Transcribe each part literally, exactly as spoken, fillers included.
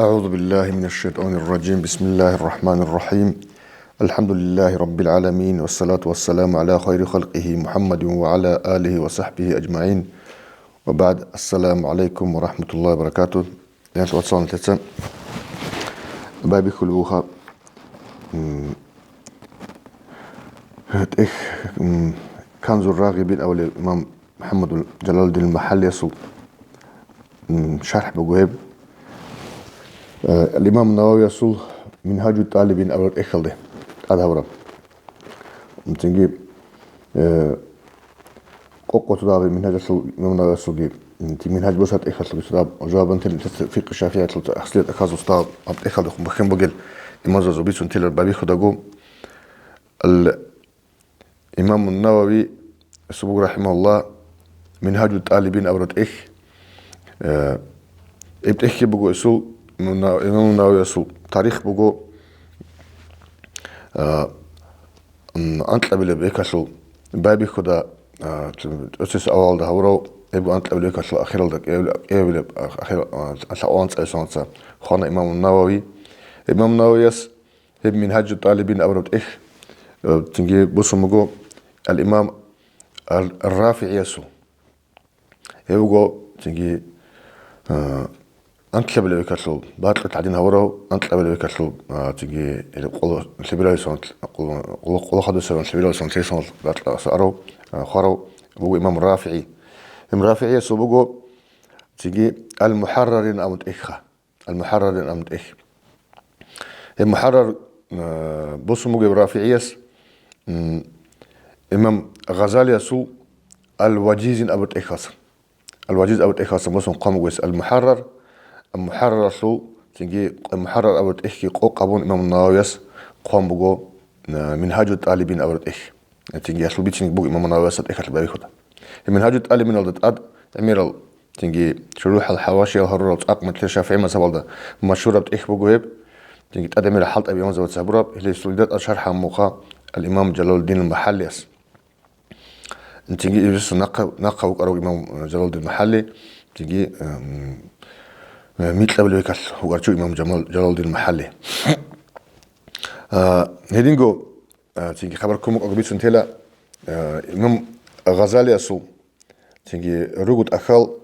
أعوذ بالله من الشيطان الرجيم. بسم الله الرحمن الرحيم. الحمد لله رب العالمين، والصلاة والسلام على خير خلقه محمد وعلى آله وصحبه أجمعين. وبعد، السلام عليكم ورحمة الله وبركاته. Ял вацал лъеца. Байбихьулев вуха. М, тӀех, м, Канзур Рагъибин абулеб имам МухӀаммадул Жалалуддин МахӀаллиясул, м, шархӀ буго гьеб. Э, ал-Имам Нававиясул Мингьажу тӀалибин абураб тӀехьалде тӀад гьабураб. Цинги, э, къокъ-къокъ имам Нававиясулги, м, ци Мингьаж босараб тӀехьалъулги цо жавабан тел фикъ шафигӀиятул аслият ахазул став аб тӀехьалдехун бахин бугел имамзазул бицун телер байбихьудаго, ал-, Имам Навави субуг рахимаһулла Мингьажу тӀалибин абураб тӀехь, э, эб тӀехьги буго эсул, имам Нав-, имам Нававиясул тарих буго, э, м, анкьабилеб бекалъул байбихьуда, э, тӀоцес авалда гьавурав, эбго анкьабилеб бекалъул ахиралда кӀиабилеб, кӀиабилеб, ах-, ахир, а, лъакъо анцӀабилеб соналъа хвана имам Навави. Имам Нававияс гьеб Мингьажу тӀалибин абураб тӀехь, э, цинги босун буго ал-Имам ар-, РафигӀиясул. Гьев вуго цинги, э, анкьабилеб бекалъул бакьулъ гьадин гьавурав, анкьабилеб бекалъул, э, цинги, э, къоло-, лъебералисон, къоло-, къоло-, къоло хадусаран лъебералисон лъесанал бакьулъ арав, э, хварав вуго имам РафигӀи. Имам РафигӀиясул буго цинги ал-МухӀаррарин абун тӀехьха. Ал-МухӀаррарин абун тӀехь. Гьеб МухӀаррар, э, босун бугеб РафигӀияс, м, имам Гъазалиясул Ал-Важизин абу тӀехьалсан. Ал-Важиз абу тӀехьалсан босун хъван буго гьес Ал-МухӀаррар. Ал-МухӀарраралъул, цинги МухӀаррар абу тӀехьги къокъ абун имам Нававияс хъван буго, э, Мингьажу тӀалибин абу тӀехь. Цинги гьалъул бицинги буго имам Нававиясда тӀехьалъ байбихьуда. Гьеб Мингьажу тӀалибиналда тӀад гӀемерал, цинги ШурухӀал ХӀавашиял гьарурал цӀакъ мутлъи ШафигӀи мазгьабалда машгьураб тӀехь буго гьеб. Цинги тӀад гӀемерал хӀалтӀаби имамзабаца гьабураб, гьеле сулида тӀад шархӀ гьабун муха ал-Имам Жалалуддин МахӀаллияс. Цинги гьесул нахъа, нахъа вукӀарав имам Жалалуддин МахӀалли, цинги, м, микьабилеб бекалъ вукӀарчу имам Жамал-, Жалалуддин МахӀалли. А, гьединго, а, цинги хабар ккун букӀаго бицун тела, а, имам Гъазалиясул, цинги руго тӀахьал,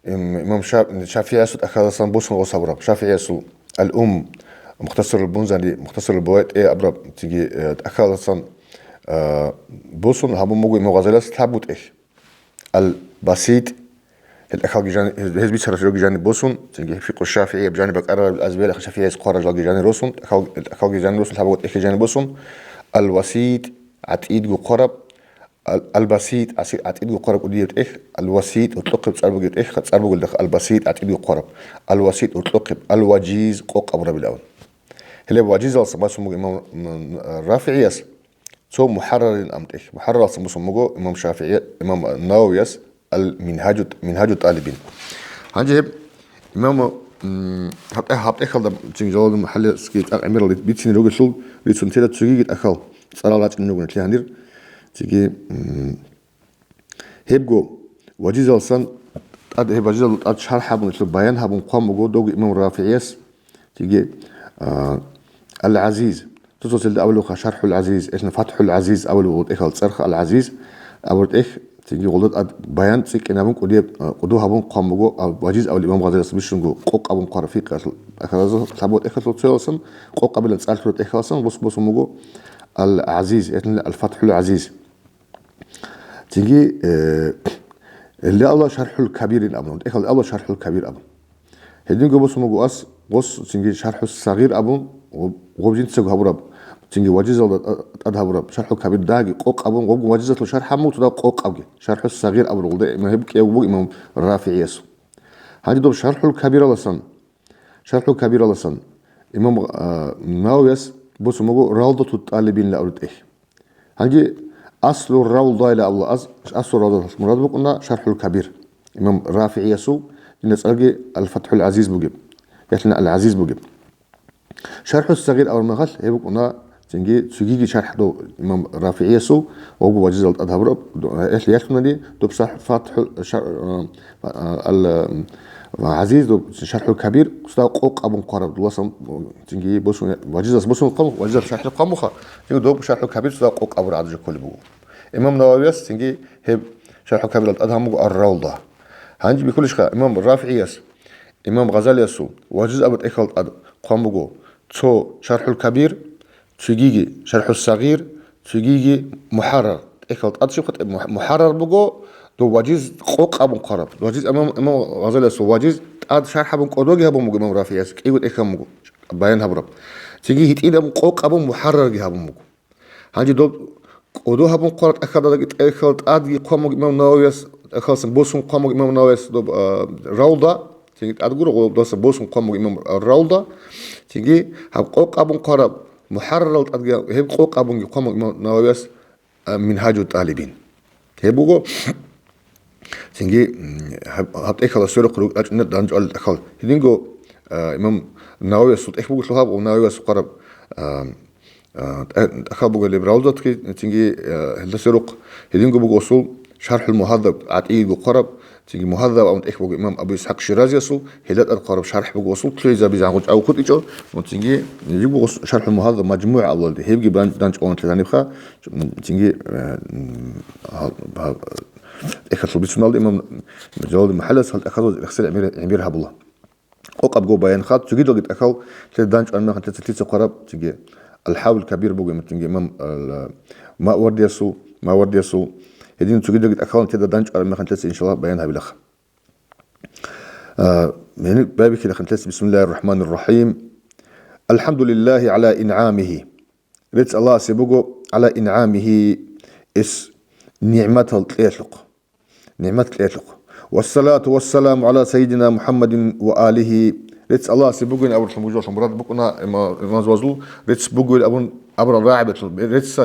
им-, имам Ша-, ШафигӀиясул тӀахьаласан босун гъос гьабураб. ШафигӀиясул Ал-Ум, Мухтасарул Бунзани, Мухтасарул БавайтӀи абураб, цинги, э, тӀахьаласан, э, босун гьабун буго имам Гъазалияс лъабго тӀехь. Ал-Басит, гьел тӀахьалги жани-, гьез, гьез бицаралъ жоги жаниб босун, цинги Фикъу ШафигӀи гьеб жаниб бакӀарараб азбиялъ ШафигӀияс хъварал жалги жани росун, тӀахьал-, тӀахьалги жани росун, лъабго тӀехьги жани босун, Ал-Васит, гӀатӀидго хъвараб, Ал-, Ал-Басит, гӀаси-, гӀатӀидго хъвараб кӀудияб тӀехь, Ал-Васит, гьоркьохъеб цӀар бугеб тӀехь, цӀар бугелдахъ Ал-Басит, гӀатӀидго хъвараб, Ал-Васит, гьоркьохъеб, Ал-Важиз, къокъ абурабилан. Гьеле Важизалсан босун буго имам, м, РафигӀияс, цо МухӀаррарин абун тӀехь. МухӀарраралсан босун буго имам ШафигӀи, имам Нававияс Ал-Мингьажу, Мингьажу тӀалибин. Гьанже гьеб имам, м, гьаб-, гьаб тӀехьалда цинги Жалалуддин МахӀаллиясги цӀакъ гӀемерал рицине ругелъул, рицун тела цогиги тӀахьал цӀарал рачӀине ругони лъигьанир. Цинги, м, гьебго Важизалсан тӀад, гьеб Важизалда тӀад шархӀ гьабун, баян гьабун хъван буго довго имам РафигӀияс. Цинги, а, Ал-ГӀазиз. Цо-цоцелда абулебха ШархӀул ГӀазиз, гьелъна ФатхӀул ГӀазиз абулеб буго тӀехьал цӀарха Ал-ГӀазиз абураб тӀехь, цинги гъолда тӀад баян цӀикӀкӀинабун кӀудияб, а, кӀуду гьабун хъван буго, а, Важиз абулеб имам Гъазалияс бищунго къокъ абун хъвараб фикъиялъул ахӀказазул лъабго тӀехьалъул цоялсан, къокъабилан цӀар лъураб тӀехьалсан бос-, босун буго Ал-ГӀазиз, гьелъна Ал-ФатхӀул ГӀазиз. Цинги, э, гьелда абула ШархӀул Кабирин абун, тӀехьалда абула ШархӀул Кабир абун. Гьединго босун буго ас, гъос цинги ШархӀус Сагъир абун, гъоб-, гъоб жинцаго гьабураб, цинги Важизалда тӀа-, тӀад гьабураб, ШархӀул Кабир даги къокъ абун, гъобго Важизалъул шархӀ гьабун цо дагь къокъ абги, ШархӀус Сагъир абураб гъолда, имам гьеб кӀиябго буго имам РафигӀиясул. Гьанже доб ШархӀул Кабираласан, ШархӀул Кабираласан имам, а, Нававияс босун буго Равдатут ТӀалибинила абураб тӀехь. Гьанже Аслу Равдайила абула аз, Аслу Равдаталъ мурад букӀуна ШархӀул Кабир. Имам РафигӀиясул, динда цӀарги Ал-ФатхӀул ГӀазиз бугеб, ялъуна Ал-ГӀазиз бугеб. ШархӀус Сагъир абураб мехалъ гьеб букӀуна цинги цогиги шархӀ дов имам РафигӀиясул, гъобго Важизал тӀад гьабураб, гьелъ ялъунани доб СахӀ-, ФатхӀул, ша-, а, а, Ал-, ГӀазиз доб ШархӀул Кабир цо къокъ абун хъвараб, дуласан, цинги босун, Важиздаса босун хъван, Важиздаса шархӀ хъван буха, цинги доб ШархӀул Кабир цо къокъ абураб гӀадаб жо кколеб буго. Имам Нававияс цинги гьеб ШархӀул Кабиралда тӀад гьабун буго Ар-Равда. Гьанже бихьулищха, имам РафигӀияс, имам Гъазалиясул Важиз абу тӀехьал тӀад хъван буго цо ШархӀул Кабир, цогиги ШархӀул Сагъир, цогиги МухӀаррар. ТӀехьал тӀад щибха, тӀе-, МухӀ-, МухӀаррар буго, дов Важиз къокъ абун хъвараб. Важиз имам, имам Гъазалиясул Важиз тӀад шархӀ абун кӀодоги гьабун буго имам РафигӀияс, кӀиго тӀехь гьабун буго, баян гьабураб. Цинги гьитӀинаб къокъ абун МухӀаррарги гьабун буго. Гьанже доб кӀодо гьабун хъвараб тӀехьалдаги, тӀехьал тӀадги хъван буго имам Нававияс, тӀехьалсан босун хъван буго имам Нававияс доб, а, Равда, цинги тӀад гуро, гъо-, даса босун хъван буго имам Равда, цинги гьаб къокъ абун хъвараб МухӀаррарал тӀадги, гьеб къокъ абунги хъван буго имам Нававияс, а, Мингьажу тӀалибин. Гьеб буго, цинги, м, гьаб, гьаб тӀехьалда сверухъ руг-, рачӀунел данчӀвал тӀехьал. Гьединго, а, имам Нававиясул тӀехь буго лъугьаб, ва Нававияс хъвараб, а, а, тӀа-, тӀехьал буго гьеб Равдатги, цинги, а, гьелда сверухъ. Гьединго буго асул ШархӀул Мугьаззаб ГӀатӀиего хъвараб, цинги Мугьаззаб абун тӀехь буго имам Абу ИсхӀакъ Ширазиясул, гьелда тӀад хъвараб шархӀ буго асул, лъугӀизабизе гьанкъ чӀаго хутӀичӀо, ва цинги гьеб буго ШархӀул Мугьаззаб МажмугӀ абулалде, гьебги бан-, данчӀвалан лъезанибха, цинги, э, м, гьал-, гьал-, тӀехьалъул бицуналда имам Жалалуддин МухӀаллилас гьал тӀехьазул рехсел гӀемер-, гӀемер гьабула. Къокъабго баян хад, цогидалги тӀахьал лъез данчӀван мехалъ лъеца лъица хъвараб, цинги Ал-ХӀавил Кабир буго, цинги имам Ал-, Мавардиясул, Мавардиясул. Гьедин цогидалги тӀахьал лъеда данчӀвараб мехалъ лъеца, иншаллагь, баян гьабилаха. А, гьениб байбихьилаха лъеца, бисмиллагьир рахӀманир рахӀим. АлхӀамдулиллагьи гӀала ингӀамигьи. Рецц Аллагьасе буго, гӀала ингӀамигьи, эс нигӀматал кьеялъухъ. НигӀмат кьеялъухъ. Вассалату вассаламу гӀала сайидина МухӀаммадин ва алигьи. Рецц Аллагьасе бугин абурлъун бугелъул мурад букӀуна, има-, имамзабазул рецц бугел абун абурал рагӀабилъун. Рецц,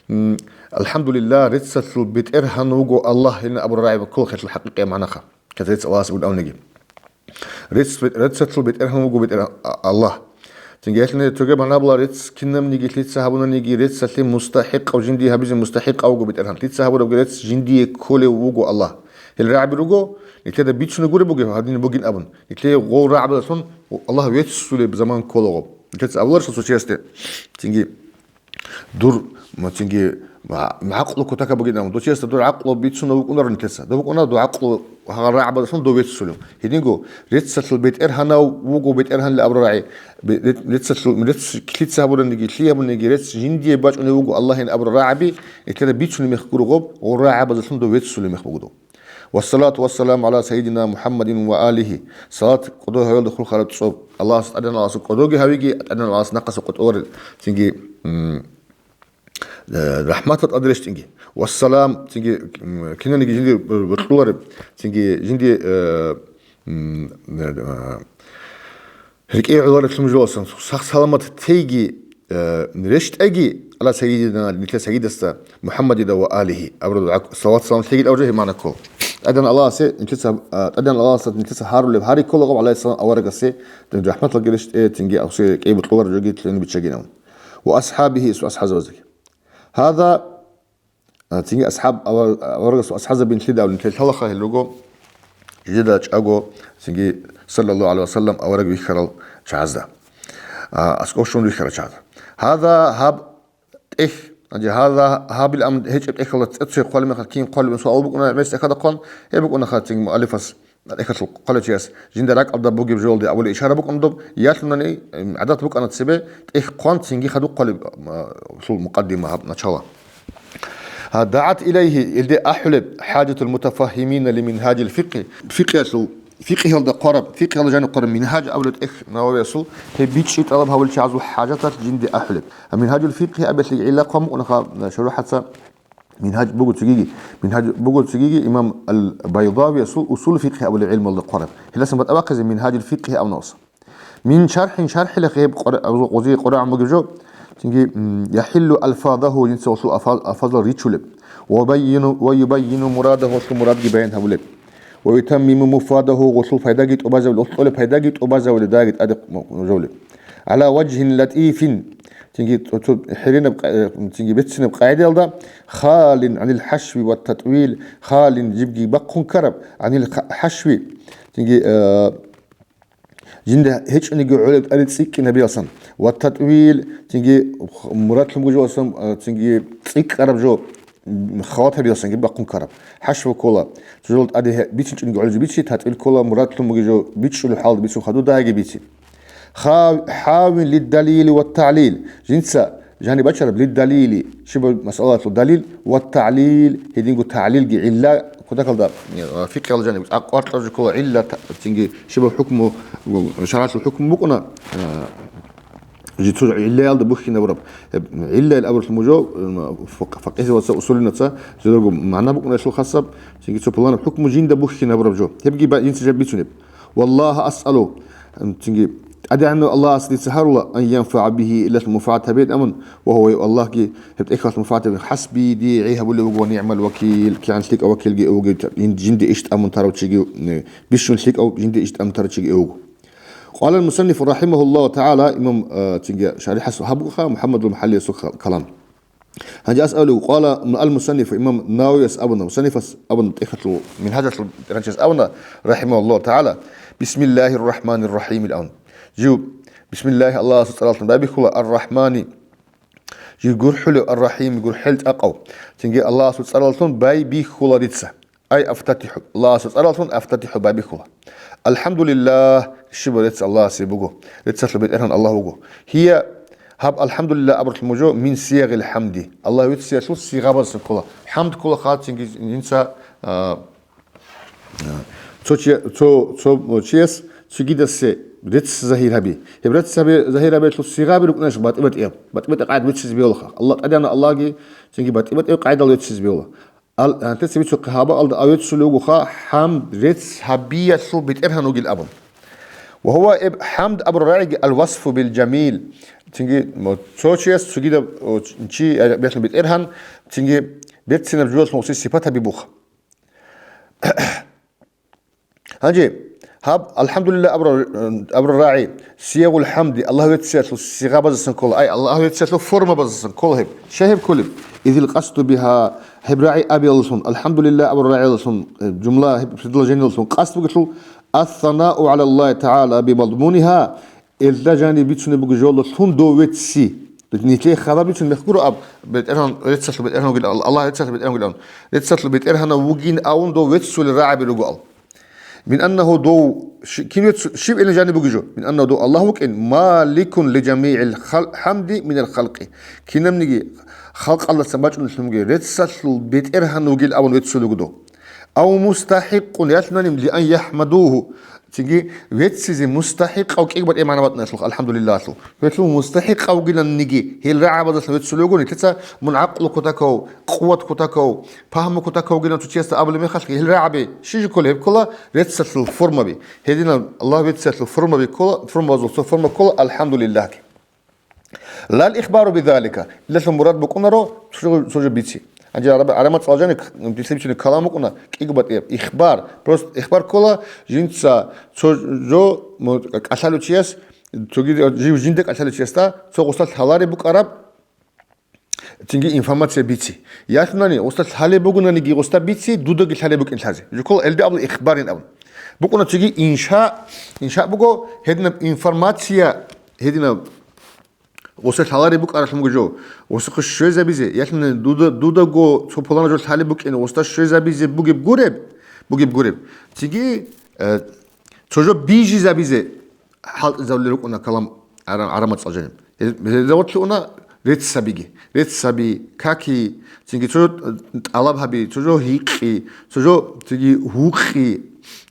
м, АлхӀамдулиллагь, реццалъул БетӀергьан вуго Аллагь, гьелин абурал рагӀаби ккола хӀелъул хӀакъикъияб магӀнаха. Кье рецц Аллагьасе бугин абуниги. Рецц-, реццалъул БетӀергьан вуго БетӀергьан А-, Аллагь. Цинги гьелъ цоги магӀна була, рецц кинабниги лъица гьабунаниги, реццалъе мустахӀикъав, жиндие гьабизе мустахӀикъав вуго БетӀергьан. Лъица гьабурабги рецц жиндие кколев вуго Аллагь. Гьел рагӀаби руго, нилъеда бицунеб гуреб бугеб, гьадин бугин абун. Нилъее гъол рагӀабазулъун Аллагь веццулеб заман кколаго. Нилъеца абуларищ цо чиясде? Цинги Дур, ма, цинги, ма, гӀакълу кутака бугин абун, дов чиясда дур гӀакълу бицунев вукӀунарун нилъеца. Дов вукӀуна, дов гӀакълу гьагъал рагӀабазулъун дов веццулев. Гьединго, реццалъул БетӀергьанав вуго БетӀергьан абурал рагӀи, бе-, реццалъул, рецц лъица гьабураниги, лъие гьабуниги, рецц жиндие бачӀунев вуго Аллагьин абурал рагӀаби, нилъеда бицунеб мех гурого, гъол рагӀабазулъун дов веццулеб мех буго дов. Вассалату вассаламу гӀала сайидина МухӀаммадин ва алигьи. Салат кӀодо гьавелда хурхараб цӀоб. Аллагьас тӀадегӀан Аллагьасул кӀодоги гьавиги, тӀадегӀан Аллагьас нахъаса къотӀоларел. Цинги, м, э, рахӀматал тӀад рещтӀинги. Вассалам, цинги, м, кинаниги жинди бокьулареб, цинги жинди, э, м, э, РикӀкӀи гӀоларев лъумжуласан сах-саламат тейги, э, рещтӀаги, гӀала сайидина, нилъер сайидасда, МухӀаммадида ва алигьи, абураб дугӀа, салават-салам лъеги тӀавжа гьеб магӀна ккола. ТӀадегӀан Аллагьасе нилъеца, а, ТӀадегӀан Аллагьасда нилъеца гьарулеб гьари кколаго гӀалайгьиссалам аварагасе, рахӀматалги рещтӀе, цинги авсе кӀей бокьулареб жоги лъугӀине биччагинав. Ва асхӀабигьи, асхӀазабаздаги. Гьаза А, цинги асхӀаб, авар-, аварагасул асхӀазабин лъидавлин лъелъалаха гьел руго, жидеда чӀаго, цинги, саллаллагьу гӀалайгьи ва саллам, авараг вихьарал чагӀазда. А, аскӀов щун вихьарал чагӀазда. Гьаза гьаб тӀехь, гьанже гьаза гьабил ам гьечӀеб тӀехьалда цӀецӀе хъвалеб мехалъ кин хъвалеб суал букӀуна, мес тӀехьалда хъван, гьеб букӀунаха цинги муаллифас, тӀехьалъул хъвалев чияс жинда ракӀалда бугеб жоялде абулеб ишара букӀун доб, ялъунани, м, гӀадат букӀана цебе тӀехь хъван цинги хадуб хъвалеб, а, лъул мукъаддима гьаб начала. А, дагӀат илайгьи, илде ахӀулеб, хӀажатул мутафагьимина ли мингьажил фикъгьи, фикъгьиялъул, фикъгьиялда хъвараб, фикъгьиялда жаниб хъвараб мингьаж абулеб тӀехь Нававиясул, гьеб бичӀчӀи тӀалаб гьабулел чагӀазул хӀажаталъ жинде ахӀулеб. А мингьажул фикъгьи абиялъе гӀилла хъван букӀунаха, шарухӀаца, Мингьаж буго цогиги, Мингьаж буго цогиги имам Ал-Байдавиясул усул фикъгьи абулеб гӀилмуялда хъвараб. Гьеласан батӀа бахъизе Мингьажул фикъгьи абуна ос. Мин шархӀин, шархӀилахъе гьеб къвара-, гъозие къварагӀун бугеб жо, цинги, м, яхӀиллу алфазагьу, жинца гъолъул афаз-, афазал ричулеб. Ва байину, ва юбайину мурадагьу, гъолъул мурадги баян гьабулеб. Ва ютаммиму муфадагьу, гъолъул пайдаги тӀубазабулеб, гъолъул пайдаги тӀубазабулеб, дагьги тӀаде жавулеб. гӀала важгьин латӀифин, цинги цо-, цо хӀеренаб къа-, цинги берцинаб къагӀидаялда, халин гӀанил хӀашви ва татӀвил, халин жибги бахъун ккараб, гӀанил ха-, хӀашви, цинги, э, жинда гьечӀониги гӀолеб тӀаде цӀикӀкӀинабиялсан, ва татӀвил, цинги мурадлъун бугеб жоялсан, э, цинги цӀикӀкӀараб жо, м, халатабиялсанги бахъун ккараб. ХӀашва ккола, цо жоялда тӀаде гье-, бицинчӀониги гӀолеб жо бици, татӀвил ккола, мурадлъун бугеб жо бичӀчӀулеб хӀалалда бицун хадур дагьаги бици. Хав-, хавин лиддалили ва тагӀлил. Жинца жаниб бачараб лиддалили, щибаб масъалалъул далил, ва тагӀлил, гьединго тагӀлилги гӀилла, кутакалда, э, фикъгьалда жаниб, а, къваркьа жо ккола гӀилла, та-, цинги щибаб хӀукму, шаргӀалъул хӀукму букӀуна, э, жицо гӀиллаялда бухьинабураб. Э, гӀиллайл абурлъун бугеб жо, э, фукъ-, факъигьзабаца, усулинаца, жидерго магӀна букӀуна гьелъул хасаб, цинги цо пуланаб хӀукму жинда бухьинабураб жо. Гьебги ба-, жинца жаб бицунеб. Валлагьа асъалу, цинги, ТӀадегӀанав Аллагьас дица гьарула, ан янфагӀа бигьи, илалъ мунфагӀат гьабейин абун, ва гьуа Аллагьги гьеб тӀехьалъ мунфагӀат гьабейин, хӀасби, дие гӀи гьабулев вуго ва нигӀмал вакил, кигӀан лъикӀав вакилги вуго, жин-, жинде иш тӀамун тарав чиги, э, бищун лъикӀав жинде иш тӀамун тарав чиги вуго. Къала ал-мусаннифу рахӀимагьуллагьу тагӀала, имам, э, цинги шарихӀас гьабуха, МухӀаммадул МухӀаллиясул ка-, калам. Гьанже асъалу, къала ал-мусаннифу, имам Нававияс абуна, мусаннифас абуна, тӀехьалъул, Мингьажалъул тӀехьалъас абуна, рахӀимагьуллагьу тагӀала, бисмиллагьир рахӀманир рахӀим, ил абун. Жив, бисмиллагь, Аллагьасул цӀаралъун байбихьула, ар-рахӀмани, жив гурхӀулев, ар-рахӀими, гурхӀел тӀакъав. Цинги Аллагьасул цӀаралъун байбихьула дица. Ай афтатихӀу, Аллагьасул цӀаралъун афтатихӀу байбихьула. АлхӀамдулиллагь, щибаб рецц Аллагьасе буго, реццалъул БетӀергьан Аллагь вуго. Гьия, гьаб алхӀамдулиллагь абурлъун бугеб жо мин сиягъил хӀамди, Аллагь вецциялъул сигъабаздасан ккола. ХӀамд ккола хадцинги жинца, а, а, цо чи-, цо, цо чияс цогидасе рецц загьир гьаби. Гьеб рецц гьаби-, загьир гьабиялъул сигъаби рукӀунаш батӀи-батӀияб. БатӀи-батӀи къайд веццизе бегьулаха. Аллагь ТӀадегӀанав Аллагьги цинги батӀи-батӀияб къайдал веццизе бегьула. Ал-, гьанже цебе цо хабаалда авеццулев вугоха, хӀамд, рецц гьабиялъул БетӀергьан вугин абун. Ва гьува, эб хӀамд абураб рагӀиги, ал-васфу бил-жамил. Цинги, мо, цо чияс цогидаб, о, чи, я, бетӀергьан, цинги берцинаб жоялъун гъосие сипат гьаби буха. Гьанже, гьаб, алхӀамдулиллагь абура-, абураб рагӀи, сиягъул хӀамди, Аллагь вецциялъул сигъабаздасан ккола, ай, Аллагь вецциялъул формабаздасан ккола гьеб. Щай гьеб кколеб? Изил къасду бигьа, гьеб рагӀи абиялдалъун, алхӀамдулиллагь абураб рагӀиялдалъун, э, жумла, гьеб предложениялдалъун къасд бугелъул, ас-санау гӀалаллагьи тагӀала бимазмунигьа, Элда жаниб бицунеб буго жолалъун дов вецци. Нилъее хабар бицун мехгуро аб, БетӀергьан, реццалъул БетӀергьан вугин, Ал-, Аллагь реццалъул БетӀергьан вугин абун, реццалъул БетӀергьан вугин абун дов веццулел рагӀаби руго ал. Мин аннагьу дов, щи-, кин вецц-, щиб гьелин жаниб бугеб жо? Мин аннагьу дов Аллагь вукӀин, маликун ли жамигӀил хал-, хӀамди минал халкъи. Кинабниги халкъалдасан бачӀунелъун бугеб реццалъул БетӀергьан вугин абун веццулел руго дов. Ав мустахӀикъун, ялъунани ли ан яхӀмадугьу. Цинги веццизе мустахӀикъав кӀиго батӀи магӀна батӀаналъул, алхӀамдулиллагьалъул. Гьелъул мустахӀикъав вугиланниги, гьел рагӀабаздалъун веццулев вуго, нилъеца мун гӀакълу кутакав, къуват кутакав, пагьму кутакав вугилан цо чиясда абулеб мехалъги, гьел рагӀаби щиб жо ккола, гьеб ккола реццалъул формаби. Гьединал Аллагь вецциялъул формаби ккола, формабазул цо форма ккола, алхӀамдулиллагьги. Лал ихбару бидалика. Илалъул мурад букӀунаро цо-, цо жо бици. Гьанже араб-, араб мацӀалда жаниб к-, бицинчӀеб калам букӀуна кӀиго батӀияб. Ихбар. Просто ихбар ккола жинца цо жо му-, кӀалъалев чияс, цоги жив жинда кӀалъалев чиясда цо гъосда лъалареб букӀараб, цинги информация бици. Ялъунани гъосда лъалеб бугонаниги гъосда бици, дудаги лъалеб букӀин лъазе. Жо ккола гьелде абула ихбарин абун. БукӀуна цоги инша, инша буго гьединаб информация, гьединаб Гъосда лъалареб букӀаралъун буго жо. Гъосухъе щвезабизе, ялъуни дуда, дудаго цо пуланаб жо лъалеб букӀин, гъосда щвезабизе бугеб гуреб, бугеб гуреб. Цинги, э, цо жо бижизабизе хӀалтӀизабулел рукӀуна калам ара-, араб мацӀалда жаниб. Гьел-, гьелда гъорлъе уна рецц гьабиги. Рецц гьаби, каки, цинги цо жо, э, тӀалаб гьаби, цо жо гьикъи, цо жо цинги гьукъи.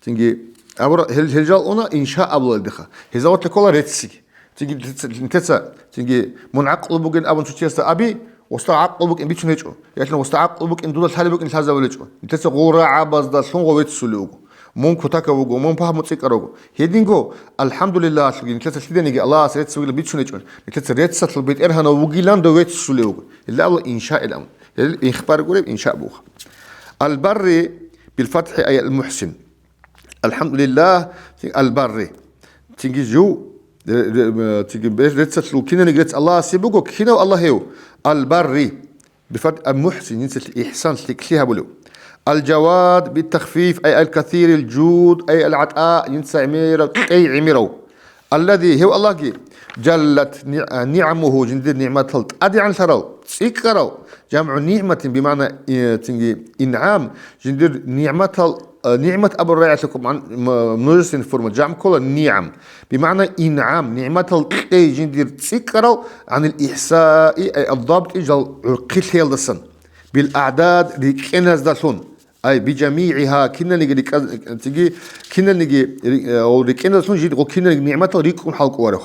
Цинги абура-, гьел, гьел жал уна инша абула гьелдеха. Гьезда гъорлъе ккола рецциги. Цинги нилъеца, цинги мун гӀакълу бугин абун цо чиясда аби, гъосда гӀакълу букӀин бицун гьечӀо. Ялъуни гъосда гӀакълу букӀин дуда лъалеб букӀин лъазабулел гьечӀо. Нилъеца гъол рагӀабаздалъун гъов веццулев вуго. Мун кутакав вуго, мун пагьму цӀикӀкӀарав вуго. Гьединго, алхӀамдулиллагьалъулги, нилъеца лъиданиги Аллагьас рецц вугилан бицун гьечӀо. Нилъеца реццалъул БетӀергьанав вугилан дов веццулев вуго. Гьелда абула иншаил абун. Гьел ихбар гуреб, инша буха. Ал-барри билфатхӀи ай ал-мухӀсин. АлхӀамдулиллагь, цин-, ал-барри. Цинги жив, Ре-, ре-, м, циги бер-, реццалъул кинаниги рецц Аллагьасе буго, кинав Аллагь гьев? Аль-Барри, бифат-, Аль-Мухсин, жинцалъ ихсан, лъикӀлъи гьабулев. Аль-Жавад, бит-тахфиф, ай аль-касирил жуд, ай аль-гӀатӀа, жинца гӀемерав, кьей гӀемерав. Аллади, гьев Аллагьги, жаллат ни-, а, нигӀамуху, жиндир нигӀматал тӀадегӀанлъарал, цӀикӀкӀарал, жамгӀу нигӀматин, бимагӀна, э, цинги, ингӀам, жиндир нигӀматал, э, нигӀмат абураб рагӀиялъухъ ман-, м-, множественный форма, жамгӀ ккола нигӀам, бимагӀна ингӀам, нигӀматал кьей жиндир цӀикӀкӀарал, гӀанил ихсаи, ай аддабтӀи, жал гӀурхъи лъеялдасан, бил аъдад, рикӀкӀеназдалъун. Ай, бижамигӀиха, киналниги рикӀкӀаз-, циги, киналниги ри-, э, гъол рикӀкӀиназлъун жид гъол киналниги нигӀматал рикӀкӀун хӀалкӀоларев.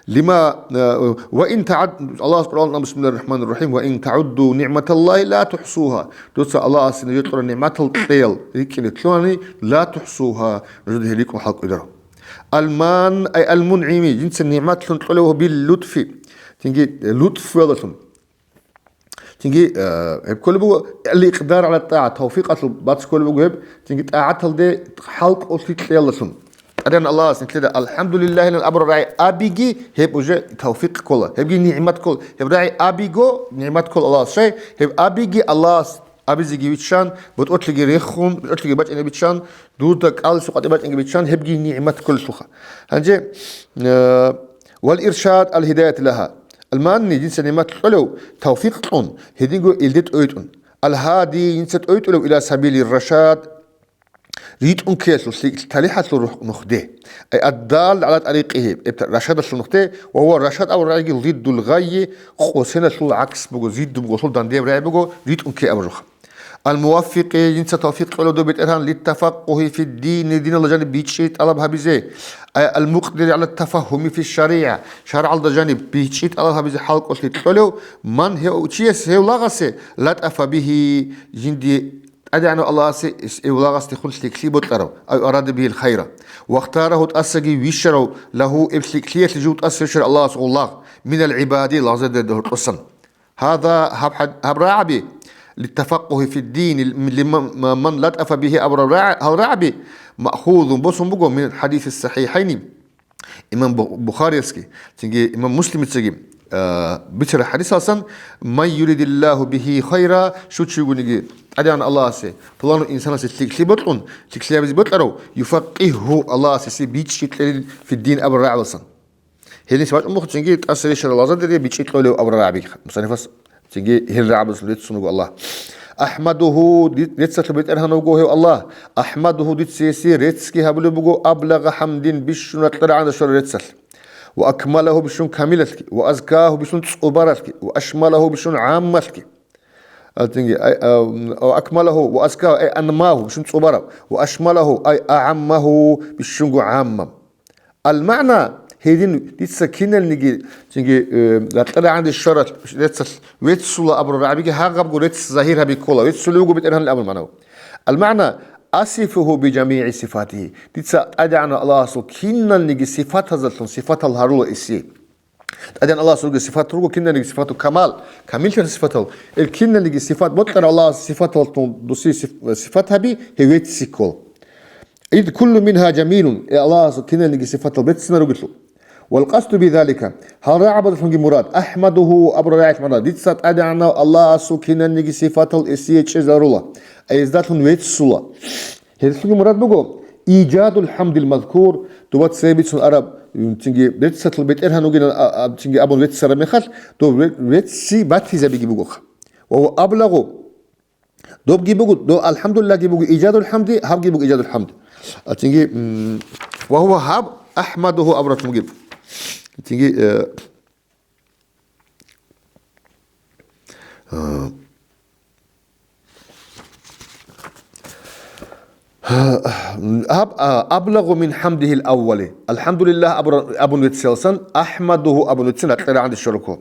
Лима, э, ва ин тагӀад-, Аллагьас Къуръан, бисмиллахир рахманир рахим, ва ин тагӀудду нигӀматаллагьи ла тухӀсугьа. Дуца Аллагьасе нужеда кьураб нигӀматал кьеял рикӀкӀине лъугьани, ла тухӀсугьа, нужеда гьел рикӀкӀун хӀалкӀоларо. Алман, ай алмунъими, жинца нигӀматлъун кьолев гьеб бил лутфи, цинги, э, лутфуялдалъун. Цинги, э, гьеб кколеб буго, ал-икъдар гӀала тӀагӀа, тавфикъалъул бацӀ кколеб буго гьеб, цинги тӀагӀаталде хӀалкӀолъи кьеялдалъун. ТӀадегӀан Аллагьас нилъеда «АлхӀамдулиллагьилан» абураб рагӀи абиги, гьеб уже тавфикъ ккола, гьебги нигӀмат ккола, гьеб рагӀи абиго, нигӀмат ккола Аллагьас, щай, гьеб абиги Аллагьас абизеги биччан, ботӀролъиги рехун, ботӀролъиги бачӀине биччан, дуда кӀалдиса къватӀибе бачӀинги биччан, гьебги нигӀмат кколелъулха. Гьанже, э, вал иршад ал гьидаят лагьа. Алманни, жинца нигӀмат кьолев, тавфикъ кьун, гьединго илде тӀойтӀун. Ал-гьади, жинца тӀойтӀулев, ила сабилир рашад, ритӀун ккеялъул лъикӀ талихӀалъул рухӀ-, нухде. Ай аддал гӀала тӀарикъигьи, эб-, рашадалъул нухде, ва гьува рашад абураб рагӀиги лиддул гъайи, къосиналъул гӀакс буго, зидду буго, лъул дандеб рагӀи буго, ритӀун кке абураб жоха. Ал-муваффикъи, жинца тавфикъ кьолев дов БетӀергьан, литтафаккугьи фиддини, диналда жаниб бичӀчӀи тӀалаб гьабизе. Ай ал-мукъдири гӀала тафагьуми фи шаригӀа, шаргӀалда жаниб бичӀчӀи тӀалаб гьабизе хӀалкӀолъи кьолев, ман гьев чияс, гьев лагъасе, латӀафа бигьи, жинди ТӀадегӀанав Аллагьасе эс-, гьев лагъасдехун лъикӀлъи бокьарав, ай арада бигьил хайра. Вахтарагьу, тӀасаги вищарав, лагьу, эб лъикӀлъиялъе жув тӀаса вищарав Аллагьас гъов лагъ, минал гӀибади, лагъзадерда гьоркьосан. Гьаза, гьаб хӀад-, гьаб рагӀаби, литтафаккугьи фиддини, лиман, ман латӀафа бигьи абураб рагӀ-, гьал рагӀаби, маъхузун, босун буго, мин хӀадисис сахӀихӀайни, имам Бу-, Бухариясги, цинги имам Муслимицаги, а, бицараб хӀадисалсан, ман юридиллагьу бигьи хайра, щучи вугониги ТӀадегӀан Аллагьасе, пуланав инсанасе лъикӀлъи бокьун, лъикӀлъи гьабизе бокьарав, юфаккигьгьу, Аллагьас гьесие бичӀчӀи кьелин фиддин абураб рагӀаласан. Гьелин бачӀун буго цинги тӀаса вищарав лагъзадере бичӀчӀи кьолев абураб рагӀабиги. Мусаннифас цинги гьел рагӀабазул реццун вуго Аллагь. АхӀмадугьу, ди-, реццалъул БетӀергьан вуго гьев Аллагь. АхӀмадугьу, дица гьесие реццги гьабулеб буго, аблагъа хӀамдин, бищун ракьа рагӀанде щвараб реццалъ. Ва акмалагьу, бищун камилалъги, ва азкагьу, бищун цӀубаралъги, ва ашмалагьу, бищун гӀаммалъги. А, цинги, ай, а, ва акмалагьу, ва азкагьу, ай анмагьу, бищун цӀубараб, ва ашмалагьу, ай агӀаммагьу, бищунго гӀаммаб. Ал-магӀна, гьедин дица киналниги, цинги, э, ракьа рагӀанде щвараб реццалъ веццула абураб рагӀабиги гьагъабго рецц загьир гьаби ккола, веццулев вуго БетӀергьан абун магӀнав. Ал-магӀна, асифугьу би жамигӀи сифатигьи, дица ТӀадегӀанав Аллагьасул киналниги сифатазалъун сифатал гьарула эсие. ТӀадегӀан Аллагьасул ругел сифат руго киналниги сифату камал, камиллъарал сифатал. Ил киналниги сифат бокьарав Аллагьасул сифаталъун дуси сиф-, сифат гьаби, гьев вецци ккол. Ид куллу мингьа жамилун, э, Аллагьасул киналниги сифатал беццина ругелъул. Вал къасду би залика, гьал рагӀабазулъунги мурад, ахӀмадугьу абураб рагӀи мурад, дица ТӀадегӀанав Аллагьасул киналниги сифатал эсие чӀезарула, ай гьездалъун веццула. Гьелъулги мурад буго, ижадул хӀамдил мазкур, дуба цебе бицун араб, м, цинги реццалъул БетӀергьан вугилан, а, а, цинги абун веццараб мехалъ, дов ве-, вецци батизабиги бугоха. Ва гьува аблагъу, Добги буго, доб алхӀамдулиллагьги буго ижадул хӀамди, гьабги буго ижадул хӀамд. А, цинги, м, ва гьува гьаб ахӀмадугьу абураб мугеб. Цинги, э, а, гьаб, а, аблагъу мин хӀамдигьил аввали. АлхӀамдулиллагь абура-, абун веццаласан, ахӀмадугьу абун веццин ракьа рагӀанде щолеб ккола.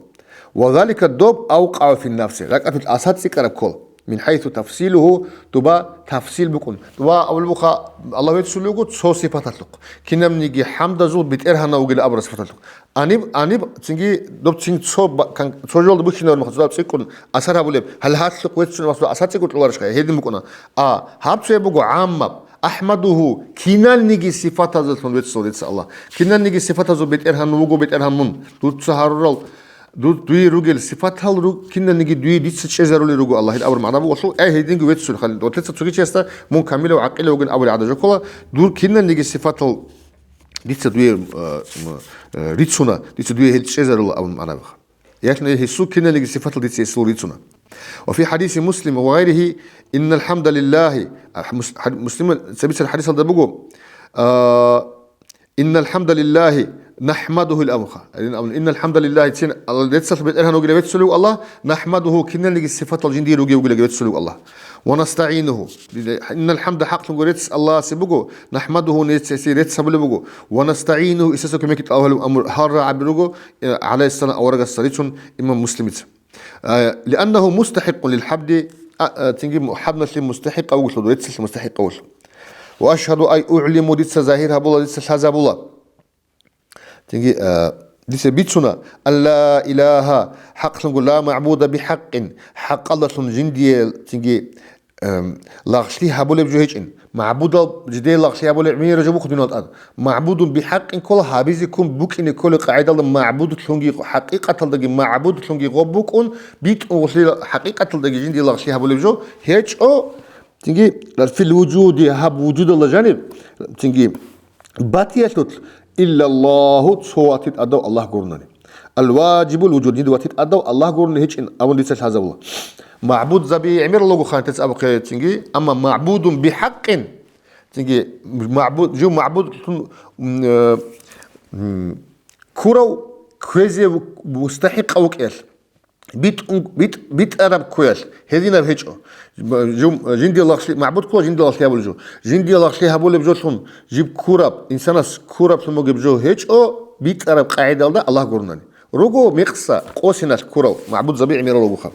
Ва залика доб авкъагӀу фин нафси, ракӀалъулъ асар цӀикӀкӀараб ккола. Мин хӀайсу тафсилугьу, дуба тафсил букӀун. Дуба абулеб буха, Аллагь веццулев вуго цо сипаталъухъ. Кинабниги хӀамдазул БетӀергьанав вугилан абураб сипаталъухъ. Гьаниб, гьаниб цинги доб цин цо ба-, кан-, цо жоялда бухьинарун мехалъ, цо цӀикӀкӀун асар гьабулеб, гьале гьалъухъ веццун махсуда асар цӀикӀкӀун кьоларищха? Гьедин букӀуна. А, гьаб цояб буго гӀаммаб. Ахмадуху, киналниги сифатазулъун веццул дица Аллагь. Киналниги сифатазул БетӀергьан вуго БетӀергьан мун. Дуца гьарурал, ду-, дуе ругел сифатал ру-, киналниги дуе дица чӀезарули руго Аллагь. Гьел абур магӀна буго, э, гьединго веццул хали. Дотлъица цоги чиясда мун камилав гӀакъилав вугин абулеб гӀадажо ккола, дур киналниги сифатал дица дуе, э, м, э, рицуна, дица дуе гьел чӀезарула абун магӀна буго. Яхъни гьесул киналниги сифатал дица гьесул рицуна. Ва фи хадиси Муслим ва гъайрихи, иннал хамда лиллагьи, а, Мус-, хад-, Муслим цебицар хадисалда буго, а, иннал хамда лиллагьи нахмадуху ил амха. Иннал хамда лиллагьи, цин Аллагь, реццалъ БетӀергьан вугила веццулев Аллагь, нахмадуху, киналниги сифатал жиндие ругев вугила веццулев Аллагь. Ва настагӀинуху. Иннал хамда, хӀакълъунго рецц Аллагьасе буго, нахмадуху, нецеси рецц гьабулеб буго, ва настагӀинуху, исаса кумекги тӀалаб гьабулеб гьарра гьаби руго, э, гӀалайгьиссалам аварагасда рицун имам Муслимица. Э, лианнагьу мустахӀикъун лил хӀабди, а, а, цинги хӀабналъе мустахӀикъав вугелъул, реццалъе мустахӀикъав вугелъул. Ва ашгьаду ай угӀлиму, дица загьир гьабула, дица лъазабула. Цинги, а, дица бицуна, ан ла илагьа, хӀакълъунго ла магӀбуда бихӀакъин, хӀакъалдалъун жиндие, цинги, эм, лагълъи гьабулеб жо гьечӀин. МагӀбудал жидее лагълъи гьабулеб гӀемераб жо бухъ дунал тӀад. МагӀбудун бихӀакъин ккола, гьабизе ккун букӀине кколеб къагӀидалда магӀбудлъунги, хӀакъикъаталдаги магӀбудлъунги гъоб букӀун, битӀун гъолъи хӀакъикъаталдаги жиндие лагълъи гьабулеб жо гьечӀо, цинги, фил вужуди, гьаб вужудалда жаниб, цинги, батиялъулъ, иллаллагьу, цо ватит тӀадав Аллагь гурунани. Ал-важибул вужуд, жинда ватит тӀадав Аллагь гуруни гьечӀин абун дица лъазабула. МагӀбудзаби гӀемерал руго хантец абухъе цинги, амма магӀбудун бихӀакъин, цинги, магӀбуд, жив магӀбудлъун, м, э, м, ккурав кквезе ву-, мустахӀикъав вукӀиялъ. БитӀун-, битӀ-, битӀараб ккуялъ гьединаб гьечӀо. Жум-, жиндие лагълъи-, магӀбуд ккола жиндие лагълъи гьабулеб жо. Жиндие лагълъи гьабулеб жолъун жиб ккураб, инсанас ккураблъун бугеб жо гьечӀо, битӀараб къагӀидалда Аллагь гурунани. Руго мекъса къосиналъ ккурав, магӀбудзаби гӀемерал ругоха.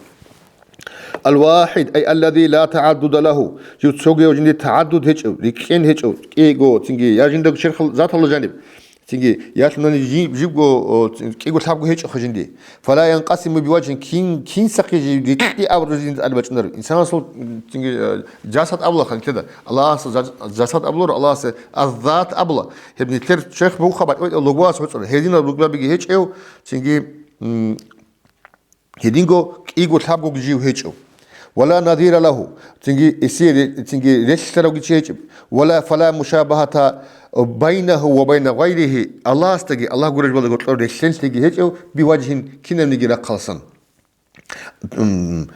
Ал-вахӀид, ай аллади ла тагӀаддуда лагьу, жив цогияв жиндие тагӀаддуд гьечӀев, рикӀкӀен гьечӀев, кӀиго, цинги, я жинда черхал заталда жаниб. Цинги, ялъунани жи-, жибго, о, цин-, кӀиго лъабго гьечӀоха жинди. Фала янкъасиму биваджин, кин, кинсахъе жи-, рикьи абуру жинда тӀад бачӀунареб. Инсанасул, цинги, э, жасад абулаха нилъеда. Аллагьасул жа-, жасад абуларо, Аллагьасе аззат абула. Гьеб нилъер черх бугоха батӀи-батӀи лугбугьас гьоцӀора. Гьединаб лугбугьаби гьечӀев, цинги, м, Гьединго кӀиго лъабгоги жив гьечӀев. Вала назира лагьу, цинги эсие ре-, цинги релълъаравги чи гьечӀеб. Вала фала мушабагьата байнагьу ва байна гъайригьи, Аллагьасдаги Аллагь гуреб жоялда гьоркьор релълъенлъиги гьечӀев, биваджгьин, кинабниги рахъалсан. М,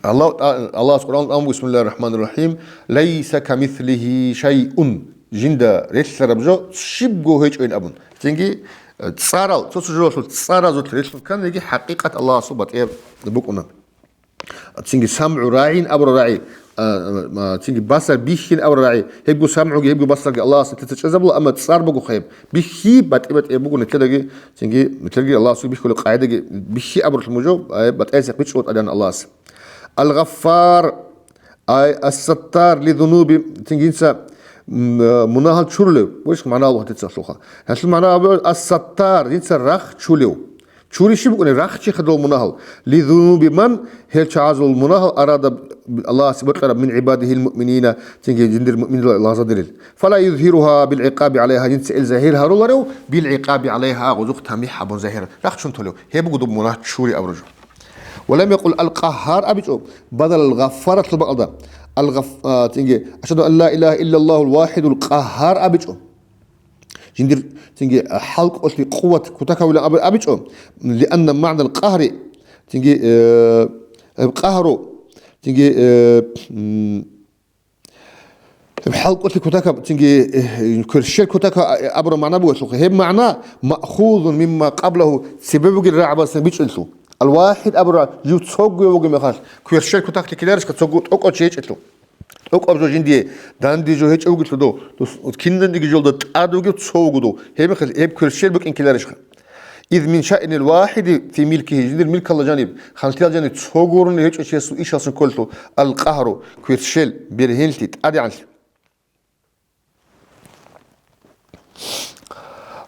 Аллагь, Аллагьас Къуръан аму, бисмиллагьир рахӀманир рахӀим, лайса камислигьи шайъун, жинда релълъараб жо щибго гьечӀойин абун. Цинги, э, цӀарал, цо-цо жоялъул цӀаразулъ релълъун кканиги, хӀакъикъат Аллагьасул батӀияб букӀуна. Цинги самгӀу рагӀин абура рагӀи, а, а, цинги басар бихьин абура рагӀи. Гьебго самгӀуги, гьебго басарги Аллагьас нилъеца чӀезабула, амма цӀар буго хъеб. Бихьи батӀи-батӀияб буго нилъедаги, цинги нилъерги Аллагьасул бихьулеб къагӀидаги бихьи абурлъун буго, а, батӀияб цӀикъ бичӀчӀулеб тӀадегӀан Аллагьас. Ал-Гъаффар, ай, ас-Саттар ли зунуби, цинги жинца, м, э, мунагьал чурулев, гурищ магӀна Аллагь тецалъуха. Гьелъул магӀна абу ас-Саттар, жинца рахчулев. Чури щиб букӀунеб? Рахчиха дол мунагьал. Ли зунуби ман, гьел чагӀазул мунагьал арада Аллагьас бокьараб мин гӀибадигьил муъминина, цинги жиндир муъминила лагъзадерил. Фала юзгьиругьа бил гӀикъаби гӀалайгьа, жинца ил загьир гьаруларев, бил гӀикъаби гӀалайгьа, гъозухъ тамихӀ гьабун загьир рахчун толев. Гьеб буго доб мунагь чури абураб жо. Ва лам якъул ал-Къагьгьар абичӀо, бадал ал-Гъаффаратлъул бакӀалда. Ал-Гъаф-, а, цинги, ашгьаду ан ла илагьа иллаллагьул вахӀидул къагьгьар абичӀо. Жиндир, цинги, а, хӀалкӀолъи къуват кутакавилан аб-, абичӀо. Лианна магӀнал къагьри, цинги, э, къагьру, цинги, э, м, ХӀалкӀолъи кутакаб, цинги, э, кверщел кутака, а, абураб магӀна бугелъулха. Гьеб магӀна маъхузун мимма къаблагьу, цебе бугел рагӀабаздасан бичӀчӀулелъул. Ал-вахӀид абура, жив цогуяв вугеб мехалъ, кверщел кутакалъе ккеларищха цого тӀокӀав чи гьечӀелъул? ТӀокӀаб жо жиндие данде жо гьечӀев вугелъул дов, дус кинабниги жолда тӀад вугев цо вуго дов. Гьеб мехалъ гьеб кверщел букӀин ккеларищха? Из мин шаънил вахӀиди фи милкигьи, жиндир милкалда жаниб, ханлъиялда жаниб цо гурони гьечӀо чиясул ишалъун кколелъул, ал-къагьру, кверщел, бергьенлъи, тӀадегӀанлъи.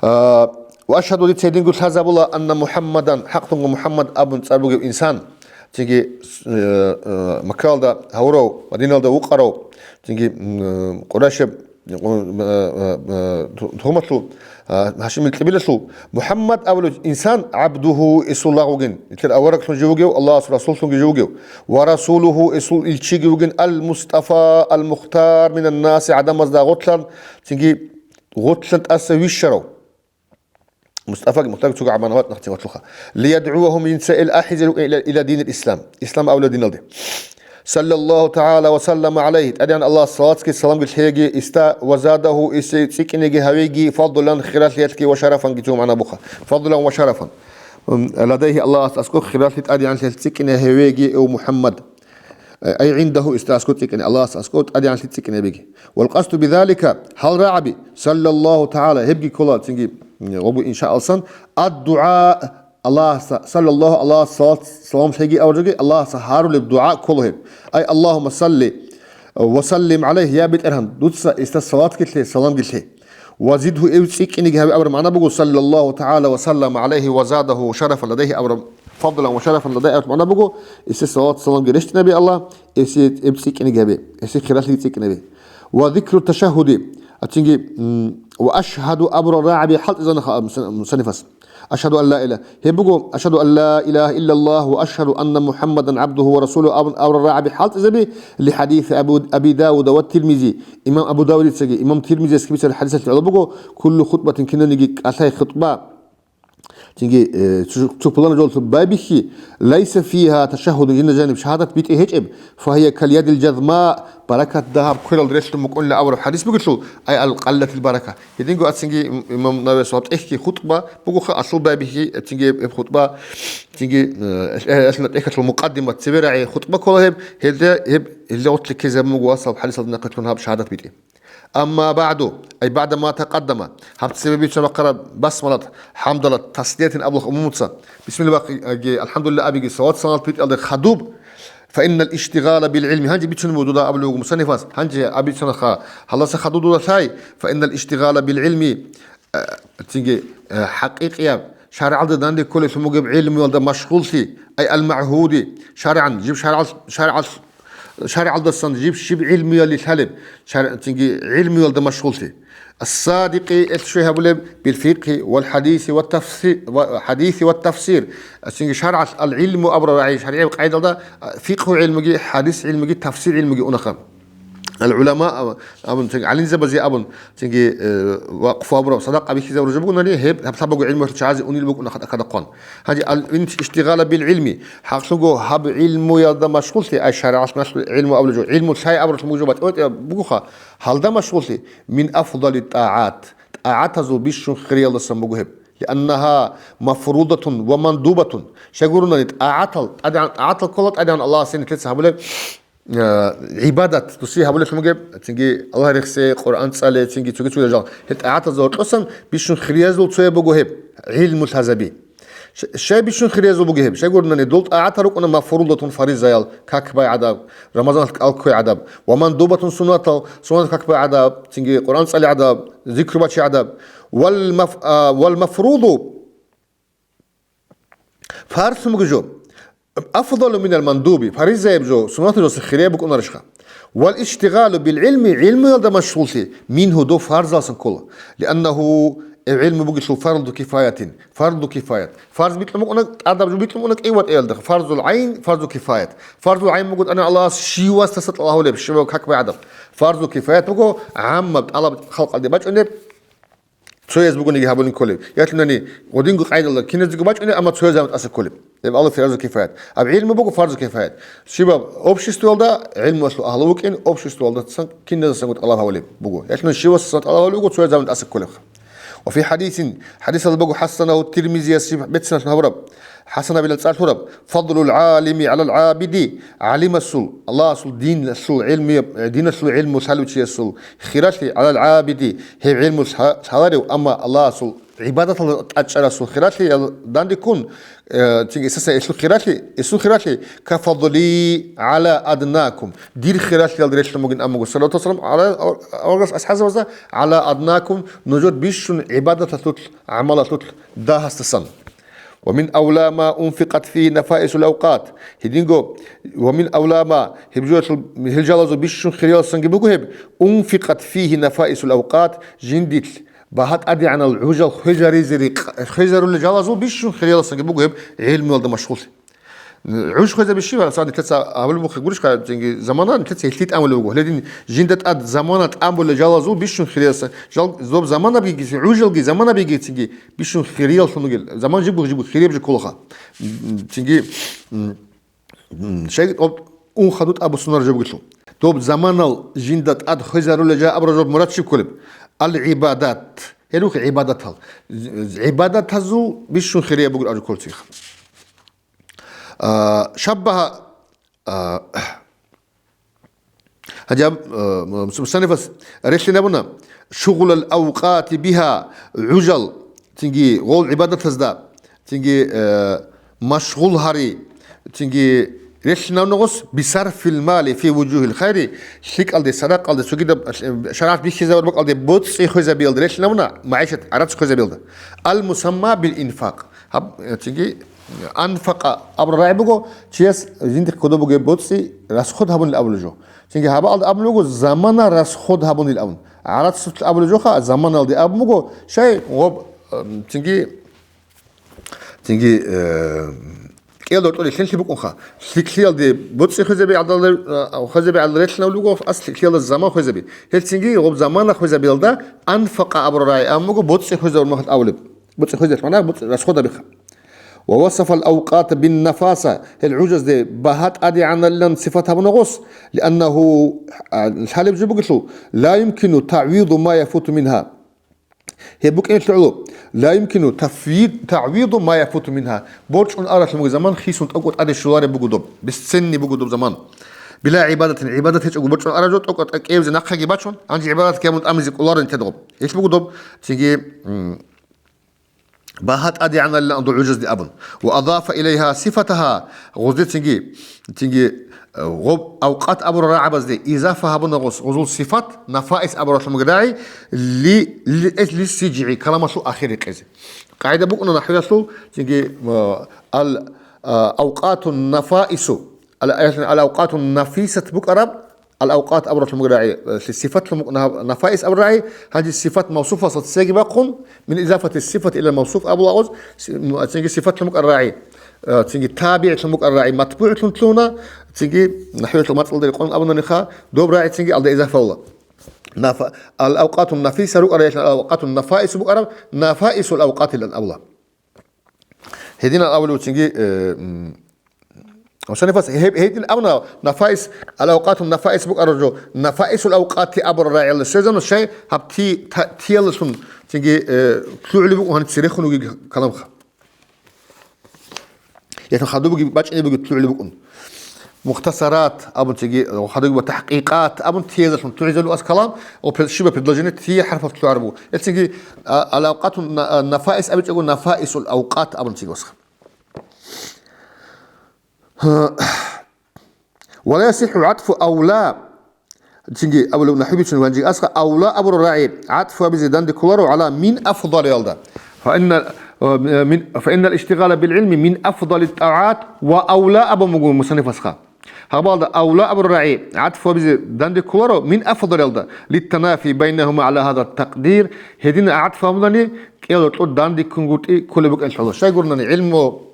А, ва ашгьаду, дица гьединго лъазабула, анна МухӀаммадан, хӀакълъунго МухӀаммад абун цӀар бугев инсан, Цинги, э, э, Маккаялда гьавурав, Мадиналда вукъарав, цинги, м, Къурайшаб, э, э, э, ту-, тухумалъул, э, Гьашимил кьибилалъул МухӀаммад абулев инсан, гӀабдугьу, эсул лагъ вугин, нилъер авараглъун жив вугев, Аллагьасул расуллъунги жив вугев, ва расулугьу, эсул илчиги вугин, ал-Мустафа, ал-Мухтар минан-наси, гӀадамазда гъорлъан, цинги гъорлъан тӀаса вищарав. Мустафаги Мухтарги цо гӀамал гьабатӀ нахъцин ватлуха. ЛиядгӀувагьум, жинца ил ахӀизе рукӀин ила, ила динил ислам, ислам авлиял диналде. Саллаллагьу тагӀала ва саллама гӀалайгьи, тӀадегӀан Аллагьас салатги саламги лъеги иста, ва задагьу, исе цӀикӀкӀинеги гьавеги, фадлан, хиралъиялъги ва шарафанги цо магӀна буха. Фадлан ва шарафан. М, ладайгьи, Аллагьас аскӀо хиралъи тӀадегӀанлъиялъ цӀикӀкӀине гьавеги, эв МухӀаммад. Ай гӀиндагьу, иста аскӀо цӀикӀкӀине, Аллагьас аскӀо тӀадегӀанлъи цӀикӀкӀинабиги. Вал къасду бизалика, гьал рагӀаби, саллаллагьу тагӀала, гьебги ккола цинги, м, гъобу иншаалсан, аддугӀа, Аллагьас, саллаллагьу, Аллагьас салат, салам лъеги аваржаги, Аллагьас гьарулеб дугӀа ккола гьеб. Ай, Аллагьумма салли ва саллим гӀалайгьи, я БетӀергьан, дуца иста салатги лъе, саламги лъе. Ва зидгьу, эв цӀикӀкӀинеги гьаве абураб магӀна буго, саллаллагьу тагӀала ва саллама гӀалайгьи ва задагьу шарафан ладайгьи абураб, фадлан ва шарафан ладайгьи абураб магӀна буго, эсе салат-саламги рещтӀинабе Аллагь, эсе эб цӀикӀкӀинеги гьабе, эсе хиралъиги цӀикӀкӀинабе. Ва зикру ташагьуди, а цинги, м, ва ашгьаду абурал рагӀаби хӀалтӀизанаха мусаннифас. Ашгьаду ан ла илагьа. Гьеб буго, ашгьаду ан ла илагьа иллаллагь ва ашгьаду анна МухӀаммадан гӀабдугьу ва расулугьу абун абурал рагӀаби хӀалтӀизаби, ли хӀадиси Абу, Аби Давуда ва Тирмизи. Имам Абу Давудицаги имам Тирмизиясги бицараб хӀадисалъе гӀоло буго, куллу хутбатин, кинаниги кӀалъай хутӀба, цинги, э, цу-, цу пуланаб жоялъул байбихьи, лайса фигьа ташагьгьудун, жинда жаниб шагьадат битӀи гьечӀеб, фагьия кал ядил жазма, баракат дагьаб кверал релълъун букӀунила абураб хӀадис бугелъул, ай ал къаллатил барака. Гьединго ацинги им-, имам Нававиясул гьаб тӀехьги хутӀба бугоха, асул байбихьи, цинги гьеб хутӀба, цинги, э, э, э, тӀехьалъул мукъаддимат цебе рагӀи хутӀба ккола гьеб, гьелда гьеб, гьелда гъорлъ ккезабун буго асал хӀадисалда нахъе лъун гьаб шагьадат битӀи. Амма баъду, ай баъда ма такъаддама, гьаб цебе бицун бахъараб басмалат, хӀамдалат, таслиятин абулахъ умумуца, бисмилла бахъиги, алхӀамдулилла абиги, салат-саламат битӀиялда хадуб, фаиннал иштигъала бил гӀилми, гьанже бицунеб буго дуда абулеб буго мусаннифас, гьанже абицунаха, гьаласа хадуб дуда лъай, фаиннал иштигъала бил гӀилми, э, цинги, э, хӀакъикъияб, шаргӀалда данде кколелъун бугеб гӀилмуялда машгъуллъи, ай ал-магӀгьуди, шаргӀан, жиб шаргӀал-, шаргӀал-, шаргӀалдасан жиб щиб гӀилмуялъи лъалеб, шар-, цинги гӀилмуялда машгъуллъи. Ас-садикъи, эл щвей гьабулеб, билфикъгьи вал хӀадиси ва тафси-, ва хӀадиси ва тафсир. Цинги шаргӀалъ ал-гӀилму абураб рагӀи шаргӀияб къайдалда, а, фикъгьу гӀилмуги, хӀадис гӀилмуги, тафсир гӀилмуги унаха. Ал-гӀулама абун, цинги гӀалимзабазе абун, цинги, э, вакъфу гьабураб, садакъа бихьизабураб жо бугони, гьеб гьаб лъабаго гӀилмуялъул чагӀазе унел букӀуна хъа-, хъадахъван. Гьанже ал-, ин иштигъала бил гӀилми, хӀакълъунго гьаб гӀилмуялда машгъуллъи, ай шаригӀат малъул гӀилму абулеб жо, гӀилму лъай абуралъун буго жо батӀи-батӀи бугоха, гьалда машгъуллъи, мин афдали тӀагӀат, тӀагӀатазул бищун хириялдасан буго гьеб. Лианнагьа мафрудатун ва мандубатун. Щайгурунани тӀагӀатал, тӀадегӀан тӀагӀатал ккола, тӀадегӀан Аллагьас нилъеца гьабулеб, э, гӀибадат, дуси гьабулелъун бугеб, цинги Аллагь рехсе, Къуръан цӀале, цинги цоги-цоги жал. Гьел тӀагӀатазда гьоркьосан бищун хириязул цояб буго гьеб, гӀилму лъазаби. Щ-, щай бищун хириязул буго гьеб? Щайгурунани, дол тӀагӀатал рукӀуна мафрудатун, фаризаял, как бай гӀадаб, Рамазаналъ кӀал кквей гӀадаб, ва мандубатун, суннатал, суннат как бай гӀадаб, цинги Къуръан цӀали гӀадаб, зикру бачи гӀадаб, вал маф-, а, вал мафруду, фарзлъун буго жо, афдалу минал мандуби, фаризаяб жо, суннатаб жоса хирияб букӀунарищха? Вал иштигъалу бил гӀилми, гӀилмуялда машгъуллъи, мингьу, дов фарзалсан ккола. Лианнагьу, э, гӀилму бугелъул фарду кифаятин, фарду кифаят. Фарз бикьун букӀуна, тӀадаб жо бикьун букӀуна кӀей ватӀиялда, фарзул гӀайн, фарзу кифаят. Фарзул гӀайн буго тӀана Аллагьас щивасдаса тӀалаб гьабулеб, щивав как бай гӀадаб. Фарзу кифаят буго гӀаммаб тӀалаб халкъалде бачӀунеб, цояз бугониги гьабулин кколеб. Ялъунани гъодинго къайдалда киназего бачӀунеб, амма цояз гьабун тӀаса кколеб. Гьеб абула фарзу кифаят. Аб гӀилму буго фарзу кифаят. Щибаб обществоялда гӀилмуялъул агьлу вукӀин, обществоялдасан киназасанго тӀалаб гьабулеб буго. Ялъунани щивасдасан тӀалаб гьабулеб буго, цояз гьабун тӀаса кколебха. Ва фи хӀадисин, хӀадисалда буго, хӀассанагьу Тирмизияс беццалъун гьабураб, хӀасанабилан цӀалъураб, фадлул гӀалими гӀалал гӀабиди, гӀалимасул, Аллагьасул диналъул гӀилму, диналъул гӀилму лъалев чиясул хиралъи, гӀалал гӀабиди, гьеб гӀилму лъа-, лъаларев, амма Аллагьасул гӀибадаталда тӀадчӀарасул хиралъи, ял-, дандеккун, э, цинги эсасан эсул хиралъи, эсул хиралъи, ка фадли гӀала аднакум, дир хиралъиялда релълъун бугин абун буго, саллаллагьу вассалам гӀала, аварагас асхӀабзабазда, гӀала аднакум, нужер бищун гӀибадаталъулъ, гӀамалалъулъ дагьасдасан. ومن أولى ما أنفقت فيه نفائس الأوقات. Гьединго, ومن أولى ما, гьеб жоялъул, гьел жалазул бищун хириялдасанги буго гьеб, أنفقت فيه نفائس الأوقات, жиндилъ багьа тӀадегӀанал гӀужал хвезаризе рикъ-, хвезарулел жалазул бищун хириялдасанги буго гьеб гӀилмуялда машгъуллъи. ГӀуж хвезаби щиб, гьалса нилъеца гьабулеб бухъе гурищха, цинги замана нилъеца гьелъи тӀамулеб буго. Гьеле дин жинда тӀад замана тӀамулел жалазул бищун хириялдаса, жал-, доб замана бигицин, гӀужалги замана бигицинги бищун хирияллъун бугел. Заман жиб буго, жиб буго, хиреб жо кколаха. М, цинги, м, м, щай-, доб ун хадуб тӀад буссунареб жо бугелъул. Доб заманал жинда тӀад хвезарулел жо абураб жо мурад щиб кколеб? Ал-гӀибадат. Гьел рухӀ гӀибадатал. З-, з-, гӀибадатазул бищун хирияб бугел абураб кколцинха. А, шаббагьа, а, гьадин, а, мусаннифас релълъин абуна, шугъулал авкъати бигьа, гӀужал, цинги гъол гӀибадатазда, цинги, э, машгъул гьари, цинги релълъин абуна гъос, бисарфил мали фи вужугьил хайри, лъикӀалде, садакъалде, цогидаб, э, шаригӀат бихьизабураб бакӀалде боцӀи хвезабиялда релълъин абуна, магӀишат гӀарац хвезабиялда. Ал мусамма бил инфакъ. Гьаб, э, цинги, анфакъа абураб рагӀи буго, чияс жиндихъ кодоб бугеб боцӀи расход гьабунил абулеб жо. Цинги гьабаалда абулеб буго, замана расход гьабунил абун. ГӀарацлъи абулеб жоха, заманалде абун буго, щай гъоб, э, цинги, цинги, э, кӀел дортӀоле лъелъи букӀунха. ЛъикӀлъиялде боцӀи хвезаби гӀадал, э, хвезаби гӀадал релълъинавли буго, ас лъикӀлъиялда заман хвезаби. Гьел цинги гъоб замана хвезабиялда анфакъа абураб рагӀи абун буго, боцӀи хвезабураб мехалъ абулеб. БоцӀи хвезаб мана, боцӀи расход гьабиха. Ва васафал авкъата бин нафаса, гьел гӀужазде багьа тӀадегӀаналилан сифат гьабуна гъос, лианнагьу, а, лъалеб жо бугелъул, ла юмкину таъвиду ма яфуту мингьа. Гьеб букӀинелъул гӀоло, ла юмкину тафвид-, таъвиду ма яфуту мингьа. БорчӀун аралъун буго заман хисун тӀокӀо тӀаде щолареб буго доб, бесценный буго доб заман. Била гӀибадатин, гӀибадат гьечӀого борчӀун араб жо тӀокӀо тӀа-, кӀиябизе нахъаги бачун, гьанже гӀибадат кьабун тӀамизе кӀоларин тедгъоб. Гьелъ буго доб, цинги, м, багьа тӀадегӀаналилан дов гӀужазде абун. Ва адафа илайгьа сифатагьа, гъоздецинги, цинги, э, гъоб авкъат абурал рагӀабазде изафа гьабуна гъос, гъозул сифат, нафаис абуралъумаги рагӀи, ли, ли, э, лиссиджигӀи, каламалъул ахир рекъезе. КъагӀида букӀуна нахӀвиялъул, цинги, э, ал, э, авкъатун нафаису, ал, ал-авкъатун нафисат букӀараб, Ал-авкъат абуралъумаги рагӀи, э, сифатлъун букӀуна гьаб нафаис абурал рагӀи, гьанже сифат мавсуфалъа цеги бахъун, мин изафати сифат ила мавсуф абула гъоз, си-, м-, цинги сифатлъун букӀарал рагӀи, э, цинги табигӀлъун букӀарал рагӀи матбугӀлъун лъугьуна, цинги нахӀвиялъул мацӀалда рекъон абунаниха, доб рагӀи цинги алда изафа гьавула. Нафа-, ал-авкъатун нафиса рукӀарал рагӀилъун ал-авкъатун нафаису букӀараб, нафаисул авкъатилан абула. Гьединал абулев цинги, э, м, Мусаннифас гьеб-, гьедин абуна, нафаис, ал-авкъатун нафаис букӀараб жо, нафаисул авкъати абурал рагӀиялда щвезабуна, щай гьаб ти-, та-, тиялалъун цинги, э, лъугӀулеб букӀун гьаниб церехун вугеб каламха. Яхин хадубги бачӀине бугеб лъугӀулеб букӀун. Мухтасарат абун цинги, хадубги ва тахӀкъикъат абун тиязалъун лъугӀизабулеб ас калам, о, пред-, щибаб предложение ти хӀарпалъ лъугӀараб буго. Гьел цинги, а, ал-авкъатун на-, а, нафаис абичӀого нафаисул авкъат абун цинги асха. Ва ла ясихӀу гӀатфу авла, цинги абулев нахӀвибичун ванжи асха, авла абурал рагӀи гӀатфу абизе данде кколаро гӀала мин афдалиялда. Фа инна, э, мин, фа иннал иштигъала бил гӀилми мин афдали тӀагӀат ва авла абун буго мусаннифасха. Гьабалда авла абурал рагӀи гӀатфу абизе данде кколаро мин афдалиялда, литтанафи байнагьума гӀала гьаза такъдир, гьедин гӀатфу абунани кӀел гьоркьор данде ккунгутӀи кколеб букӀанлъула. Щай гурнани гӀилму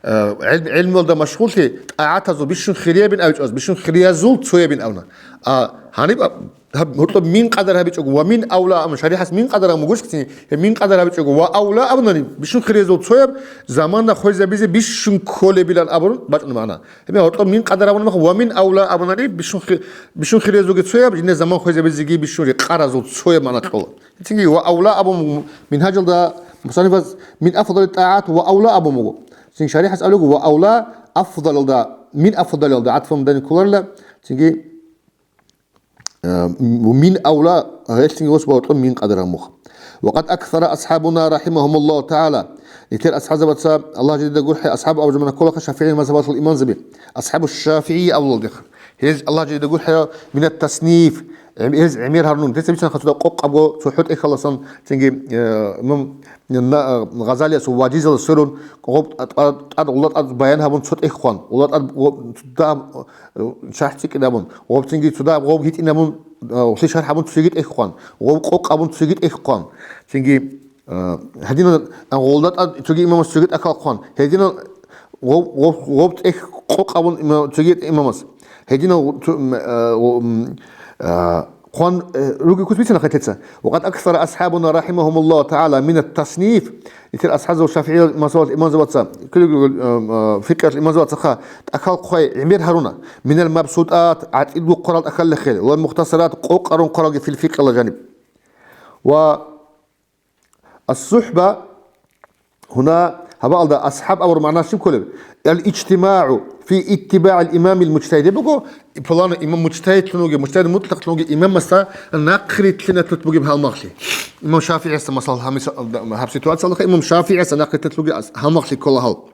Э, гӀилм-, гӀилмуялда машгъуллъи тӀагӀатазул бищун хириябин абичӀо, бищун хириязул цоябин абуна. А, гьаниб аб-, гьаб-, гьоркьоб мин къадар гьабичӀого ва мин авла абун, шаригӀас мин къадар абун бугищ, гьеб мин къадар гьабичӀого ва авла абунани, бищун хириязул цояб замана хвезабизе бищун кколебилан абун бачӀун магӀна. Гьеб гьоркьоб мин къадар абун мах ва мин авла абунани, бищун хи-, бищун хириязулги цояб, жинда заман хвезабизеги бищун рекъаразул цояб магӀна кьола. Цинги ва авла абун, мингьажалда мусаннифас мин афдали тӀагӀат ва авла абун буго. Цинги шаригӀас абулего ва авла афдалалда, мин афдалалда гӀатфун данде кколарила, цинги, э, мин авла гьелъинги гъос бавуркьун мин къадараб мух. Ва къад аксара асхӀабуна рахӀимагьумуллагьу тагӀала. Нилъер асхӀабзабаца, Аллагь жидеда гурхӀе, асхӀаб абу жамана кколаха ШафигӀи мазгьабалъул имамзаби. АсхӀабу ШафигӀи абулалдеха. Гьез Аллагь жидеда гурхӀе минат тасниф, ГӀем-, гьез гӀемер гьарун, гьес бицанха цо къокъабго цо хӀотӀехьаласан, цинги, э, имам на-, Гъазалиясул Ваджизалда сверун, гъоб тӀад, тӀад, тӀад, гъула тӀад баян гьабун цо тӀехь хъван, гъула тӀад гъоб цо дагьаб, э, шархӀ цӀикӀкӀинабун, гъоб цинги цо дагьаб гъоб гьитӀинабун, э, гъолъие шархӀ гьабун цоги тӀехь хъван, гъоб къокъабун цоги тӀехь хъван. Цинги, э, гьединал гъолда тӀад цоги имамас цоги тӀахьал хъван. Гьединал гъоб, гъоб, гъоб тӀехь къокъабун има-, цоги имамас. Гьединал цо-, м-, э, гъо-, м-, э, хъван, э, ругел куц бицана хъетица. وقد أكثر أصحابنا رحمهم الله تعالى من التصنيف. Итер асхӀабзабаз шафигӀиял мазгьабалъ имамзабаца, кулигул, э, э, фикъгьалъ имамзабацаха тӀахьал хъвай гӀемер гьаруна. من المبسوطات, гӀатӀидго хъварал тӀахьаллъехъе, والمختصرات, къокъарун хъваралги في الفقه ла жаниб. Ва الصحبة гьуна гьабаалда асхӀаб абураб магӀна щиб кколеб? الاجتماع في اتباع الإمام المجتهد буго, пуланав имам мужтагьидлъун вугев, мужтагьид мутӀлакълъун вугев имамасда нахърилълъиналъулъ бугеб гьалмагълъи. Имам ШафигӀиясда, масала, гьаб мисал-, гьаб ситуациялдаха имам ШафигӀиясда нахърилълъиналъулъ бугеб ас-, гьалмагълъи ккола гьал.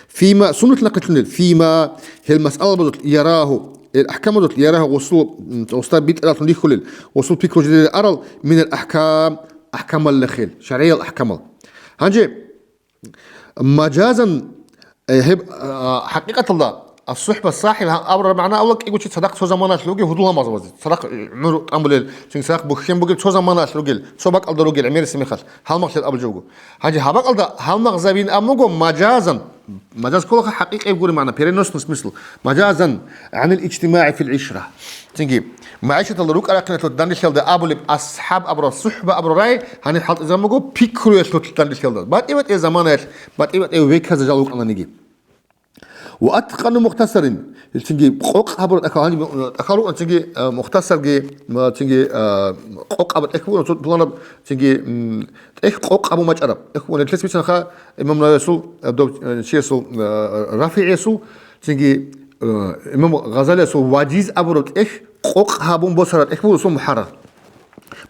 Фима, суннаталъ нахърилълъунел, фима, гьел масъалабазулъ ярагьу, гьел ахӀкамазулъ ярагьу гъусул, м, гъусда битӀаралъун рихьулел, гъусул пикру жидерил арал, минал ахӀкам, ахӀкамаллахил, шаргӀиял ахӀкамал. Гьанже, мажазан, э, гьеб, а, хӀакъикъаталда, ас-сухӀба сахӀиб гьа-, абураб магӀна абула кӀиго чи цадахъ цо заманалъ ругел гьудул гьалмагъзабазе, цадахъ, э, гӀумру тӀамулел, цинги цадахъ бухьен бугел цо заманалъ ругел, цо бакӀалда ругел гӀемериси мехалъ, гьалмагълъи абулеб жо буго. Гьанже гьаб бакӀалда гьалмагъзабин абун буго мажазан. Мажаз кколаха хӀакъикъи гури магӀна, переносный смысл. Мажазан гӀанил иджтимагӀи фил гӀишра. Цинги, магӀишаталда рукӀа-рахъиналъул данделъиялда абулеб асхӀаб абураб, сухӀба абураб рагӀи гьаниб хӀалтӀизабун буго пикруялъул данделъиялда. БатӀи-батӀи заманаялъ, батӀи-батӀи веказда жал рукӀананиги. Ва атӀкъану мухтасарин. Ил цинги къокъ гьабураб тӀахьал, гьаниб, э, тӀахьал рукӀана цинги, э, мухтасарги, м, цинги, э, къокъ гьабураб тӀехь буго, цо пуланаб цинги, м, тӀехь къокъ гьабун бачӀараб. ТӀехь буго, нилъеца бицанха имам Нававиясул, э, дов-, э, чиясул, э, РафигӀиясул, цинги, э, имам Гъазалиясул Ваджиз абураб тӀехь къокъ гьабун босараб тӀехь буго цо МухӀаррар.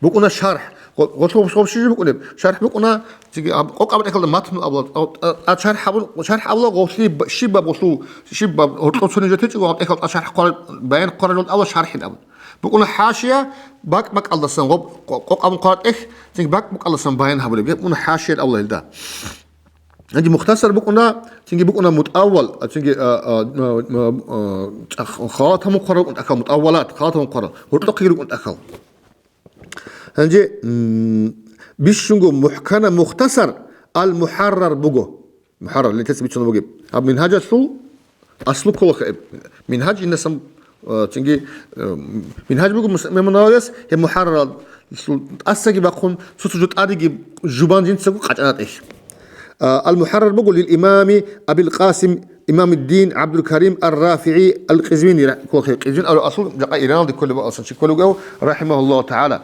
БукӀуна шархӀ. Гъо-, гъолъ гъоб щиб букӀунеб? ШархӀ букӀуна, цинги аб-, къокъ абураб тӀехьалда матну абула, а, а, а, шархӀ абу-, шархӀ абула гъолъие б-, щибаб гъолъул, щибаб гъоркьо цонизе течӀого гьаб тӀехьал тӀад шархӀ хъвара-, баян хъваралда абула шархӀин абун. БукӀуна хӀашия, бакӀ-бакӀалдасан гъоб къо-, къокъ абун хъвараб тӀехь, цинги бакӀ-бакӀалдасан баян гьабулеб. Гьеб букӀуна хӀашиял абула гьелда. Гьанже мухтасар букӀуна, цинги букӀуна мутӀаввал, а, цинги, а, а, а, а, а, халатамун хъварал рукӀун тӀахьал, мутӀаввалат, халатамун хъварал, гьоркьохъеги рукӀун тӀахьал. Гьанже, м, бищунго мухӀкана мухтасар ал-МухӀаррар буго. МухӀаррар, нилъеца бицун бугеб. Гьаб Мингьажалъул аслу кколаха гьеб. Мингьаж инасан, э, цинги, э, Мингьаж буго мус-, имам Нававияс, гьеб МухӀарраралъул тӀасаги бахъун, цо-цо жо тӀадеги жубан жинцаго къачӀана тӀехь. Э, ал-МухӀаррар буго лил имами Абил Къасим Имамуддин ГӀабдул-Карим ар-РафигӀи ал-Къизвини, ра-, кколаха гьеб. Къизвин абураб аслу жакъа Ираналде кколеб асулчи кколев Рахимагьуллагьу тагӀала.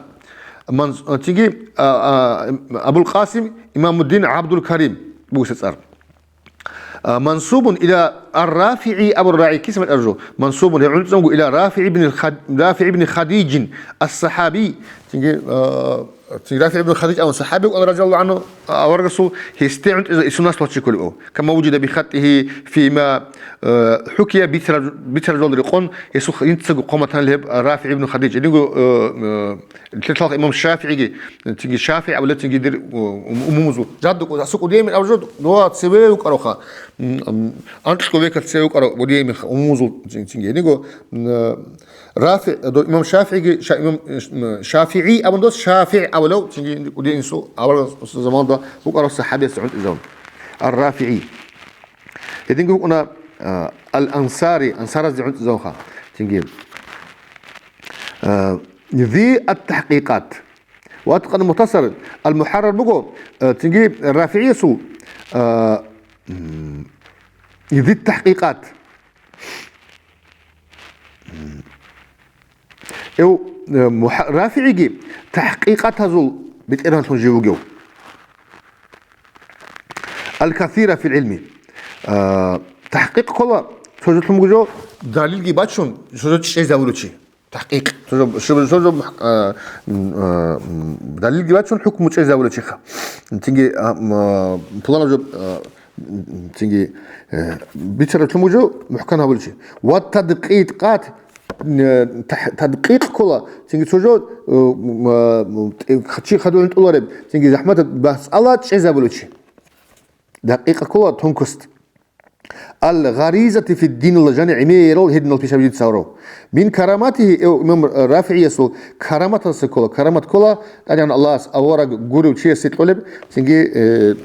Ман-, цинги, а, а, Абул Къасим Имамуддин ГӀабдул-Карим бугеса цӀар. А, мансубун иля ар-РафигӀи абураб рагӀи киса мачӀараб жо? Мансубун, гьев гӀунтӀизабун буго иля РафигӀи ибн Хад-, РафигӀи ибн Хадиджин ас-сахӀаби. Цинги, а, цинги РафигӀи ибн Хадидж абун сахӀаби вукӀана, разияллагьу гӀангьу, аварагасул, гьесде гӀунтӀизабун, гьесул наслуялъ чи кколев. Кама вужида бихаттигьи фима, а, хӀукия, бицараб, бицараб жоялда рекъон, гьесул инсаго хъван батанила гьеб РафигӀи ибн Хадидж. Гьединго, а, а, Лъелъалха имам ШафигӀиги, цинги ШафигӀ абулеб, цинги дир, у-, ум-, умумузул. Жадду, асукъ удиемин абжо, дова цеве вукӀароха. М, м, анкьго векал цеве вукӀаро удиемин умумузул цин-, цинги. Гьениго, м, РафигӀ, до имам ШафигӀиги, ша-, имам, м, ШафигӀи абун дос, ШафигӀ абулев, цинги удиеминсул, аварагасул заманда вукӀаро сахӀабияс гӀунтӀизавун. Ар-РафигӀи. Гьединго вукӀуна, а, Ал-Ансари, ансаразде гӀунтӀизавунха. Цинги. А, зи ат-тахӀкъикъат. Ва атӀкъан мухтасар ал-МухӀаррар буго, а, цинги РафигӀиясул, а, м, зи тахӀкъикъат. Эв, э, МухӀа-, РафигӀиги тахӀкъикъатазул бетӀергьанлъун жив вугев. Ал-касира фил гӀилми. А, тахӀкъикъ ккола, цо жо лъун буго жо, далилги бачун, цо жо чӀезавулев чи. ТахӀкъикъ. Цо жо, цо жо, цо жо, а, м, а, м, далилги бачун, хӀукму чӀезавулев чиха. Цинги, а, м, а, пуланаб жо, а, м, цинги, э, бицараб лъун буго жо, мухӀкан гьабулев чи. Ва тадкъикъат, э, тах-, тадкъикъ ккола, цинги цо жо, э, м, э, м, тӀе-, чи хадур гьунтӀулареб, цинги захӀматаб бахцӀала чӀезабулев чи. Дакъикъ ккола тонкость. Ал-гъаризати фиддинила жани гӀемерал гьединал пишаб жица гьарав. Мин караматихи, эв имам РафигӀиясул караматалъа ккола, карамат ккола, тӀадегӀан Аллагьас авараг гурев чиясе кьолеб, цинги, э,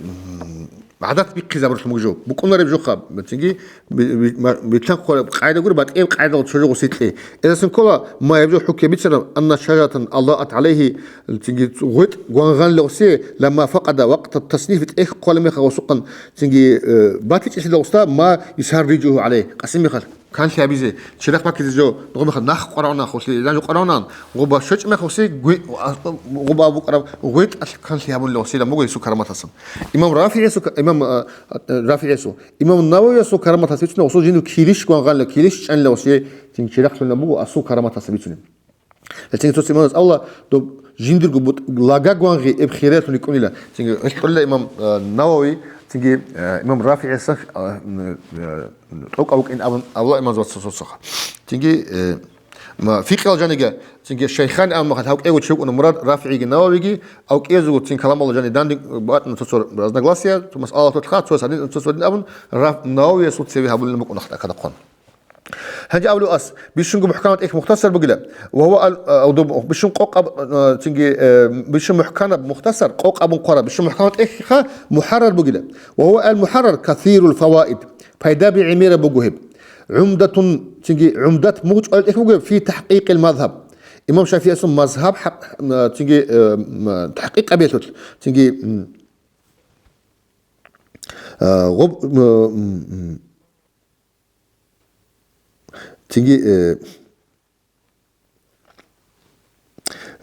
гӀадат бихъизабурлъун бугеб жо. БукӀунареб жоха, цинги, би-, би-, ма-, битӀа кколеб къагӀида гуро, батӀияб къагӀидал чӀужугъу сикьи. Эдасан ккола, ма гьеб жо хӀуккеб бицараб, анна шажаратан алдаат гӀалайгьи, цинги гъветӀ гвангъанлъуси, ламма факъада вакъта тасниф тӀехь хъвалеб мехалъ гъосухъан, цинги, э, батичӀелъидал гъоста ма юсаррижугьу гӀалайгь, къасим мехалъ, канлъи гьабизе, черахъ бакизе жо, нугъ мехалъ нах къваравна, хулъи, жан жо къваравна, гъуба щочӀ мехалъ гъоси гъви-, а, гъуба букӀараб гъветӀалъ канлъи гьабунлъуси, ламуго гьесул караматасан. Имам РафигӀиясул ка-, имам, а, а, РафигӀиясул, имам Нававиясул караматас бицунеб гъосул жиндир килищ гвангъанлъа, килищ чӀанлъуси, цинги черахълъун буго асул караматас бицунеб. Гьелъин цо имамас абула, доб жиндирго бут-, лага гвангъи эб хиралъун рикӀкӀунила. Цинги гьелъ кьолила имам, э, Навави, цинги, э, имам РафигӀиса, э, м, э, тӀокӀав вукӀин абун абула имамас вацасосаха. Цинги, э, ма, фикъгьал жанига, цинги шайхани абун махал гьав кӀего чи вукӀуна мурад РафигӀиги Нававиги, ав кӀезего цин каламалда жани данде батӀана цо-цо разногласия, цо масъалаталъха, цо гьадин, цо гьадин абун, Раф-, Нававиясул цеве гьабулин букӀуна хатӀа кадахъун. Гьанже абулев ас, бищунго мухӀканаб тӀехь мухтасар бугила. Ва гьува ал, а, доб-, бищун къокъаб, а, цинги, э, бищун мухӀканаб мухтасар, къокъабун хъвараб, бищун мухӀканаб тӀехьха мухӀаррар бугила. Ва гьува ал мухӀаррар касирул фаваид, пайдаби гӀемераб буго гьеб. ГӀумдатун, цинги гӀумдат мугъчӀвал тӀехь буго гьеб, фи тахӀкъикъил мазгьаб. Имам ШафигӀиясул мазгьаб хӀакъ, а, цинги, э, м, тахӀкъикъ гьабиялъулъ, цинги, м, а, гъоб-, м, м, м, Цинги, э,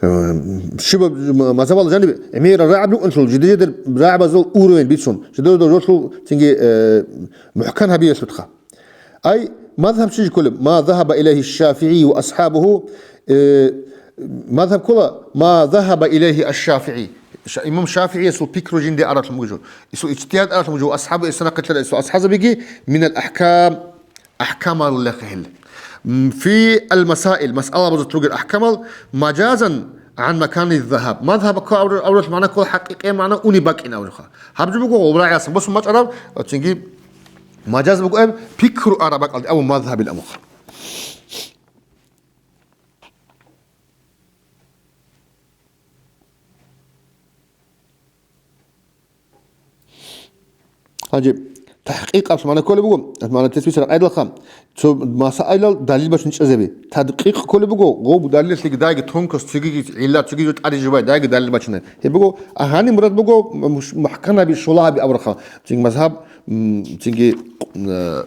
э, щибаб мазгьабалда жаниб гӀемерал рагӀаб рукӀунлъул, жиде-жидер рагӀабазул уровень бицун, жидер-жидер жолъул цинги, э, мухӀкан гьабиялъулъха. Ай, мазгьаб щиб кколеб? Ма загьаба илайгьи ШафигӀи ва асхӀабугьу, э, мазгьаб ккола, ма загьаба илайгьи аш-ШафигӀи. Ша-, имам ШафигӀиясул пикру жинде аралъун бугеб жо. Исул ижтигьад аралъун бугеб жо, асхӀабу, исана хъилъарай исул асхӀазабиги, минал ахӀкам, ахӀкамаллахи гьел. М, фи ал-масаил, масъала бузут ругел ахӀкамал, мажазан гӀан макани загьаб. Мазгьаб ккола авр-, авралъ магӀна ккола хӀакъикъи магӀна уни бакӀин авруха. Гьаб жо буго гъоб рагӀиясан босун бачӀараб, цинги мажаз буго аб пикру араб бакӀалде абу мазгьабил амуха. Гьанже тахӀкъикъ аб магӀна кколеб буго, магӀна тесбисара къайдалха, цо масаилал далил бачун чӀезаби. Тадкъикъ кколеб буго, гъоб далилалъеги дайги тонкость, цогиги гӀилла, цогиги тӀаде жубай, дайги далил бачунай. Гьеб буго, а гьаниб мурад буго, муш-, мухӀкан гьаби, щула гьаби абурха. Цинги мазгьаб, м, цинги, э,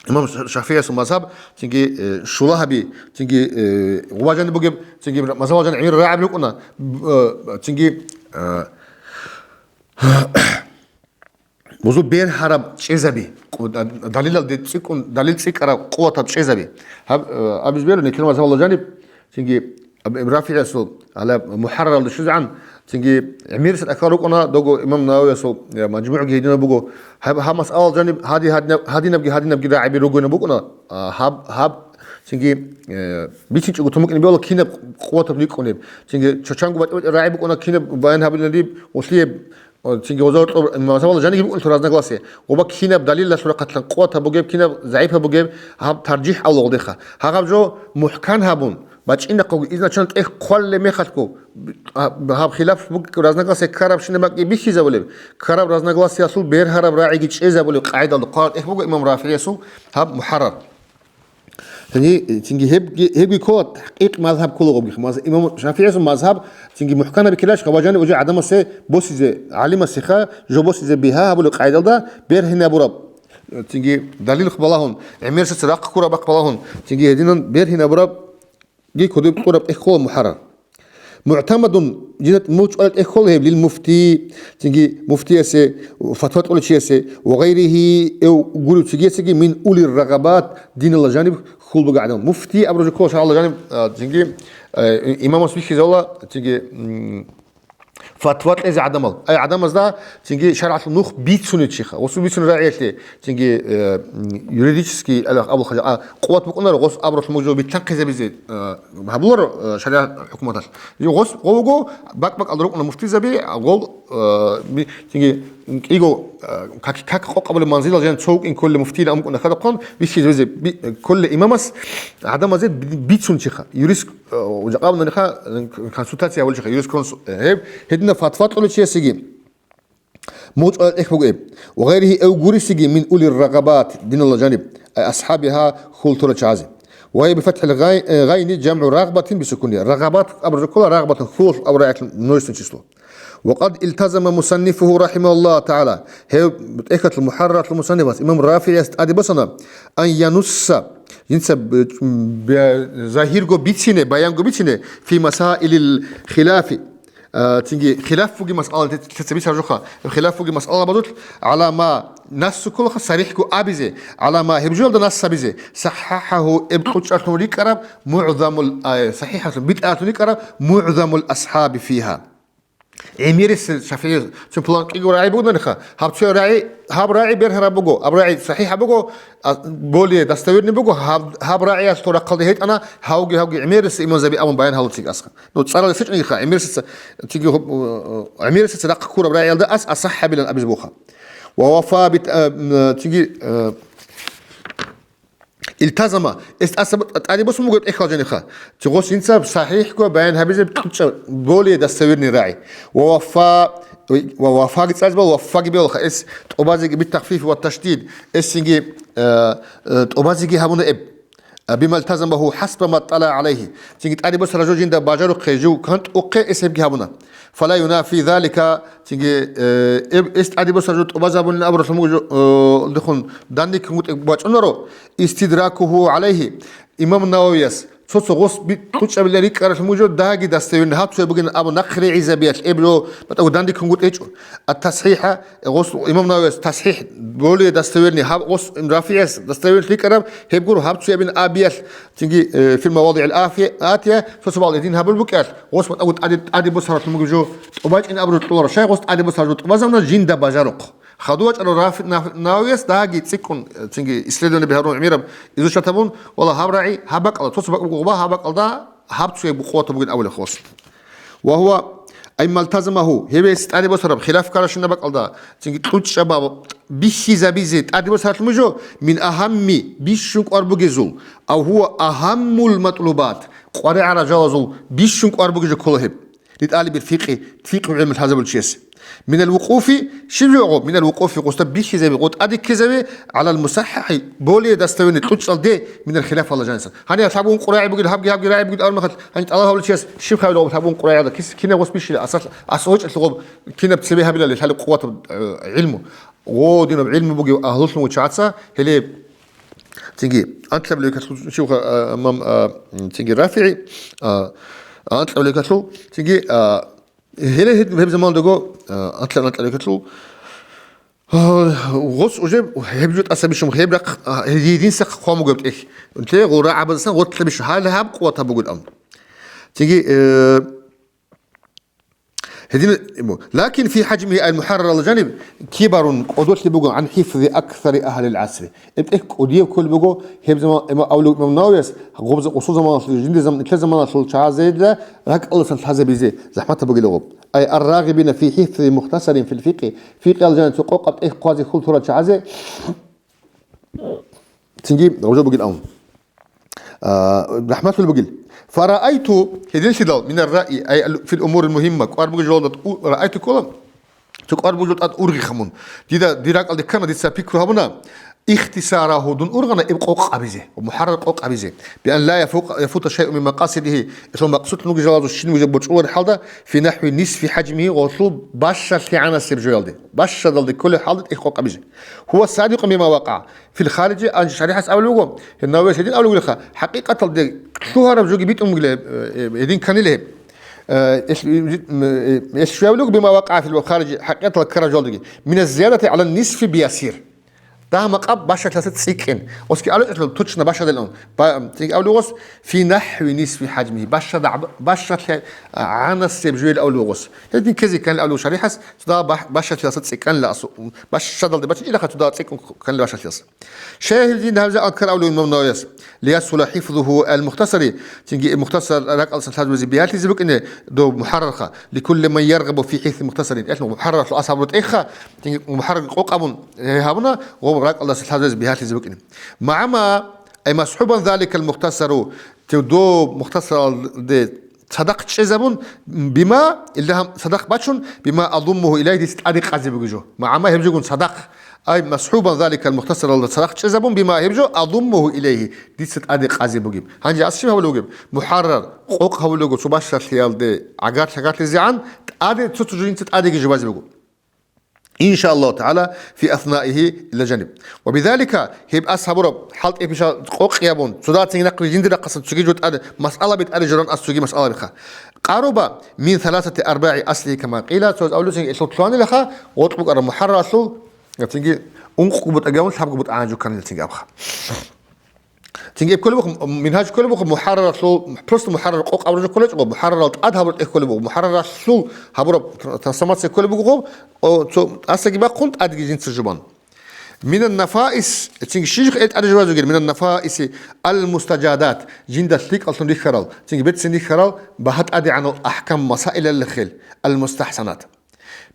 Имам Ша-, ШафигӀиясул мазгьаб, цинги, э, щула гьаби, цинги, э, гъубажани бугеб, цинги мазгьабалда жани гӀемер рагӀаби рукӀуна, б-, э, цинги, э, бузу бергьараб чӀезаби, къу-, да-, далилалде цӀикӀкӀун, далил цӀикӀкӀараб къуватаб чӀезаби. Гьаб, э, абиз беру, некер мазгьабалда жаниб, Цинги аб-, РафигӀиясул гьалаб мухӀарраралда щвезегӀан, цинги гӀемерисел ахӀвал рукӀуна, дого имам Нававиясул, я, МажмугӀги гьединаб буго. Гьаб, гьаб масъалал жаниб гьади-, гьадинаб-, гьадинабги рагӀаби ругони букӀуна, а, гьаб, гьаб, цинги, э, бицинчӀого тумукӀине бегьула кинаб къуватаб рикӀкӀунеб. Цинги чочанго батӀи-батӀи рагӀи букӀуна кинаб баян гьабилалиб, уллияб, О, цинги гъоза гьоркьоб мазгьабалда жаниги букӀунелъул разногласие. Гъоба кинаб далилалъул рахъалъан къуватаб бугеб, кинаб загӀипаб бугеб, гьаб таржихӀ авлугъдеха. Гьагъаб жо мухӀкан гьабун, бачӀинахъего изначально тӀехь хъвалеб мехалъго, гьаб, гьаб хилаф буг-, разногласие ккарабщинаб бакӀги бихьизабулеб, ккараб разногласиялъул бергьараб рагӀиги чӀезабулеб къагӀидалда хъвараб тӀехь буго имам РафигӀиясул гьаб мухӀаррар. Гьанже, цинги гьебги, гьебги ккола тахӀкъикъ мазгьаб ккола гъобги. Маз-, имам ШафигӀиясул мазгьаб, цинги мухӀкан гьаби ккелаш, гъабажани уже гӀадамасе босизе, гӀалимасеха жо босизе бигьа гьабулеб къайдалда бергьинабураб. Цинги далил балагьун, гӀемерисеца рахъ ккураб бахъ балагьун, цинги гьединан бергьинабурабги кодоб кьураб тӀехь ккола мухӀаррар. МугӀтамадун, жинат мугъчӀвараб тӀехь ккола гьеб лил муфти, цинги муфтиясе, фатва кьолев чиясе, ва гъайригьи, эв гурев цогиясеги мин улир рагъабат, диналда жаниб хьул бугеб гӀадамал. Муфти абураб жо ккола шаргӀалда жаниб, а, цинги, э, имамас вихьизавула, цинги, м, Патва кьезе гӀадамал. Ай гӀадамазда цинги шаргӀалъул нух бицунев чиха. Гъосул бицунеб рагӀиялъе цинги, э, м, юридический, аллагь абул хажа, а, къуват букӀунаро, гъос абуралъ мугӀжо битӀанхъизабизе, э, гьабуларо, э, шаригӀат хӀукуматалъ. Гъос гъовго бакӀ-бакӀалда рукӀуна муфтизаби, гъол, э, ми-, цинги кӀиго, э, как, как къокъабулеб манзилал жан цо вукӀин кколе муфтийилан амкӀун ахадахъун, бихьизабизе би-, кколе имамас, гӀадамазе би-, бицун чиха. Юрис-, Э, жакъа абунаниха, э, консультация гьавулчиха, юрисконс-, э, гьеб, гьедина фатва кьолев чиясеги. МугӀчӀвараб тӀехь буго гьеб. Ва гъайрихи эв гурисиги мин улир рагъабат, диналла жаниб, ай асхӀабиха хьул тура чагӀазе. Ва гьеб бифатхӀил гъай-, э, гъайни жамгӀу рагъбатин бисукуни. Рагъабат абураб жо ккола, рагъбатун хьул абураб аятал множественное число. Ва къад илтазама мусаннифуху рахимахуллагьу тагӀала. Гьев тӀехьалъул мухӀарраралъул мусаннифас имам РафигӀияс тӀаде босана, ан янусса, жинца б-, б-, загьирго бицине, баянго бицине, фи масаилил хилафи. А, цинги хилаф буги масъала, те-, те-, цебе саржуха. Хилаф буги масъала бадул, гӀала ма нассу кколаха сарихӀго абизе, гӀала ма гьеб жоялда нас гьабизе, саххахӀаху эб кьучӀалъун рикӀкӀараб мугӀзамул, а, сахихӀалъун битӀалъун рикӀкӀараб мугӀзамул асхӀаби фиха. ГӀемерисел ШафигӀи, цо пулан кӀиго рагӀи бугонаниха, гьаб цо рагӀи, гьаб рагӀи бергьараб буго, гьаб рагӀи сахихӀаб буго, а, более достоверный буго, гьаб, гьаб рагӀиялъул рахъалде гьетӀана, гьавги, гьавги гӀемерисел имамзаби абун баян гьалуцин асха. Ну, цӀарал сечӀнигиха, гӀемерисеца, цинги гьоб-, гӀемерисеца рахъ ккураб рагӀиялда ас асахӀабилан абиз буха. Ва вафа бит-, а, м, цинги, а, Илтазама, эс тӀаса-, тӀаде босун буго тӀехьал жаниха. Цо гъос жинца сахихӀго баян гьабизе кьучӀа более достоверный рагӀи. Ва вафа, ва вафаги цӀализабал ваффаги белха, эс тӀубазеги бит-тахфиф ва ташдид, эсинги, э, э, тӀубазеги гьабуна эб. Бима илтазамаху хӀасба ма тӀала гӀалайгьи. Цинги тӀаде босараб жо жинда бажарухъе, жив кантӀухъе эс гьебги гьабуна. Фала юнафи залика, цинги, э, эб-, эс тӀаде босараб жо тӀубазабунин абуралъун буго жо, э, дихъун данде ккунгутӀи бачӀунаро, истидракуху гӀалайгьи. Имам Нававияс цо-цо гъос би-, кьучӀабилан рикӀкӀаралъун буго жо, дагьги достоверный гьаб цо бугин абу нахъригӀизабиялъ эб жо батӀаго данде ккунгутӀи гьечӀо. Ат-тасхӀихӀа, гъос имам Нававияс тасхӀихӀ более достоверный, гьаб гъос РафигӀияс достоверный рикӀкӀараб, гьеб гуро гьаб цо абин абиялъ, цинги, э, фил мавадигӀил афи-, атия, цо-цо бал гьедин гьабул букӀиялъ, гъос батӀаго тӀаде, тӀаде босаралъун буго жо тӀубачӀин абуру кьоларо. Щай гъос тӀаде босараб жо тӀубазабуна жинда бажарухъ. Хадув вачӀарав Рафи-, Наф-, Нававияс дагьги цӀикӀкӀун, э, цинги исследование бигьарун гӀемераб изучать гьабун, вала гьаб рагӀи гьаб бакӀала, цо-цо бакӀ-, гъоба гьаб бакӀалда гьаб цояб къуватаб бугин абулеб хос. Ва гьува, ай малтазамагьу, гьев гьес тӀаде босараб хилаф ккаращинаб бакӀалда, цинги кьучӀабаб бихьизабизе тӀаде босаралъун буго, мин агьамми, бищун кӀвар бугезул, ав гьува агьаммул матлубат, къваригӀарал жалазул бищун кӀвар бугезе ккола гьеб. ЛитӀалибил фикъи, фикъгьу гӀилму лъазабулев чияс. Минал вукъуфи, щиб жо гъо? Минал вукъуфи, гъосда бихьизаби, гъо тӀадихьизаби, гӀалал мусаххахӀи, более достоверный кьучӀалде, минал хилаф гьала жанисан. Гьанир гьаб ункъо рагӀи бугел, гьабги, гьабги рагӀи бугел абун махал, гьанир тӀалаб гьавличияс щиб хавила гъоб гьаб ункъо рагӀида? Кис-, кинаб гъос бищила асал, ас гъочӀалъе гъоб кинаб цебе гьабилали, лъали къуватаб, э, гӀилму. Гъо динаб гӀилму бугев агьлулъун вучагӀаца, гьеле Цинги, анкьабилеб калъул щивха, а, имам, а, цинги РафигӀи, а, анкьабилеб калъул, цинги, а, гьеле гьеб, гьеб замандаго, а, анкьаб-, анкьабилеб калъул, а, гъос уже гьеб жо тӀаса бищун, гьеб рахъ, а, гьединса хъван бугеб тӀехь. Унте гъура гӀабадасан гъотлъа бищун, гьал гьаб къуватаб бугел ам. Цинги, э, Гьедин, лакин фи хӀажмигьи ал-мухӀаррар алжаниб кибарун кӀодолъи буго гӀан хӀифзи аксари агьлил гӀасри. ГьебтӀехь кӀудияб кколеб буго, гьеб заман, имам, авлу имам Нававияс, гъоб за-, гъусул заманалъул, жиндир заман, нилъер заманалъул чагӀазеда ракӀалдасан лъазабизе захӀматаб бугелъул гъоб. Ай ар-рагъибина фи хӀифзи мухтасарин фил фикъи, фикъи алжаниб цо къокъаб тӀехь хъвазе хьул турал чагӀазе, Цинги гъужал бугин абун. А, рахматул бугил. Фараайту, гьединлъидал, минар раи, ай ал-, фил умурил мухьимма, кӀвар бугеб жоялда у-, раайту ккола, цо кӀвар бугеб жо тӀад ургъиха мун. Дида, дир ракӀалде ккана, дица пикру гьабуна, ихтисарагьу, дун ургъана иб къокъ абизе, ва мухӀаррар къокъ абизе. Биан ла яфука, яфута шайъун мин макъасидигьи, исал макъсуд лугӀи жалазул щин вижа бочӀулареб хӀалда, фи нахӀви нисфи хӀажмигьи, гъолъул бащалъи гӀанасеб жоялде. Бащадалде кколеб хӀалда тӀехь къокъ абизе. Гьува садикъун бима вакъа. Фил харижи, анжи шарихӀас абулеб буго, гьеб Нававияс гьедин абулеб бугилаха, хӀакъикъаталде лъугьараб жоги битӀун бугила гьеб, э, э, гьедин кканила гьеб. Э, ил, м, э, ил щвабилеб буго бима вакъа фил харижи, хӀакъикъаталда ккараб жоялдаги. Мина зиядати гӀала нисфи биясир. Дагь-макъаб бащалъаса цӀикӀкӀин. Оски алукьалъул тучна бащадал ун. Ба-, цинги авлугъос, фи нахӀви нисфи хӀажмихи. Бащада-, бащалъа-, гӀанасеб жуел авлугъос. Гьедин ккезе кканил авлугъ шарихӀас, цуда баш-, бащалъаса цӀикӀкӀанила асу-, бащадалде бачӀин илаха цуда цӀикӀкӀун кканил бащалъаса. Шайгьил дин гьавзе анкар авлугъ имам Нававияс. Лиясула хӀифзуху ал-Мухтасари. Цинги Мухтасар ракӀалдасан лъазабизе бигьалъизе букӀине дов мухӀаррарха. Ликулли ман яргъабу фи хӀифзи Мухтасарин. Гьелъ мухӀаррарлъу асаб рутӀеха, цинги мухӀаррарги къокъ абун гьей гьабуна, гъоб ракӀалдаса лъазабизе бигьалъизе букӀине. МагӀама, ай масхӀубан заликал мухтасару, тев дов мухтасаралде цадахъ чӀезабун, бима, илдагьам цадахъ бачун, бима адуммуху илайгьи, дица тӀаде къазе бугеб жо. МагӀама гьеб жогун цадахъ, ай масхӀубан заликал мухтасаралда цадахъ чӀезабун, бима гьеб жо адуммуху илайгьи, дица тӀаде къазе бугеб. Гьанже ас щиб гьабулеб бугеб? МухӀаррар къокъ гьабулего цо бащалъиялде гӀагарлъа-гарлъизегӀан, тӀаде цо-цо жо жинца тӀадеги жубазе буго. Ин ша Аллагьу тагӀала, фи аснаихи ила жаниб. Ва бизалика, гьеб ас гьабураб хӀалтӀи пиша къокъ гьабун, цо дацин нахъе жиндир рахъасан цоги жо тӀаде, масъалаби тӀаде журан ас цоги масъалабиха. Къаруба мин саласати арбагӀи аслихи кама къила, цо авлуцин илъул лъугьанилаха, гъоркь букӀараб мухӀарралъул, цинги ункъго бутӀа гьавун лъабго бутӀа гӀанжу кканилцинги абха. Цинги кколебухъ, мингьаж кколебухъ, мухӀарраралъул, просто мухӀаррар къокъ абураб жо кколечӀого, мухӀаррарал тӀад гьабураб тӀехь кколебухъ, мухӀарраралъул гьабураб тр-, трансформация кколебухъ, о, цо тӀасаги бахъун, тӀадги жинца жубан. Минан нафаис, цинги щижихъ эл тӀаде жубазугел, минан нафаиси ал-мустажадат, жинда лъикӀаллъун рихьарал, цинги берцин рихьарал, багьа тӀадегӀанал ахӀкам масаилаллахел, ал-мустахӀсанат.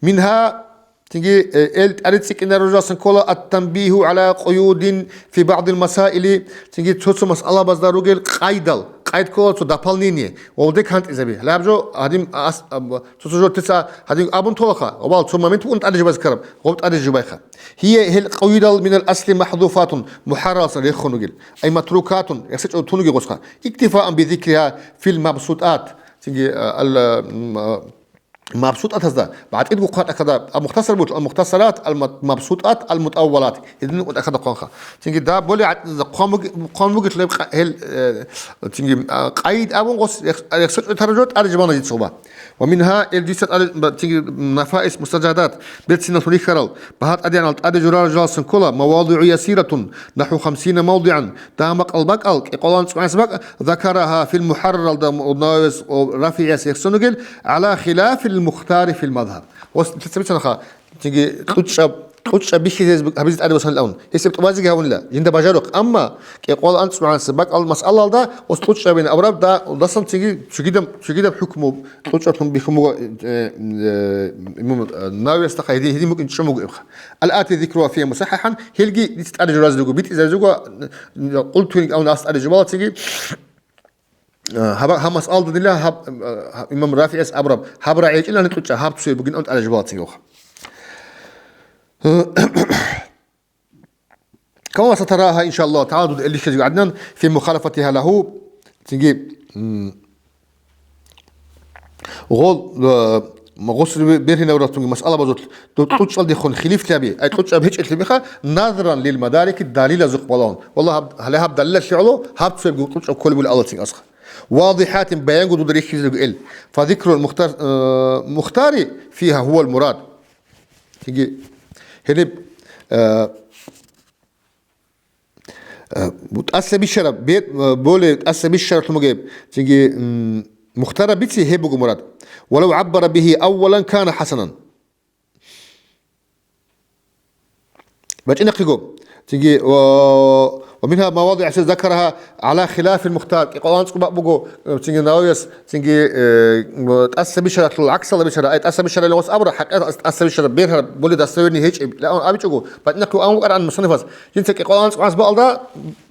Мингьа, цинги, э, эл тӀаде цӀикӀкӀинаружасан ккола ат-танбиху гӀала къуюдин фи багӀдил масаили, цинги цо-цо масъалабазда ругел къайдал, къайд ккола цо дополнение, гъолде кантӀизаби. Гьалаб жо гьадин ас-, аб-, цо-цо жо тица гьадин абун толаха, гъобал цо момент букӀун тӀаде жубазе ккараб, гъоб тӀаде жубайха. Гьие гьел къуюдал минал асли махӀзуфатун, мухӀарралсан рехун ругел, ай матрукатун, рехсечӀо тунуги гъосха, иктифаан би зикриха фил мабсутат, цинги, а, ал-, м, а, мабсутӀатазда, батӀидго хъван тӀахьазда, а, мухтасар буго, а, мухтасарат, ал-ма-, мабсутӀат, ал-мутӀаввалат. Гьедин тӀахьазда хъванха. Цинги даб боли гьатӀизда хъван буги-, хъван бугелъ гьеб къа-, гьел, э, цинги, а, къайд абун гъос рехс-, рехсачӀо тараб жо тӀаде жубана жицаба. Ва мингьа эл дица тӀаде ба-, цинги нафаис мустажадат, берциналъун рихьарал, багьа тӀадегӀанал тӀаде журарал жалсан ккола, мавадигӀу ясиратун, нахӀу хамсина мавдигӀан, Дагьа-макъал бакӀал, кӀикъоялда анцӀбукьанас бакӀ, закарагьа фил мухӀарраралда Нававияс ва РафигӀияс рехсон ругел, гӀала хилафил мухтари фил мазгьаб. Ва лъицабицанаха, цинги кьучӀаб, кьучӀаб бихьизаб гьабизе тӀаде босанилан. Гьесиб тӀубазеги гьавунила, жинда бажарухъ. Амма кӀикъоялда анцӀбукьанас бакӀал масъалалда ос кьучӀабин абураб да, дасан цинги цогидаб, цогидаб хӀукму кьучӀаблъун бихьун буго, э, э, имам, э, Нававиясда гьедин, гьедин букӀин чӀун буго эбха. Ал-ати зикругьа фигьа мусаххӀахӀан, гьелги дица тӀаде журазе руго, битӀизаризе руго, къултуни кӀалун ас тӀаде жубалацинги, а, гьаб-, гьаб масъалда дила гьаб, а, имам РафигӀияс абураб, гьаб рагӀи гьечӀилани кьучӀа, гьаб цояб бугин ан тӀаде жубалацинги ваха. Кама сатарагьа, иншаллагьу тагӀала, дуда элихьизеги гӀадинан, фи мухалафатигьа лагьу, цинги, м, Гъол, э, гъосул бергьинав ратунги масъалабазул ду-, кьучӀалдехун хилифлъаби, ай кьучӀаб гьечӀелъи меха, назран лил мадарики, далилазухъ балагьун. Валлагь, гьаб-, гьале гьаб далилалъе гӀоло, гьаб цояб кьучӀаб кколеб були Аллагьцин асха. Вадихатин, баянгу дуда рихьизелгу эл. Фазикрул мухтар-, э, мухтари фигьа гьувал мурад. Цинги, гьениб, э, Э, тӀаса бищараб, бе-, э, более тӀаса бищаралъун бугеб, цинги, м, мухтараб бици гьеб буго мурад. Валав гӀаббара бигьи аввалан кана хӀасанан. БачӀинахъего. Цинги, ва, ва мингьа мавадигӀ гӀасир закарагьа гӀала хилафил мухтар. КӀикъоялда анцӀбукь буго, э, цинги Нававияс Цинги, э, тӀаса бищаралъул гӀаксалда бищара, ай тӀаса бищарайилан гъос абура, хӀакъикъат тӀаса бищараб бергьараб более достоверный гьечӀеб, лан абичӀого, батӀинахъе ан вукӀаран мусаннифас, жинца кӀикъоялда анцӀбукьанас бакӀалда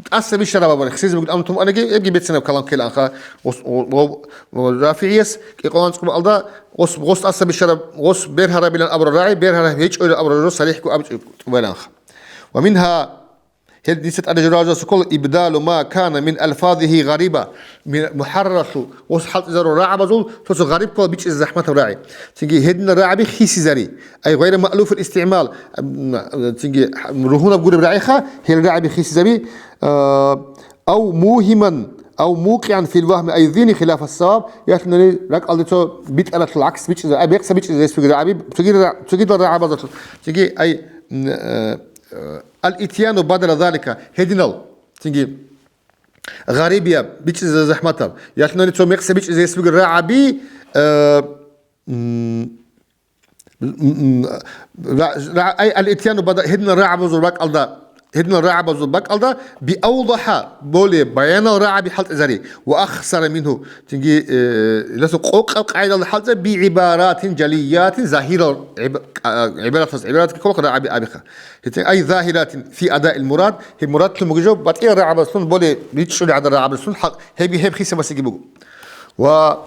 тӀаса бищараб абура, хсизе бугин амун туманиги, эбги бецинаб калам ккеланха, гъос, гъо-, гъо-, РафигӀияс кӀикъоялда анцӀбукьалда гъос, гъос тӀаса бищараб, гъос бергьарабилан абура рагӀи, бергьараб гьечӀойилан абура жо, салихӀго абичӀо тӀубайланха. Ва мингьа Гьел дица тӀаде журал жо суккула ибдалу ма кана мин алфазихи гъариба, мин мухӀарралъул, гъос хӀалтӀизарул рагӀабазул цо-цо гъариб ккола бичӀчӀизе захӀматаб рагӀи. Цинги гьединал рагӀаби хисизари, ай гъайра маълуфил истигӀмал, м, цинги ругьунаб гуреб рагӀиха, гьел рагӀаби хисизаби, а, ав мугьиман, ав мукъигӀан фил вагьми ай зини хилафас саваб, ялъуни ракӀалде цо битӀаралъул гӀакс бичӀчӀизе, ай бекъса бичӀчӀизе гьесуги рагӀаби, цогидал ра-, цогидал рагӀабазулъ, цинги ай, м, а, а, Ал-итьяну бадала залика, гьединал, цинги гъарибияб, бичӀчӀизе захӀматаб, ялъунани цо мекъса бичӀчӀизе гьес бугел рагӀаби, э, м, м, ра-, ра-, ай, ал-итьяну бада-, гьединал рагӀабазул бакӀалда, гьединал рагӀабазул бакӀалда, биавдаха, более баянал рагӀаби хӀалтӀизари, ва ахсара мингьу, цинги, э, илдаса къокъаб къагӀидалда хӀалтӀизари, би гӀибаратин жалиятин, загьирал гӀиб-, а, гӀибаратаз, гӀибаратги кколаха рагӀаби абиха. Гьедин, ай загьиратин фи адаил мурад, гьеб мурадлъун бугеб жо, батӀиял рагӀабаслъун, более ричӀчӀулел гӀадан рагӀабаслъун, хӀал-, гьеб, гьеб хисабасеги буго. Ва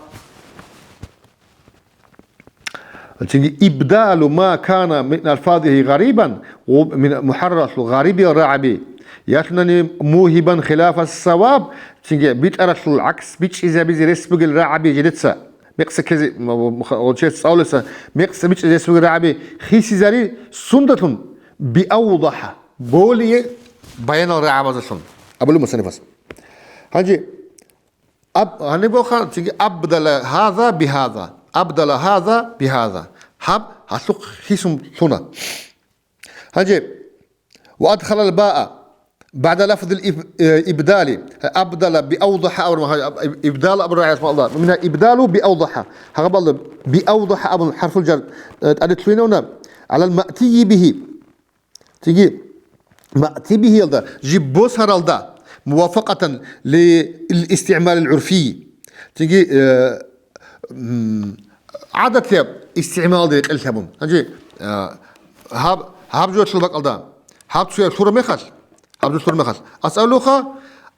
Цинги ибдалу ма кана мин алфазихи гъарибан, гъуб-, мин мухӀарралъул гъарибиял рагӀаби, ялъунани мугьибан хилафас саваб, цинги битӀаралъул гӀакс бичӀчӀизабизе рес бугел рагӀаби жидеца, мекъса ккезе, м-, м-, м-, гъочес цӀалулеса, мекъса бичӀчӀизе рес бугел рагӀаби хисизари сундалъун биавдаха, более баянал рагӀабазалъун абулеб мусаннифас. Гьанже Аб-, гьаниб боха, цинги абдала гьаза бигьаза. Абдала гьаза бигьаза. Гьаб гьалъухъ хисун лъуна. Гьанже, ва адхалал баа, баъда лафзил иб-, э, ибдали, абдала биавдаха абурма, гьа-, аб-, иб-, ибдал абурай гьалъ Аллагь. Мина ибдалу биавдаха. Гьагъаб алла, биавдаха абун хӀарфул жар, э, тӀаде лъугьинавна, гӀалал маътийи бигьи. Цинги маътибигьиялда, жиб босаралда, мувафакъатан ли-, ил истигӀмалил гӀурфий. Цинги, э, м, гӀадатияб истигӀмалалда рекъел гьабун. Гьанже, э, гьаб, гьаб жо лъур бакӀалда, гьаб цояб лъураб мехалъ, гьаб жо лъураб мехалъ, асъалуха,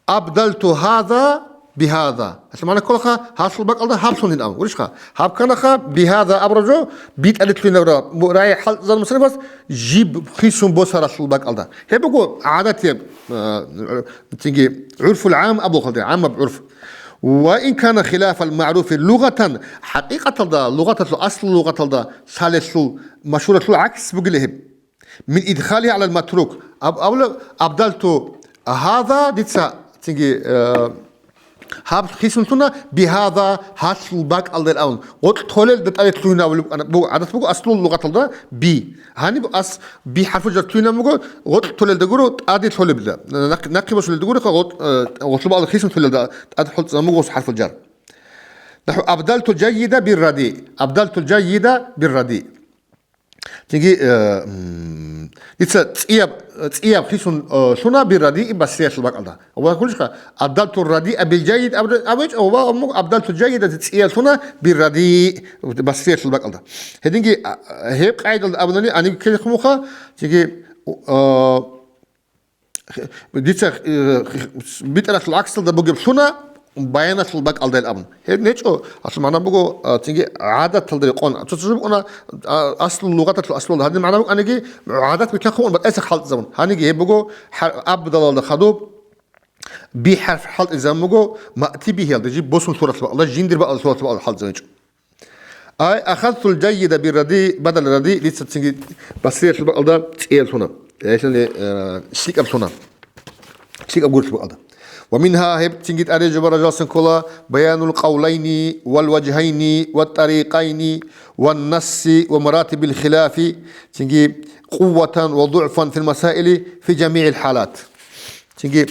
абдалту гьаза бигьаза. Гьелъул магӀна кколаха, гьалъул бакӀалда гьаблъунин абун. Гурищха? Гьаб кканаха, бигьаза абураб жо, битӀарилъунабра, рагӀи хӀалтӀизабун мусаннифас, жиб хисун босаралъул бакӀалда. Гьеб буго гӀадатияб, а, цинги гӀурфул гӀам абулхъалде, гӀаммаб гӀурф. Ва ин кана хилафал магӀруфи лугъатан, хӀакъикъаталда, лугъаталъул, аслу лугъаталда лъалелъул, машгьуралъул гӀакс бугила гьеб. Мин идхалигьи гӀалал матрук. Аб-, абула, абдалту гьаза, дица цинги, э, гьаб хисун лъуна, бигьаза, гьалъул бакӀалдайин абун. Гъоркь толелда тӀаде лъугьинабулеб букӀана, бу-, гӀадат буго аслул лугъаталда би. Гьаниб ас би хӀарфул жар лъугьинаб буго, гъоркь толелда гуро тӀаде лъолебла. Нахъ-, нахъе босулелда гуро, гъоркь, э, гъоркьлъубал хисун толелда тӀаде хӀалтӀизабун буго гьарфул жар. НахӀу абдалту жайида бир ради. Абдалту жайида бир ради. Цинги, э, м, дица цӀияб, цӀияб хисун, э, лъуна бир радиъ басриялъул бакӀалда. Ва хъулищха, абдалту радиъа бил жайид аб-, абечӀо, ва абдалту жайида цӀияб лъуна бир радиъ басриялъул бакӀалда. Гьединги, а, гьеб къайдалда абунани, аниги ккелехъумуха, цинги, э, Дица, э, битӀаралъул гӀаксалда бугеб лъуна, баяналъул бакӀалдайин абун. Гьеб нечӀо, гьалъул магӀна буго, а, цинги гӀадаталда рекъон. Цо-цо жо букӀуна, а, аслу лугъаталъул аслуялда. Гьадин магӀна букӀаниги, гӀадат бикахъун батӀайсах хӀалтӀизабун. Гьаниги гьеб буго, хӀар-, абдалалда хадуб, би хӀарф хӀалтӀизабун буго, маътибигьиялда, жиб босун лъуралъул бакӀалда, жиндир бакӀалда лъуралъул бакӀалда хӀалтӀизабун гьечӀо. Ай ахазтул жайида бир ради, бадал ради, дица цинги басриялъул бакӀалда цӀиялъуна. Яни, э, лъикӀаблъуна. ЛъикӀаб гурелъул бакӀалда. Ва мингьа, гьеб цинги тӀаде жубараб жалсан ккола, баянул къавлайни вал важгьайни ват тарикъайни ван насси ва маратибил хилафи, цинги къувватан ва дугӀфан фил масаили фи жамигӀил хӀалат. Цинги,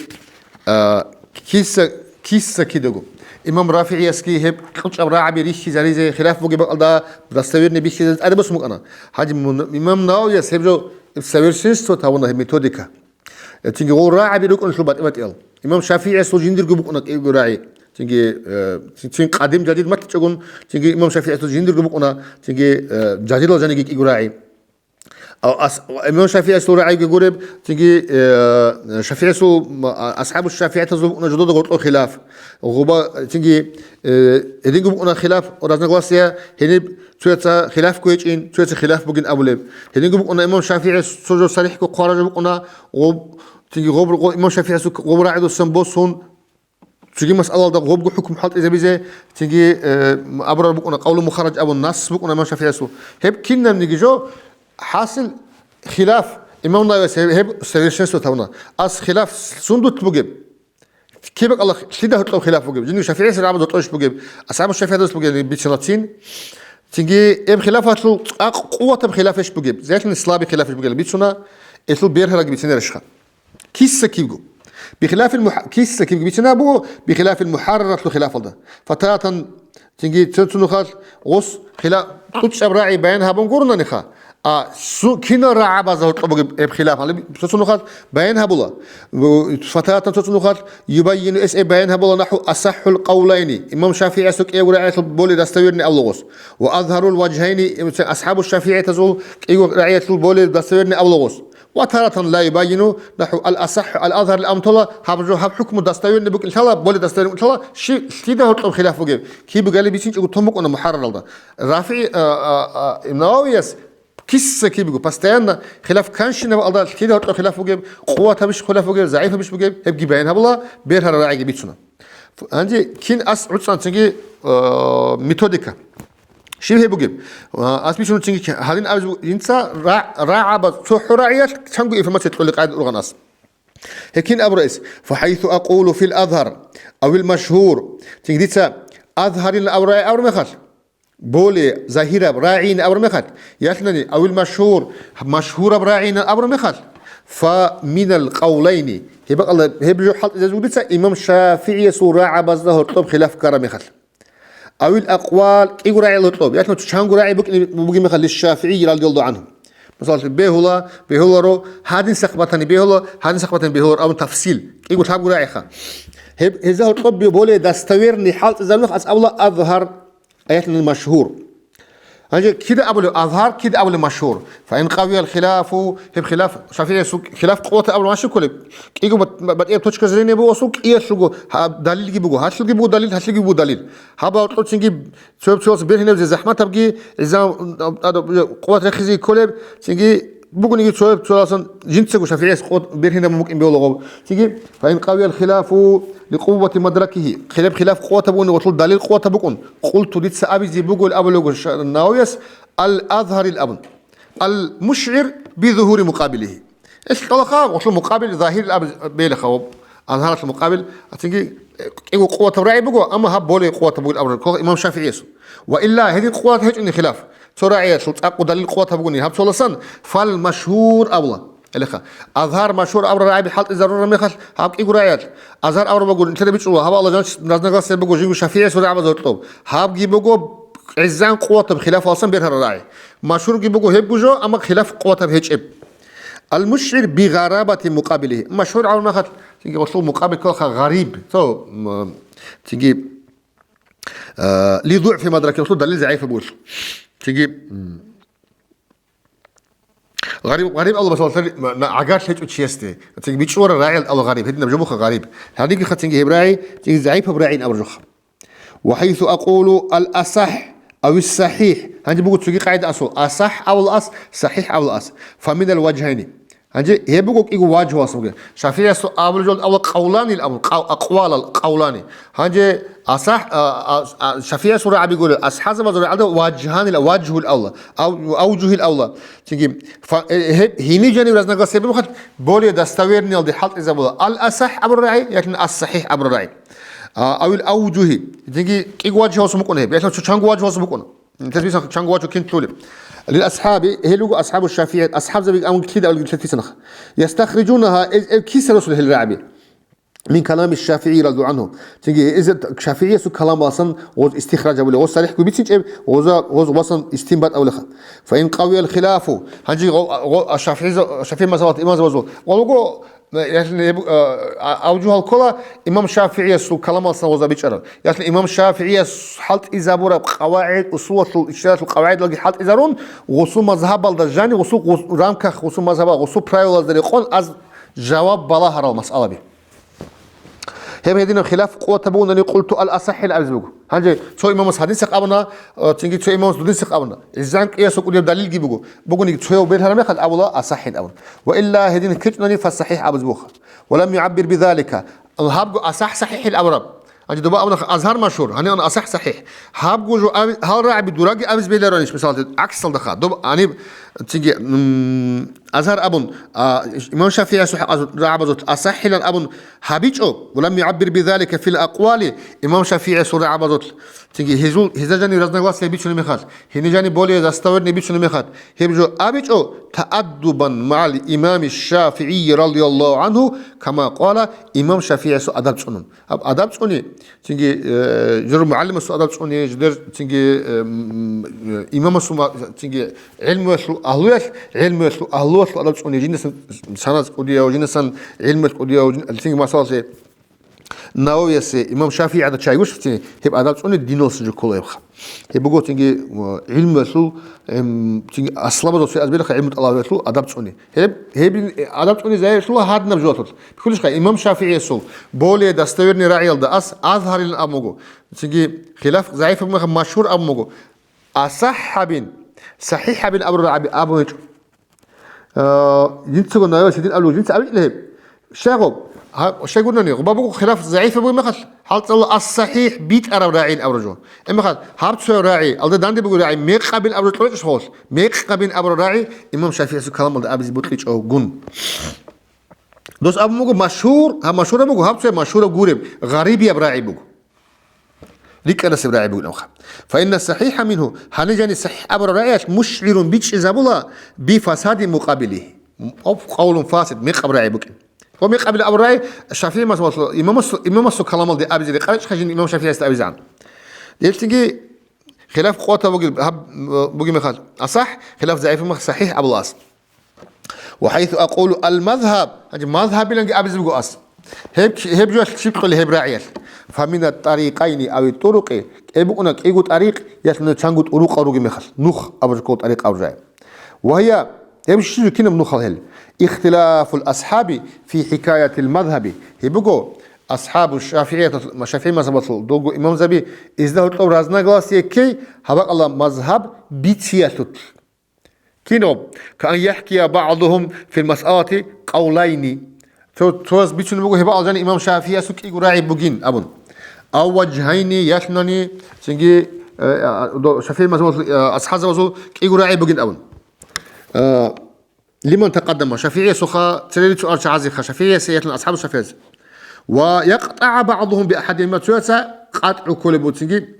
а, киса, киса кидаго. Имам РафигӀиясги гьеб кьучӀаб рагӀаби рихьизаризе хилаф бугеб бакӀалда достоверный бихьизаризе тӀаде босун букӀана. Гьадин мун-, имам Нававияс гьеб жо совершенствовать гьабуна гьеб методика. Э, цинги гъол рагӀаби рукӀуналъул батӀи-батӀиял. Имам ШафигӀиясул жиндирго букӀуна кӀиго рагӀи. Цинги, э, цин, цин къадим жадид матичӀогун, цинги имам ШафигӀиясул жиндирго букӀуна, цинги, э, жадидал жаниги кӀиго рагӀи. А, ас-, имам ШафигӀиясул рагӀиги гуреб, цинги, э, ШафигӀиясул, м, а, асхӀабу ШафигӀитазул букӀуна жодода гъоркьо хилаф. Гъуба, цинги, э, гьединго букӀуна хилаф, разногласия, гьениб цояца хилаф кквечӀин, цояца хилаф бугин абулеб. Гьединго букӀуна имам ШафигӀияс цо жо сарихӀго хъвараб жо букӀуна, гъоб-, цинги гъоб-, гъо-, имам ШафигӀиясул гъоб рагӀидасан босун, Цоги масъалалда гъобго хӀукму хӀалтӀизабизе, цинги, э, абураб букӀуна, къавлу мухарраж абун, нас букӀуна имам ШафигӀиясул. Гьеб кинабниги жо, хӀасил хилаф, имам Нававияс гьеб, гьеб совершенство тавуна. Ас хилаф сундулъ бугеб? Киб бакӀалда лъида гьоркьоб хилаф бугеб? Жиндир ШафигӀияс рагӀабаз гьоркьобищ бугеб? АсхӀабу ШафигӀидас бугеб бицинацин? Цинги гьеб хилафалъул цӀакъ къуватаб хилаф иш бугеб? Зехин слабый хилаф иш бугеб? Бицуна. Гьелъул бергьарабги бицинарищха? Киса кибго. Бихилафил мух-, киса кибго бицина буго, бихилафил мухарраралъул хилафалда. Фатарatan, цинги цо-цо нухалъ гъос хила-, тӀучӀаб рагӀи баян гьабун гуронаниха, а су-, кинал рагӀабазда гьоркьоб бугеб гьеб хилаф, гьале цо-цо нухалъ баян гьабула. Фатарatan цо-цо нухалъ юбайину эс гьеб баян гьабула нахӀу асахӀул къавлайни, имам ШафигӀиясул кӀиябго рагӀиялъул более достоверный абула гъос, ва азгьарул важгьайни, асхӀабу ШафигӀиятазул кӀиго рагӀиялъул более достоверный абула гъос. Ва тарatan ла юбайину нахӀу ал-асахӀ, ал-азгьар, амтола гьаб жо, гьаб хӀукму достоверный букӀин лъала, более достоверный букӀин лъала, щи-, лъида гьоркьоб хилаф бугеб? Киб бугали бицинчӀого тун букӀуна мухарраралда. РафигӀи, а, а, а, Имам Нававияс киса кибго, постоянно хилаф, канщинаб алда лъида гьоркьоб хилаф бугеб, къуватабищ хилаф бугеб, загӀипабищ бугеб, гьебги баян гьабула, бергьараб рагӀиги бицуна. Гьанже кин ас гӀуцӀанцинги, а, методика. Щиб гьеб бугеб? А, ас бицунцинги гьалин абиз буго, инца ра-, рагӀабаз цохӀо рагӀиялъ чанго информация кьолеб къайда ургъан ас. Гьекин абурайс, фахайсу акъулу фил азгьар авил машгьур. Цинги дица азгьарин абурай абур мехалъ, более загьираб рагӀиин абур мехалъ, ялънани авил машгьур, машгьураб рагӀиин абур мехалъ, фа минал къавлайни. Гьеб бакӀалда гьеб жо хӀалтӀизаб буго дица имам ШафигӀиясул рагӀабазда гьоркьоб хилаф ккараб мехалъ. Авил акъвал кӀиго рагӀи гьоркьоб, яхӀлу чанго рагӀи букӀине-, бугеб мехалъ лиш-ШафигӀи радияллагьу гӀанху. Мисалалъе, бегьула, бегьуларо, гьадин сахбатани бегьула, гьадин сахбатани бегьуларо абун тафсил, кӀиго лъабго рагӀиха. Гьеб, гьезда гьоркьоб более достоверный хӀалтӀизаб нух ас абула азгьар, яхӀлу машгьур. Гьанже кида абулеб азгьар, кида абулеб машгьур? Фаин къавиял хилафу, гьеб хилаф, ШафигӀиясул хилаф къуватаб абулеб машгьур кколеб? КӀиго бат-, батӀияб точка зрения буго асул, кӀиялъулго, гьа, далилги буго, гьалъулги буго далил, гьалъулги буго далил. Гьаб гьоркьоб цинги цояб цояс бергьинабизе захӀматабги, гӀизан, а, а, къуват рехизе кколеб, цинги бугониги цояб цоясан жинцаго ШафигӀияс къуват бергьинаб мукӀин бегьулаго. Цинги, фаин къавиял хилафу ликъуввати мадракихи, хилаб хилаф къуватаб бугони, гъолъул далил къуватаб букӀун, къулту, дица абизе бугел абулего ша-, Нававияс, ал-азгьарил абун. Ал-мушгӀир би зугьури мукъабилихи. Ил кьолаха, гъолъул мукъабил загьирил аб-, белаха ва азгьаралъул мукъабил, ацинги, э, кӀиго къуватаб рагӀи буго, амма гьаб более къуватаб бугел абураб ккола имам ШафигӀиясул. Ва илла гьедин къуват гьечӀони хилаф, цо рагӀиялъул цӀакъу далил къуватаб бугони, гьаб цоласан, фал машгьур абула. Гьелеха, азгьар машгьур абураб рагӀаби хӀалтӀизарураб мехалъ, гьаб кӀиго рагӀиялъ азгьар абураб буго, нилъеда бичӀчӀула, гьаб Аллагь жанч назнагасеб буго жинго ШафигӀиясул рагӀабазда гьоркьоб. Гьабги буго гӀизан къуватаб хилафалсан бергьараб рагӀи. Машгьурги буго гьебго жо, амма хилаф къуватаб гьечӀеб. Ал-мушгӀир би гъарабати мукъабилихи. Машгьур гӀалмахал, цинги гъолъул мукъабил кколаха гъариб. Цо, м, цинги, а, ли дугӀфи мадракихи, гъолъул далил загӀипаб бугелъул. Цинги, м, гъариб, гъариб абула, масала, на, гӀагарлъи гьечӀо чиясде. Цинги бичӀчӀуларел рагӀиялда абула гъариб. Гьединаб жо буха гъариб. Гьадинги ха цинги гьеб рагӀи, цинги загӀипаб рагӀиин абураб жоха. Ва хайсу акъулу ал-асахӀ авис сахӀихӀ. Гьанже буго цоги къайда асул: асахӀ абула ас, сахӀихӀ абула ас. Фаминал важгьайни. Гьанже гьеб буго кӀиго важгьу ас бугеб. ШафигӀиясул абулеб жо абула къавланил абун, къав-, акъвалал къавлани. Гьанже асахӀ, а, а, а, ШафигӀиясул рагӀаби гурел, асхӀабзабазул рагӀалда важгьанил, важгьул абула, ав-, авжугьил абула. Цинги, фа-, э, гьеб гьениб жаниб разногласие бугеб мехалъ, более достоверныйялде хӀалтӀизабула: ал-асахӀ абураб рагӀи, яхин ас-сахӀихӀ абураб рагӀи. А, авил авжугьи, цинги кӀиго важгьу ас букӀун гьеб, яхин цо чанго важгьу ас букӀун. Нилъер бисан чанго вачун кин лъулеб. Лил асхӀаби, гьел руго асхӀабу ШафигӀи, асхӀабзаби амун лъида авлги лъетицанаха. Ястахрижунаха, э, э, киса росулел гьел рагӀаби. Мин калами ШафигӀи радияллагьу гӀанху. Цинги эзер ШафигӀиясул каламаласан гъоз истихраж абулеб, гъоз сарихӀго бицинчӀеб, гъоза, гъоз васан истинбат абулеха. Фаин къавиял хилафу. Гьанже гъо-, гъо-, а ШафигӀи, ШафигӀи мазгьабалъ имамзабазул. Гъолго Яхин гьеб, а, а, авжугьал ккола имам ШафигӀиясул каламалсан гъоза бичӀараб. Яхин имам ШафигӀияс хӀалтӀизабураб къавагӀид, усулалъул, ижтигьадалъул къавагӀидалги хӀалтӀизарун, гъусул мазгьабалда жани, гъусул, гъус-, рамках гъусул мазгьаба, гъусул правилазда рекъон аз жаваб балагьарал масъалаби. Гьеб гьединаб хилаф къуватаб бугони къулту ал-асахӀил абизе буго. Гьанже цо имамас гьадинсехъ абуна, а, цинги цо имамас дудинсехъ абуна. Гьезан кӀиясул кӀудияб далилги буго. Бугониги цояв бергьараб мехалъ абула асахӀин абун. Ва илла гьедин ккечӀони фасахӀихӀ абизе буго. Ва лам югӀаббир бизалика. Гьабго асахӀ сахӀихӀил абураб. Гьанже доба абуна азгьар машгьур, гьаниван асахӀ сахӀихӀ. Гьабго жо аби-, гьал рагӀаби дураги абизе беларонищ, мисалалъе, гӀаксалдаха. Доб гьаниб Цинги, м, азар абун, а, имам ШафигӀиясул хӀакъазул рагӀабазул асахӀилан абун гьабичӀо, ва лам югӀаббир бизалика фил акъвали, имам ШафигӀиясул рагӀабазул, цинги гьезул, гьезда жанив разногласия бицунеб мехалъ, гьениб жанив более достоверный бицунеб мехалъ, гьеб жо абичӀо, тааддубан магӀал имами ШафигӀийи радияллагьу гӀангьу, кама къала, имам ШафигӀиясул адаб цӀунун. Гьаб адаб цӀуни, цинги, э, жер мугӀалимасул адаб цӀуни, жидер, цинги, э, м, э, имамасул ма-, цинги гӀилмуялъул агьлуялъ, гӀилмуялъул агьлуялъул адаб цӀуни, жинасан саназ кӀудияв, жинасан гӀилмуялъ кӀудияв, жин-, цинги масаласе Нававиясе, имам ШафигӀида чайгурщ, цинги гьеб адаб цӀуни диналъул жо ккола гьебха. Гьеб буго цинги, э, гӀилмуялъул, эм, цинги аслабазул цояз белха гӀилму тӀалабиялъул адаб цӀуни. Гьеб, гьеб, э, адаб цӀуни загӀиплъула гьадинаб жоялъул. Бихьулищха, имам ШафигӀиясул более достоверный рагӀиялда ас азгьарилан абун буго. Цинги хилаф загӀип абун мехалъ машгьур абун буго. АсахӀ гьабин, сахӀихӀ гьабин абурал аб-, абун гьечӀо. Э, жинцаго навес гьедин абулеб, жинца абичӀила гьеб. Щай гъоб? Гьа, щай гурнани, гъоба буго хилаф загӀип бугеб мехалъ, хӀалцӀала ас-сахӀихӀ битӀараб рагӀин абураб жо. Гьеб мехалъ, гьаб цояб рагӀи, алда данде буго рагӀи, мекъабин абураб кьурачӀищ гъолъ. Мекъабин абураб рагӀи имам ШафигӀиясул каламалда абизе бокьичӀогун. Дос абун буго машгьур, гьаб машгьураб буго, гьаб цояб машгьураб гуреб, гъарибияб рагӀи буго. РикӀкӀадасеб рагӀи бугин абха. Фаинна сахӀихӀа мингьу, гьанижани сахӀихӀ абураб рагӀиялъ мушгӀирун бичӀчӀизабула би фасади мукъабилигьи. Къавлун фасид, мекъаб рагӀи букӀин. Ва мекъабил абураб рагӀи ШафигӀи мазгьабалъул имамас-, имамасул каламалде абизе рекъаричӀха жин имам ШафигӀиясда абизегӀан. Гьелъинги хилаф къуватаб бугеб, гьаб, бугеб мехалъ асахӀ, хилаф загӀип мехалъ сахӀихӀ абула ас. Ва хӀайсу акъулу ал-мазгьаб, гьанже мазгьабиланги абизе буго ас. Гьеб, гьеб жоялъ щиб кьола гьеб рагӀиялъ? Фамина тӀарикъайни ави тӀурукъи, кӀе букӀуна кӀиго тӀарикъ, ясна чанго тӀурукъал ругеб мехалъ, нух абураб жо ккола тӀарикъ абураб жо. Ва гьия, гьеб щиб кинаб нухал гьел? Ихтилафул асхӀаби фи хӀикаятил мазгьаби. Гьеб буго, асхӀабу ШафигӀиятал-, ШафигӀи мазгьабалъул дулго имамзаби изда гьоркьоб разногласие ккей, гьаб бакӀалда мазгьаб бициялъулъ. Кинаб? Каан яхӀкия багӀдухум фил масъалати къавлайни. Цо-, цояз бицунеб буго гьеб алжани имам ШафигӀиясул кӀиго рагӀи бугин абун. Ав важгьайни, ялъунани, цинги, э, а, до-, ШафигӀи мазгьабалъул, э, асхӀабзабазул кӀиго рагӀи бугин абун. Э, лиман такъаддама, ШафигӀиясулха церерицу арчагӀазеха, ШафигӀиясе, ялъун асхӀабу ШафигӀиясе. Ва якътагӀа багӀдухум би ахӀадихима, цояца къатӀгӀу кколеб буцинги,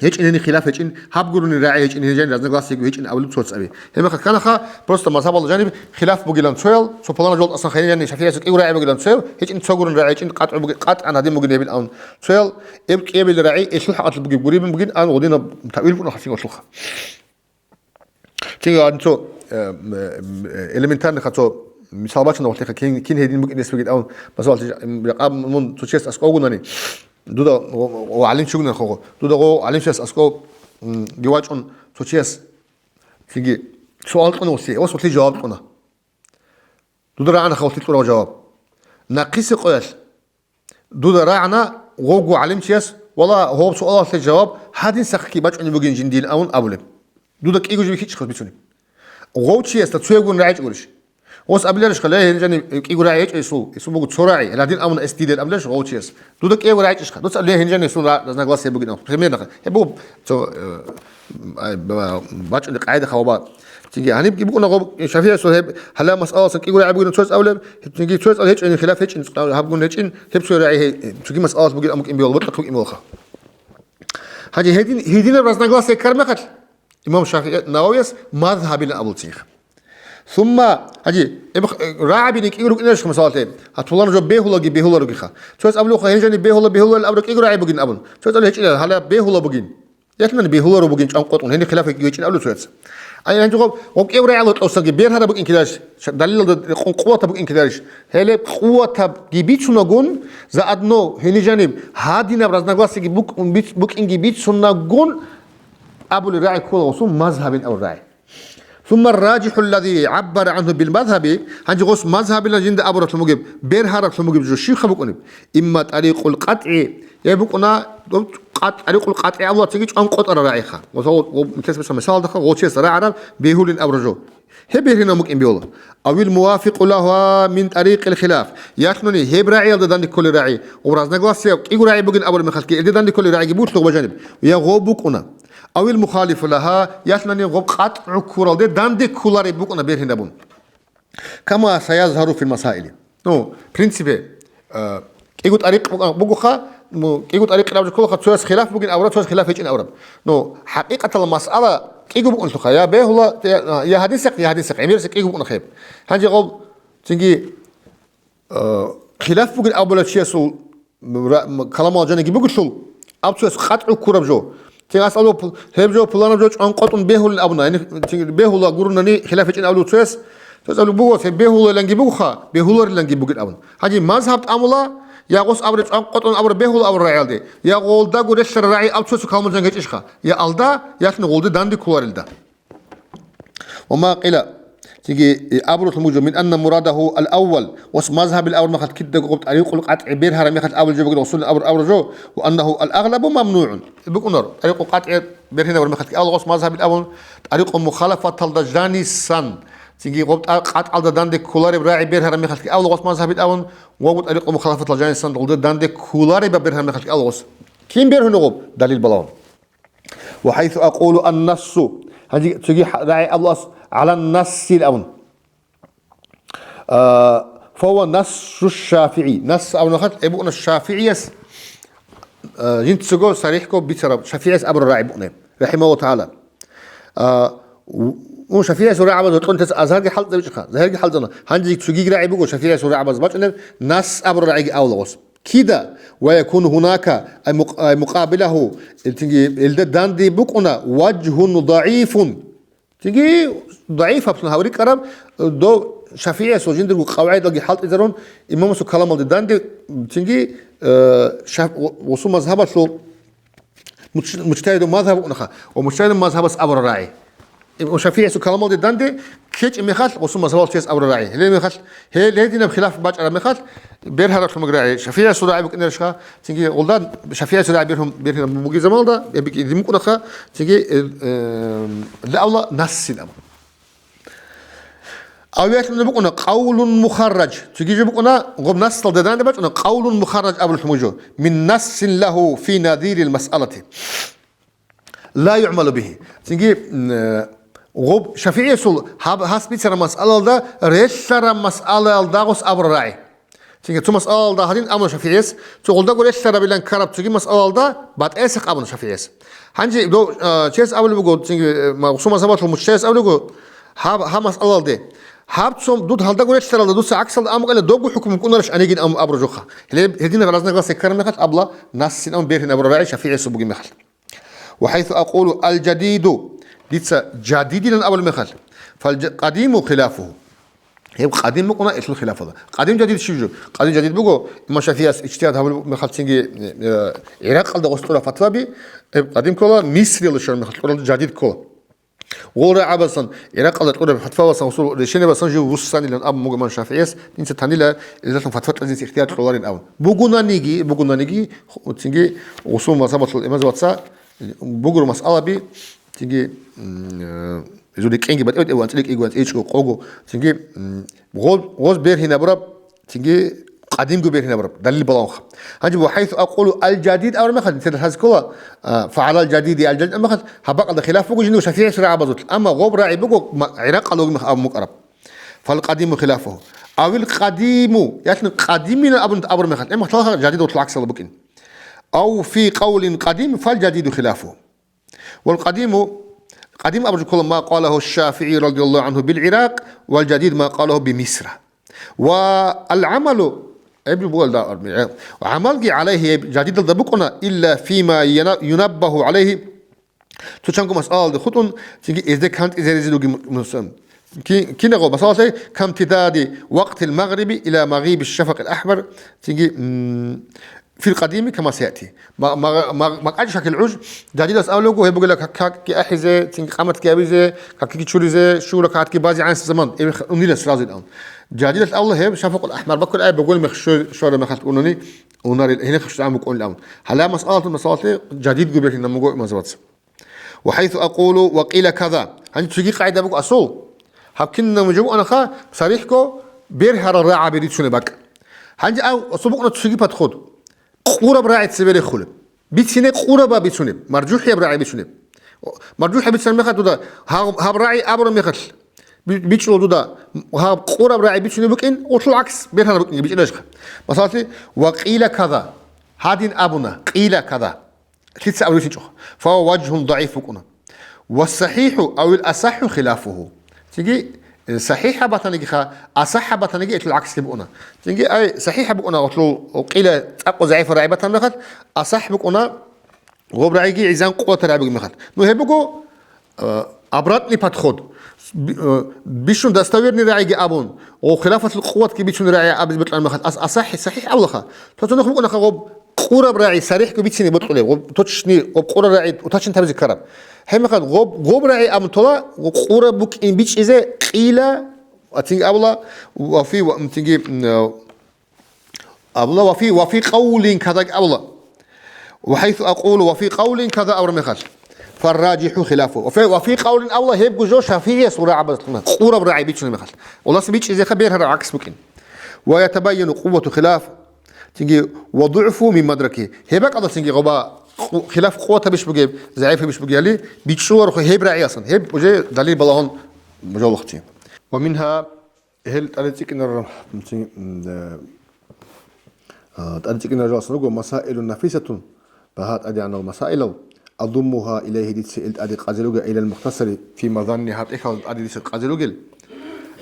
гьечӀин гьениб хилаф гьечӀин, гьаб гурони рагӀи гьечӀин, гьениб жаниб разногласиего гьечӀин абулеб цоцаби. Гьебмехалъ канаха, просто мазгьабалда жаниб хилаф бугилан цоял, цо палана жолдасан гьениб жаниб ШафигӀиясул кӀиго рагӀи бугилан цоял, гьечӀин цо гурони рагӀи гьечӀин, къатӀгӀу буги-, къатӀгӀан гьадин бугин гьебин абун. Цоял эб кӀиабилеб рагӀи элъул хӀакъалъулъ бугеб гуребин бугин абун гъодинаб тавил букӀуна хасин гъолъулха. Цинги гьаниб цо, э, м, э, элементарныйха цо мисал бачана гъолъиха, кин, кин гьедин букӀин рес бугин абун, масала, жа-, м, жакъа мун цо чияс аскӀов вугунани, дуда гъо-, гъо-, гӀалимчи вугунани хого, дуда гъо гӀалимчияс аскӀов, м, ги вачӀун цо чияс, цинги суал кьуна гъосие, ва гъосие жаваб кьуна. Дуда рагӀана гъолъие кьураб жаваб. Нахъисеб къоялъ дуда рагӀана гъовго гӀалимчияс, вала, гъоб суалалъе жаваб гьадин сахъги бачӀунеб бугин жиндиин абун абулеб. Дуда кӀиго жо бихьичӀха бицунеб. Гъов чиясда цоябгун рагӀичӀ гурищ? Гъос абиларищха, ле, гьениб жаниб кӀиго рагӀи гьечӀо гьесул, гьесул буго цо рагӀи, гьадин абуна эс дидел абиларищ гъов чияс? Дуда кӀиябго рагӀичӀищха? Дуца, ле, гьениб жаниб гьесул ра-, разногласие бугин абун. Примерно гьеб буго цо, э, ай, ба-, бачӀунеб къагӀида хабаба. Цинги гьанибги букӀуна гъоб ШафигӀиясул гьеб гьалаб масъалаялъ кӀиго рагӀи бугин цояс абулеб, цинги цояс абулеб гьечӀин, хилаф гьечӀин, гьабгун гьечӀин, гьеб цо рагӀи гьей, цоги масъалаялъ бугин абун букӀин бегьула, мутӀлакъ букӀин бегьулаха. Гьанже гьедин, гьединаб разногласие ккараб мехалъ, имам ШафигӀи Нававияс мазгьабилан абулцинха. Сумма, гьанже, эб-, рагӀабиги кӀиго рукӀинарищха, масалалъе, гьатулареб жо бегьулаги бегьуларогиха. Цояс абулебха, гьениб жаниб бегьула, бегьуларел абураб кӀиго рагӀи бугин абун. Цояс абулеб гьечӀила, гьалаб бегьула бугин. Ялъунани бегьуларо бугин чӀван къотӀун, гьениб хилаф гьечӀин абулеб цояс. Ай, гьанже гъоб, гъоб кӀиябго рагӀи гьечӀосаги, бергьараб букӀин кидаанищ, далилалда рекъон къуватаб букӀин кидаанищ. Гьеле къуватабги бицунагун, заодно гьениб жаниб гьадинаб разногласиеги бук-, биц-, букӀинги бицунагун абулеб рагӀи ккола гъосул мазгьабин абураб рагӀи. Сумма ар-ражихӀу аллази гӀаббара гӀанхӀу бил мазгьаби, гьанже гъос мазгьабилан жинда абураблъун бугеб, бергьараблъун бугеб жо щибха букӀунеб? Имма тӀарикъул къатӀгӀи, я букӀуна, доб-, къат-, тӀарикъул къатӀгӀи абулеб цинги чӀван къотӀараб рагӀиха. Масала, гъо-, гъо-, мисалалда гъов чияс рагӀараб бегьулин абураб жо. Гьеб бергьинаб букӀин бегьула. Авил мувафикъу лагьуа мин тӀарикъил хилаф. Ялъунани гьеб рагӀиялда данде кколел рагӀи, гъоб разногласияб кӀиго рагӀи бугин абураб мехалъги, гьелде данде кколел рагӀиги буго гъоба жаниб. Я гъоб букӀуна. Авил мухалифу лагьа, ялъунани гъоб къатӀ гӀуккуралде данде кколареб букӀуна берхӀинабун. Кама саязгьару фил масаили. Ну, в принципе, э, кӀиго тӀарикъ букӀа-, бугоха, ну, кӀиго тӀарикъ рабжу кколаха, цояс хилаф бугин авраб, цояс хилаф гьечӀин авраб. Ну, хӀакъикъаталда масъала кӀиго букӀунлъуха, я бегьула, я, я гьадисахъ, я гьадисахъ, гӀемерисеб кӀиго букӀунаха гьеб. Гьанже гъоб, цинги, э, хилаф бугин абулев чиясул ра-, м-, каламал жаниги бугелъул, абцояс къатӀ гӀуккураб жо. Цин асал пу-, гьеб жо, пуланаб жо чӀванкъотӀун бегьулин абуна, яни, цин бегьула гурунани хилаф гьечӀин абулев цояс, цояс абулеб буго, цин бегьулиланги бугоха, бегьулариланги бугин абун. Гьанже мазгьаб тӀамула, я гъос абуре чӀванкъотӀун абура бегьула абур рагӀиялде, я гъолдаго релълъара рагӀи абцоясул каламал жаниги гьечӀищха, я алда, ялъни гъолде данде кколарилда. Ва ма къила, цинги, э, абурулъун бугеб жо, мин анна мурадагьу ал-аввал, ва мазгьабил абур мехалъ кидаго гъоб тӀарикъул къатӀи бергьараб мехалъ абулеб жо бугин Расулулла абур, абураб жо, ва аннагьу ал-агълабу мамнугӀун. БукӀунар, тӀарикъул къатӀи бергьинабураб мехалъги абула гъос мазгьабил абун, тӀарикъул мухалафаталда жанисан, цинги гъоб тӀа-, къатӀалда данде кколареб рагӀи бергьараб мехалъги абула гъос мазгьабил абун, ва гъоб тӀарикъул мухалафаталда жанисан гъолда данде кколареб бергьараб мехалъги абула гъос. Кин бергьуна гъоб? Далил балагьун. Ва хайсу акъулу ан-нассу, гьанже цоги хӀа-, рагӀи абулас гӀалан-нассил абун. А, фава нассу ШафигӀи. Насс абуна хат, э, букӀуна ШафигӀияс, а, жинцаго сарихӀго бицараб, ШафигӀияс абураб рагӀи букӀунеб, рахӀимагьуллагьу тагӀала. А, у-, у ШафигӀиясул рагӀабаз гьоркьон тес азарги хӀалтӀизабичӀха, загьирги хӀалтӀизабуна. Гьанже цогиги рагӀи буго ШафигӀиясул рагӀабаз бачӀунеб, насс абураб рагӀиги абула гъос. Кида? Ва якуну гьунака, ай мукъ-, ай мукъабилагьу, цинги гьелда данде букӀуна, важгьун загӀифун. Цинги загӀиф гьаб сун гьав рикӀкӀараб, дов ШафигӀиясул жиндирго къавгӀидалги хӀалтӀизарун, имамасул каламалде данде, цинги, э, шаф-, гъусул мазгьабалъул муч-, муджтагьидул мазгьаб букӀунаха, ва муджтагьидул мазгьабас абураб рагӀи. Имам ШафигӀиясул каламалде данде ккечӀеб мехалъ, гъусул мазгьабал чияс абураб рагӀи. Гьеле мехалъ, гьел гьединаб хилаф бачӀараб мехалъ, бергьаралъун буго рагӀи. ШафигӀиясул рагӀи букӀинарищха, цинги гъолда ШафигӀиясул рагӀи бергьун, бергьун бугеб заманалда, гьеб букӀин бугеб букӀунаха, цинги, э, э, лавла нассин абун. Авиатлъун букӀуна къавлун мухарраж. Цоги жо букӀуна, гъоб нассалда данде бачӀуна, къавлун мухарраж абуллъун буго жо. Мин нассин лагьу фи надирил масъалати. Ла югӀмалу бигьи. Цинги, м, э, гъоб ШафигӀиясул гьаб-, гьас бицараб масъалалда, релълъараб масъалаялда гъос абураб рагӀи. Цинги цо масъалалда гьадин абуна ШафигӀияс, цо гъолдаго релълъарабилан ккараб цоги масъалалда батӀесахъ абуна ШафигӀияс. Гьанже дов, э, чияс абулеб буго, цинги, э, ма-, гъусул мазгьабалъул муджтагьидас абулеб буго, гьаб, гьаб масъалалде, гьаб цо дуд гьалдаго релълъаралда дуца гӀаксалда амукъайилан добго хӀукму кӀунарищ гьанигин аб-, абураб жо. Гьеле гьединаб разногласие ккараб мехалъ абула нассин абун бергьинабураб рагӀи ШафигӀиясул бугеб мехалъ. Ва хайсу акъулу ал-жадиду, дица жадидилан абулеб мехалъ, фал-, къадиму хилафугьу. Гьеб къадим букӀуна гьелъул хилафалда. Къадим жадид щиб жо? Къадим жадид буго, имам ШафигӀияс иджтигьад гьабулеб мехалъ цинги, э, ГӀиракъалда гъос кьураб фатваби, гьеб къадим ккола, Мисриялда щвараб мехалъ кьурал жадид ккола. Гъол рагӀабасан, ГӀиракъалда кьураб фатвабасан, гъосул решениябасан жив вуссанилан абун буго имам ШафигӀияс, дица танила, гьелдалъун фатва кьезе дица ихтияр кьоларин абун. Бугунаниги, бугунаниги, ху-, цинги гъусул мазгьабалъул имамзабаца бугураб масъалаби, цинги, м, э, гьезул рекӀенги батӀи-батӀи, анцӀила кӀиго, анцӀила чӀого, къого, цинги, м, гъоз, гъоз бергьинабураб, цинги къадимго бергьинабураб, далил балагьунха. Гьанже ва хайсу акъулу ал-жадид абураб мехалъ, нилъеда лъазе ккола, а, фагӀалал жадиди ал-жадид абураб мехалъ, гьаб бакӀалда хилаф буго жиндирго ШафигӀиясул рагӀабазулъ, амма гъоб рагӀи буго ма-, ГӀиракъалда вугеб мехалъ абун букӀараб. Фал къадиму хилафугьу. Авил къадиму, яхни къадимилан абун абураб мехалъ, амма лъалха жадид гъорлъ гӀаксалда букӀин. Ав фи къавлин къадим, фал жадиду хилафугьу. Вал къадиму, къадим абураб жо ккола ма къалагьу ШафигӀи радияллагьу гӀангьу бил ГӀиракъ, вал жадид ма къалагьу би Мисра. Ва ал-гӀамалу, гьеб жо буго алда, гӀамалги гӀалайгьи, гьеб жадидалда букӀуна, илла фима яна-, юнаббагьу гӀалайгьи, цо чанго масъалалда хутӀун, цинги гьезде кантӀизаризе ругин мусан. Ки-, кинабго масъалалъе, камтидади вакътил магъриби ила магъиби шафакъил ахмар, цинги, м, фил къадими кама саяти. Ма-, ма-, ма-, макьачӀ шакил гӀуж, жадидас абулеб буго, гьеб бугила как-, какги ахӀизе, цинги къаматги абизе, какги чуризе, щула какги базе гӀанси заман, гьеб унила сразу ил абун. Жадидас абула гьеб шафакъул ахмар баккулеб ай, бугони мех що-, щвараб мехалъ унани, унарил, гьенихъ щван букӀунил абун. Гьалаб масъалатун масъалалъе жадидго бергьинаб буго имамзабаца. Ва хайсу акъулу ва къила каза. Гьаниб цоги къагӀида буго асул. Гьаб кинаб жо букӀанаха, сарихӀго бергьарал рагӀаби рицунеб бакӀ. Гьанже ав асул букӀана цоги подход. Къураб рагӀи цебе рехулеб. Бицине къураба бицунеб, маржухӀияб рагӀи бицунеб. МаржухӀаб бицараб мехалъ дуда гьаб, гьаб рагӀи абураб мехалъ би-, бичӀчӀула дуда гьаб къураб рагӀи бицунеб букӀин, гъорлъул гӀакс бергьараб букӀин бичӀчӀила. Масалалъе, ва къила каза, гьадин абуна, къила каза. Лъица абулеб бицинчӀо. Фа гьува важгьун дагӀиф букӀуна. Ва сахихӀу авил асахӀу хилафуху. Цинги, э, сахихӀаб батанигиха, асахӀаб батаниги гьелъул гӀаксги букӀуна. Цинги, ай, сахихӀаб букӀуна гъорлъул къила цӀакъго загӀипал рагӀи батараб мехалъ, асахӀ букӀуна гъоб рагӀиги гӀизан къуватаб рагӀи бугеб мехалъ. Ну, гьеб буго, э, обратный подход. Би-, э, бищун достоверный рагӀиги абун, гъо хилафалъул къуватги бицунеб рагӀи абизе бокьараб мехалъ, ас-, асахӀ, сахихӀ абулаха. Цо-цо нух букӀунаха гъоб къураб рагӀи сарихӀго бицине бокьулеб, гъоб точечный, гъоб къураб рагӀи уточнить гьабизе ккараб. Гьеб мехалъ гъоб, гъоб рагӀи абун тола, гъоб къураб букӀин бичӀчӀизе къила, ва цинги абула, ва фи, ва, цинги, м, э, Абула, ва фи, ва фи къавлин каза абула. Ва хайсу акъулу ва фи къавлин каза абураб мехалъ. ФарражихӀу хилафу. Ва фи, ва фи къавлин абула, гьебго жо ШафигӀияс гъурагӀабазлъуна, къураб рагӀи бичунеб мехалъ. Улас бичӀчӀизеха бергьараб гӀакс букӀин. Ва ятабайяну къуввату хилаф. Цинги, ва дугӀфу мин мадраки. Гьеб бакӀалда цинги гъоба къу-, хилаф къуватабищ бугеб, загӀипабищ бугебали, бичӀчӀуларухъе гьеб рагӀиялсан. Гьеб уже далил балагьун жолухъ чи. Ва мингьа Гьел тӀаде цӀикӀкӀинарал, м, ци-, м, э, а, тӀаде цӀикӀкӀинарал жалсан руго масаилун нафисатун, багьа тӀадегӀанал масаилал, адуммугьа илайгьи дица ил тӀаде къазе ругел, илал мухтасари фи мазанни гьаб тӀехьалда тӀаде дица къазе ругел,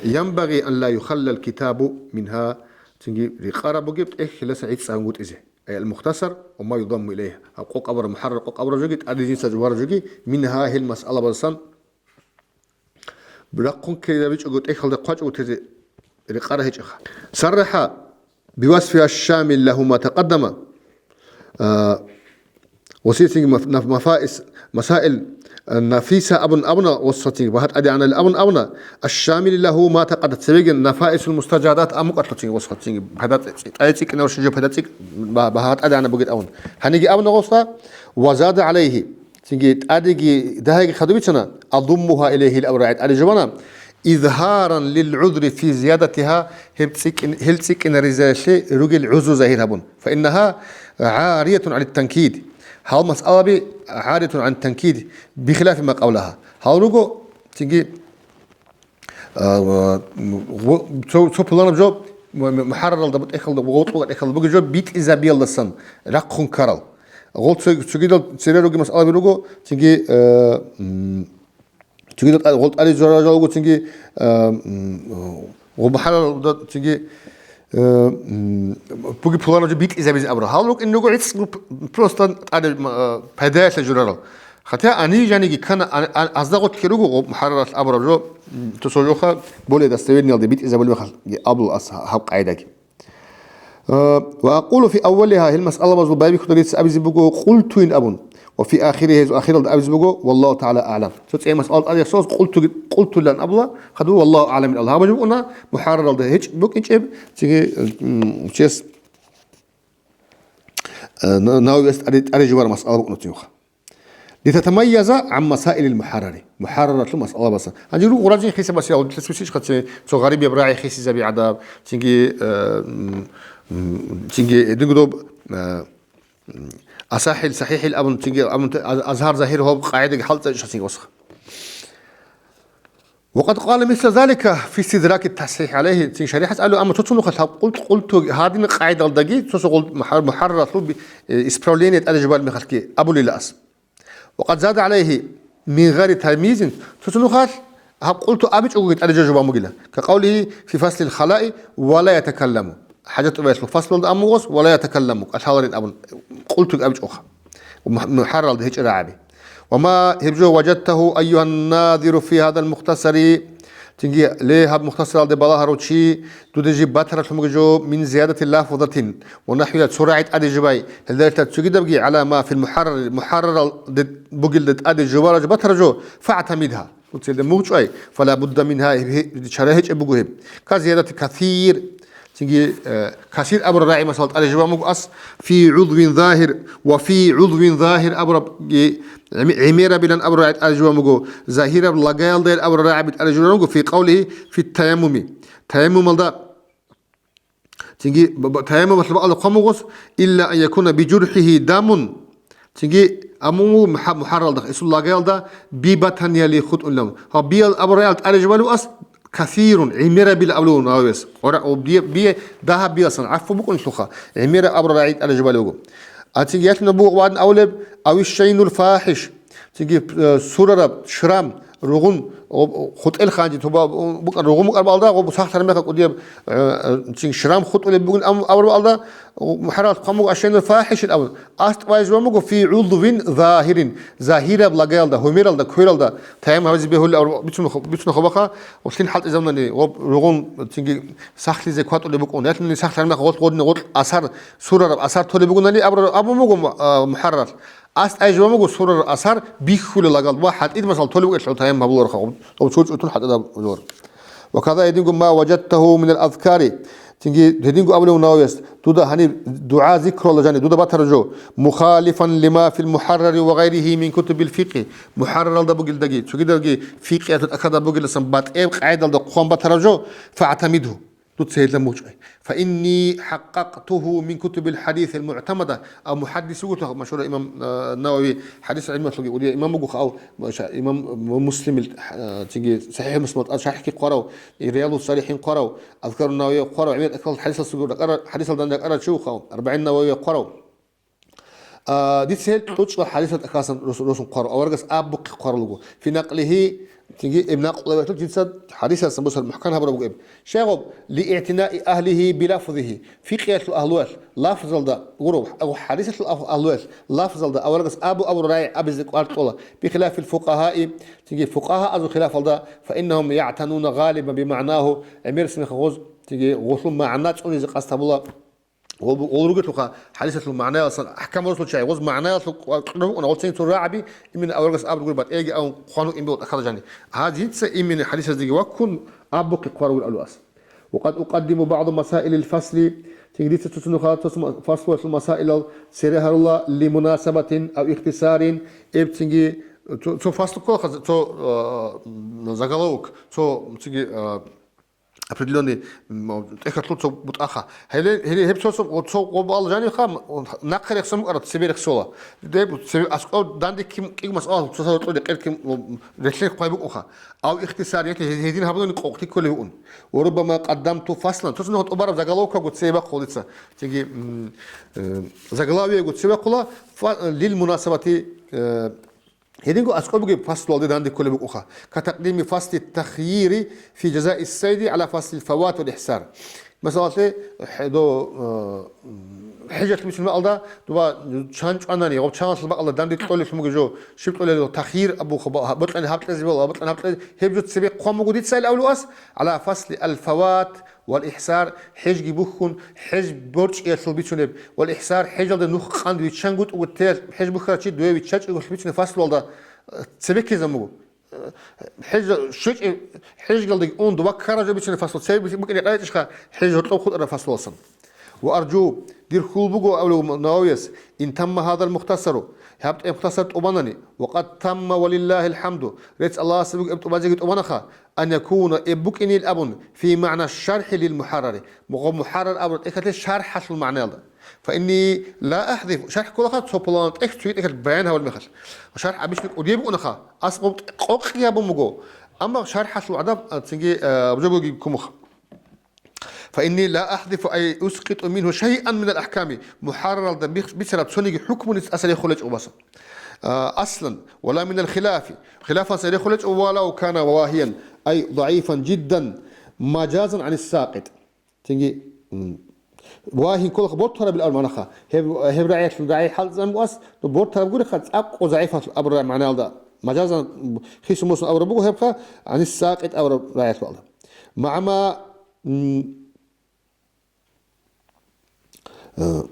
янбагъи ан ла юхаллал китабу мингьа, цинги рикъараб бугеб тӀехь хиласа гӀицӀ гьангутӀизе. Ай ал мухтасар ва ма юдамму илайгьи. Гьаб къокъабараб, мухӀаррар къокъабараб жоги, тӀаде дица жубараб жоги, мингьа гьел масъалабазасан Рахъун ккезабичӀого тӀехьалда хъвачӀого тезе рекъара гьечӀеха. Сарраха бивасфи аш-Шамил лагьу ма такъаддама. А, ва сицинги маф-, наф-, мафаис, масаил, а, нафиса абун абуна, ва сацинги багьа тӀадегӀанали абун абуна, аш-Шамил лагьу ма такъадда цевеги нафаисул мустажадат амукъалъуцинги ва сацинги пайда цӀи-, цӀи-, тӀай цӀикӀкӀинав шижо пайда цӀикӀ-, ба-, багьа тӀадегӀанаб бугеб абун. Гьаниги абуна гъосда, ва зада гӀалайгьи. Цинги тӀадеги дагьаги хадуб бицана, адуммугьа илайгьи абураб рагӀи тӀаде жубана, изгьаран лил гӀузри фи зиядатигьа, гьеб цӀикӀкӀин-, гьел цӀикӀкӀинаризеялъе ругел гӀузру загьир гьабун. Фаиннагьа гӀариятун гӀанит танкид. Гьал масъалаби гӀариятун гӀанит танкид, бихилафи ма къаблагьа. Гьал руго, цинги А, ва, м, гъо-, цо, цо пуланаб жо, м, м, мухӀарраралда, тӀехьалда, гъоркьуга тӀехьалда бугеб жо битӀизабиялдасан рахъун ккарал. Гъол цо-, цогидал цере руги масъалаби руго, цинги, э, м, цогидал тӀа-, гъол тӀаде жо-, жо-, руго, цинги, э, м, гъо мухӀарраралда, цинги, Э, м, буги пуланаб жо битӀизабизе абура. Гьал рукӀин руго гӀицӀ бу-, просто тӀаде, м, э, пайдаялъе журарал. Хотя они жаниги ккана, а, а, азда гъотлъи руго гъо-, мухӀарраралъ абураб жо, м, тусо жоха более достоверниялде битӀизабулеб мехалъги абула ас гьаб къагӀидаги. Э, ва акъулу фи аввалиха, гьел масъалабазул байбихьуда дица абизе буго, къултуин абун. Ва фи ахири, гьезул ахиралда абизе буго, валлагьу тагӀала аълам. Цо цӀе масъала тӀаде ясалас къулту-, къултулан абула, хадуб валлагьу аъламин абула. Гьаб жо букӀуна, мухӀарраралда гьечӀ букӀинчӀеб, цинги, м, чес, э, на-, Нававияс тӀаде, тӀаде жубараб масъала букӀуна цинха. Литатамайяза гӀан масаилил мухӀаррари. МухӀарраралъул масъалабасан. Гьанже руго разин хисабасе, гьав лъасбисичӀха ци-, цо гъарибияб рагӀи хисизаби гӀадаб, цинги, э, м, м, цинги гьединго доб, э, АсахӀил, сахӀихӀил абун, цинги абун, аз-, азгьар загьир гьоб къагӀидаги хӀалтӀичӀ цинги осха. Ва къад къала мисла залика фи истидраки тасхӀихӀ гӀалайгьи, цин шаригӀат алу, амма цо-цо нухалъ гьаб къулт-, къулту гьадин къагӀидалдаги цо-цо гъол мухӀар-, мухӀарралъул би-, э, исправление тӀаде жубараб мехалъги абулила ас. Ва къад зада гӀалайгьи мин гъайри тамйизин, цо-цо нухалъ гьаб къулту абичӀого тӀаде жо жубан бугила. Ка къавлигьи фи фаслил халаи ва ла ятакалламу. ХӀажат тӀубаялъул фаслалда амугъос ва ла ятакалламу, кӀалъаларин абун, къултуги абичӀоха. Ва мух-, мухӀарралда гьечӀо рагӀаби. Ва ма гьеб жо важадтагьу, айюгьан назиру, фи гьадал мухтасари. Цинги, ле, гьаб мухтасаралде балагьарав чи, дуда жиб батаралъун бугеб жо, мин зиядати лафзатин ва нахӀвиха, цо рагӀи тӀаде жубай, гьелдалъа цогидабги, гӀала ма фил мухӀаррар, мухӀарраралде бугелда тӀаде жубараб жо, батараб жо, фагӀтамидгьа. Уцелда мугъчӀвай, фала будда мингьа, гьеб гье-, чара гьечӀеб буго гьеб. Ка зиядати касир, цинги, э, касир абураб рагӀи, масала, тӀаде жубан буго ас, фи гӀудвин загьир ва фи гӀудвин загьир абураб, э, гӀи-, гӀемерабилан абураб рагӀи тӀаде жубан буго, загьираб лагаялдайин абураб рагӀаби тӀаде жубан буго, фи къавлигьи фи таяммуми. Таяммумалда Цинги ба-, ба-, таяммумалъ бакӀалда хъван бугос, илла ан якуна би журхӀигьи дамун. Цинги Амма мугьа-, мухӀарралда, исул лагаялда би батанияли хутӀулев. Гьав биял абураял тӀаре жубалев ас касирун, гӀемерабил абулев Нававияс. Къора-, о, бие, бие дагьаб биялсан гӀафу букӀунлъуха, гӀемераб абурал рагӀи тӀаре жубалев вуго. А цинги ялъуна бугъ вадин авлеб, авищайнул фахиш. Цинги, э, сурараб, шрам, ругъун, о, о, хутӀел ханжи, туба, о, букӀан, ругъун букӀарбалда, гъо, сахлъар меха кӀудияб, э, э, цинги шрам хутӀулеб бугин, ам-, абурбалда, о, мухӀаррал хъван буго, авищайнул фахишил абун. Аст вайз ва муго фи гӀудвин загьирин, загьираб лагаялда, гьумералда, квералда, таяммум гьабизе бегьулел аб-, бицун-, бицун хабаха, лъил хӀалтӀизабунани, гъоб ругъун цинги сахлъизе кватӀулеб букӀун. Ялъуни сахлъармех гъолъ гъодни гъолъ асар, сурараб асар толеб бугунани абра-, абун буго му-, а, мухӀаррар. Аст айжба буго сурараб асар бихьулел лагалда ва хӀалтӀид масал толеб букӀелъул таяммум гьабуларха, гъоб чурчӀутун хӀалтӀидаб улар. Ва каза гьединго ма ваджадтагьу минал азкари. Цинги гьединго абулев Нававияс, дуда гьаниб дугӀа-зикралда жани дуда батараб жо, мухалифан лима фил мухӀаррари ва гъайрихи мин кутубил фикъи, мухӀарраралда бугелдаги, цогидалги фикъиялъул тӀахьазда бугелдасан батӀеб къагӀидалда хъван батараб жо, фагӀтамидгьу, дуца гьелда мухӀчӀай. Фа инни хӀакъакътугьу мин кутубил хӀадисил мугӀтамада, ав мухӀаддис вуго машгьур имам, а, Навави, хӀадис гӀилмалъулги урия имам вуго, ав, маша, имам Муслимил, а, цинги СахӀихӀ Муслималда шархӀги хъварав, Риялу Салихин хъварав, Азкарун Нававия хъварав, гӀемер тӀахьал хӀадисалсаго ракӀара-, хӀадисалда ракӀарачи вухъав, АрбагӀин Нававия хъварав. А, дица гьел кьучӀал хӀадисал тӀахьасан рос-, росун хъварав, аварагас абухъе хъварал руго. Фи накълихи, цинги эб накълу гьабиялъул дица хӀадисалсан бусар мухӀкан гьабураб буго эб. Щай гъоб? Ли'тинаи агьлихи билафзихи, фикъиялъул агьлуялъ лафзалда, гуро, хӀадисалъул агь-, агьлуялъ лафзалда аварагас абу-абурал рагӀи абизе кӀвар кьола. Бихилафил фукъагьаи, цинги фукъагьаазул хилафалда, фаиннагьум ягӀтануна гъалибан бимагӀнагьу, гӀемерисеб мехалъ гъоз, цинги гъолъул магӀна цӀунизе къасд гьабула, гъол бу-, гъол ругелъулха хӀадисалъул магӀнаялсан, ахӀкамалъул чагӀи, гъоз магӀнаялъул кӀва-, кьураб букӀуна, гъолцин цо рагӀаби, именно аварагас аб ругел батӀеги авун хъван вукӀин бегьула тӀахьазда жани. Гьадинца именно хӀадисаздеги ваккун, аб бухъе хъварав вугел алуас. Ва къад укъаддиму багӀду масаилил фасли, цинги дица цо-цо нухалъ цо-цо ма-, фаслуялъул масаилал цере гьарула ли мунасабатин ав ихтисарин, эбцинги цо, цо фаслу кколаха, цо, а, заголовок, цо, цинги, а, определённый, м, тӀехьалъул цо бутӀаха. Гьеле, гьеле гьеб цо, цо, цо къобал жанивха, м, нахъе рехсон букӀара, цебе рехсола. Деб, цебе аскӀоб данде кин кӀиго масъала, цо саро кьуде къел кин, м, релълъен хъвай букӀунха. Ав ихтисар, яки гьедин гьабулани къокъти кколев вугун. Ва руббама къаддамту фаслан. Цо цо нугьа тӀубараб заголовкаго цебе бахъулица. Цинги, м, э, заглавиего цебе бахъула, фа-, лил мунасабати, э, Гьединго аскӀоб бугеб фаслуялде данде кколеб букӀуха, ка такъдими фасли тахйири фи жазаи сайди гӀала фаслил фават вал ихсар. Масалалъе, хӀе-, до, э, хӀежалъ бицун бакӀалда, дуба чан чӀванани, гъоб чаналъул бакӀалда данде кьолелъун бугеб жо, щиб кьолел тахйир абуха, ба-, бокьани гьаб кьезе бала, бокьани гьаб кьезе, гьеб жо цебе хъван буго дица ил авлуас, гӀала фасли ал фават, вал ихсар, хӀежги бухьун, хӀеж борчӀиялъул бицунеб, вал ихсар, хӀежалда нух къан виччангутӀуго те хӀеж бухьарав чи дуе виччачӀого бицунеб фаслуялда, э, цебе ккезабун буго. Э, хӀеж щвечӀеб, хӀежалдаги ун дуба ккараб жо бицунеб фаслу цебе букӀине къайчӀищха хӀеж гьоркьоб хутӀараб фаслуялсан. Ва аржу, дир хьул буго, абулев Нававияс, ин тамма гьадал мухтасару, гьаб тӀе мухтасар тӀубанани, ва къад тамма ва лиллагьил хӀамду, рецц Аллагьасе буго эб тӀубазеги тӀубанаха, ан якуна, эб букӀинил абун, фи магӀна шархӀи лил мухӀаррари, мугъ-, мухӀаррар абураб тӀехьалъе шархӀалъул магӀнаялда. Фа инни ла ахӀзифу, шархӀ кколаха цо пуланаб тӀехь цоги тӀехьалъ баян гьабулеб мехалъ. ШархӀ абищун кӀудияб букӀунаха, ас гъоб къокъияб бун буго. Амма шархӀалъул гӀадаб, а, цинги, а, абжобги кумуха. Фа инни ла ахӀзифу ай ускъиту мингьу шайъан минал ахӀками, мухӀарраралда бих-, бицараб цониги хӀукмуница аса рехулечӀо баса. А, аслан, ва ла минал хилафи, хилафан аса рехулечӀо, ва лав кана вагьиян, ай дагӀифан жиддан, мажазан гӀанис сакъит. Цинги, м, вагьин кколаха бортарабил абураб магӀнаха. Гьеб, гьеб рагӀиялъул рагӀи хӀалтӀизабун буго ас, ну, бортараб гуриха, цӀакъго загӀипалъул абураб магӀналда. Мажазан, хису мусун абураб буго гьебха, гӀанис сакъит абураб рагӀиялъул алда. МагӀма, м, э,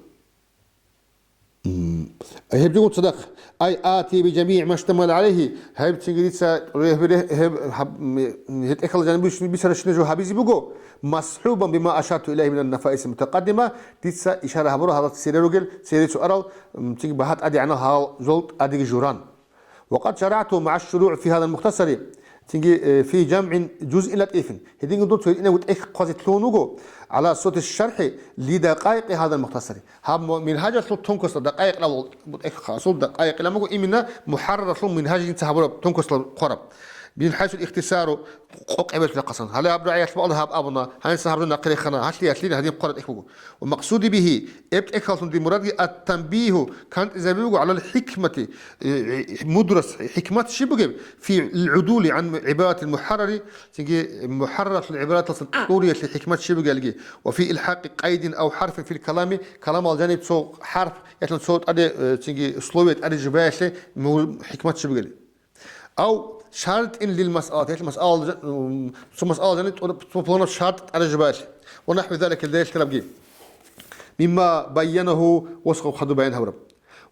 М, гьеб жо цадахъ, ай ати би жамигӀи ма штамала гӀалайгьи, гьеб цинги дица гьеб, гьеб, гьаб-, м, гьетӀехьал жаниб бицаращинаб жо гьабизе буго, масхӀубан бима ашарту илайгьи минан нафаисил мутакъаддима, дица ишара гьабурал гьалаб цере ругел, церецо арал, м, цинги багьа тӀадегӀанал гьал жол тӀадеги журан. Ва къад шарагӀту магӀа шуру фи гьадал мухтасари, Цинги, э, фи жамгӀин жузъин латӀифин. Гьединго дун цо гьитӀинабго тӀехь хъвазе лъугьун вуго, гӀала сурати шархӀи ли дакъаикъи гьадал мухтасари. Гьаб му-, мингьажалъул тонкостал, дакъаикъ рал тӀехь хъвасул дакъаикъ ила буго, именно мухӀарраралъул мингьажица гьабураб тонкостал хъвараб. Мин хӀайсул ихтисару, къокъ гьабиялъул рахъасан. Гьале гьаб рагӀиялъ бакӀалда гьаб абуна, гьаниса гьаб жо нахъе рехана, гьалъи-гьалъи гьадин хъвараб тӀехь буго. Ва макъсуди бигьи, эб тӀехьаллъун дир мурадги ат-танбигьу, кантӀизабизе буго, гӀалал хӀикмати, э, э, мудрост, хӀикмат щиб бугеб, фи гӀудули гӀан гӀибаратил мухӀаррари, цинги мухӀарраралъул гӀибараталдасан кьуриялъе хӀикмат щиб бугелги, ва фи илхӀакъи къайдин ав хӀарфин фил калами, каламал жаниб цо хӀарп, яхилан цо тӀаде, э, цинги слове тӀаде жибаялъе му-, хӀикмат щиб бугели. Ав шартӀин лил масъалати, гьелъ масъалал жа-, м, цо масъалал жаниб тӀур-, цо пуланаб шартӀ тӀаде жибаялъе. Ва нахӀви залика, гьелдалъ гьелъ тарабги. Мимма байянагьу, восхъаб хадуб баян гьабураб.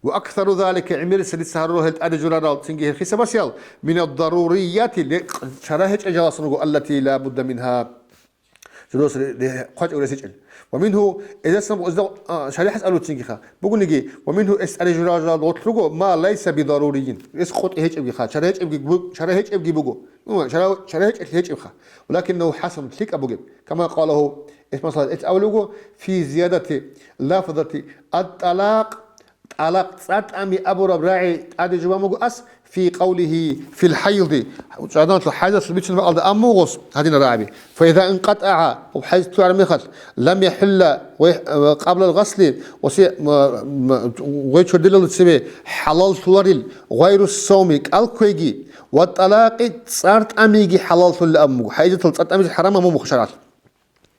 Ва аксару залика, гӀемерисел дица гьарурал гьел тӀаде журарал цинги гьел хисабасиял, минад дарурияти, лекъ чара гьечӀел жаласан руго, аллати ла будда мингьа. Журас ре-, ре-, хъвачӀав рес гьечӀел. Ва мингьу, эздасан, эзда, а, шарихӀас абулеб цинги ха. Бугониги, ва мингьу, эс тӀаде журарал гъорлъ руго, ма лайса бидарурийин. Эс къотӀи гьечӀебги ха, чара гьечӀебги бу-, чара гьечӀебги буго. Ну, чара, чара гьечӀелъи гьечӀеб ха. Валакиннагьу хӀасанун, лъикӀаб бугеб. Кама къалагьу, эс масала, эс абулеб буго, фи зиядати лафзати ат-талакъ, тӀалакъ цӀар тӀами абураб рагӀи тӀаде жубан буго ас, фи къавлигьи фил хӀайди, чӀаданалъул хӀайзалъул бицун бакӀалда абун буго гъос гьадинал рагӀаби. Фаиза инкъатӀагӀа, гъоб хӀайз лъугӀараб мехалъ, лам яхӀулла гъой-, э, къабла гъасли, ва си-, м-, м-, гъой чордилалда цебе хӀалаллъуларил, гъайру савми, кӀал кквейги, ва тӀалакъи, цӀар тӀамиги хӀалаллъулила абун буго. ХӀайзатал цӀар тӀамизе хӀарам абун буго шаргӀалъ.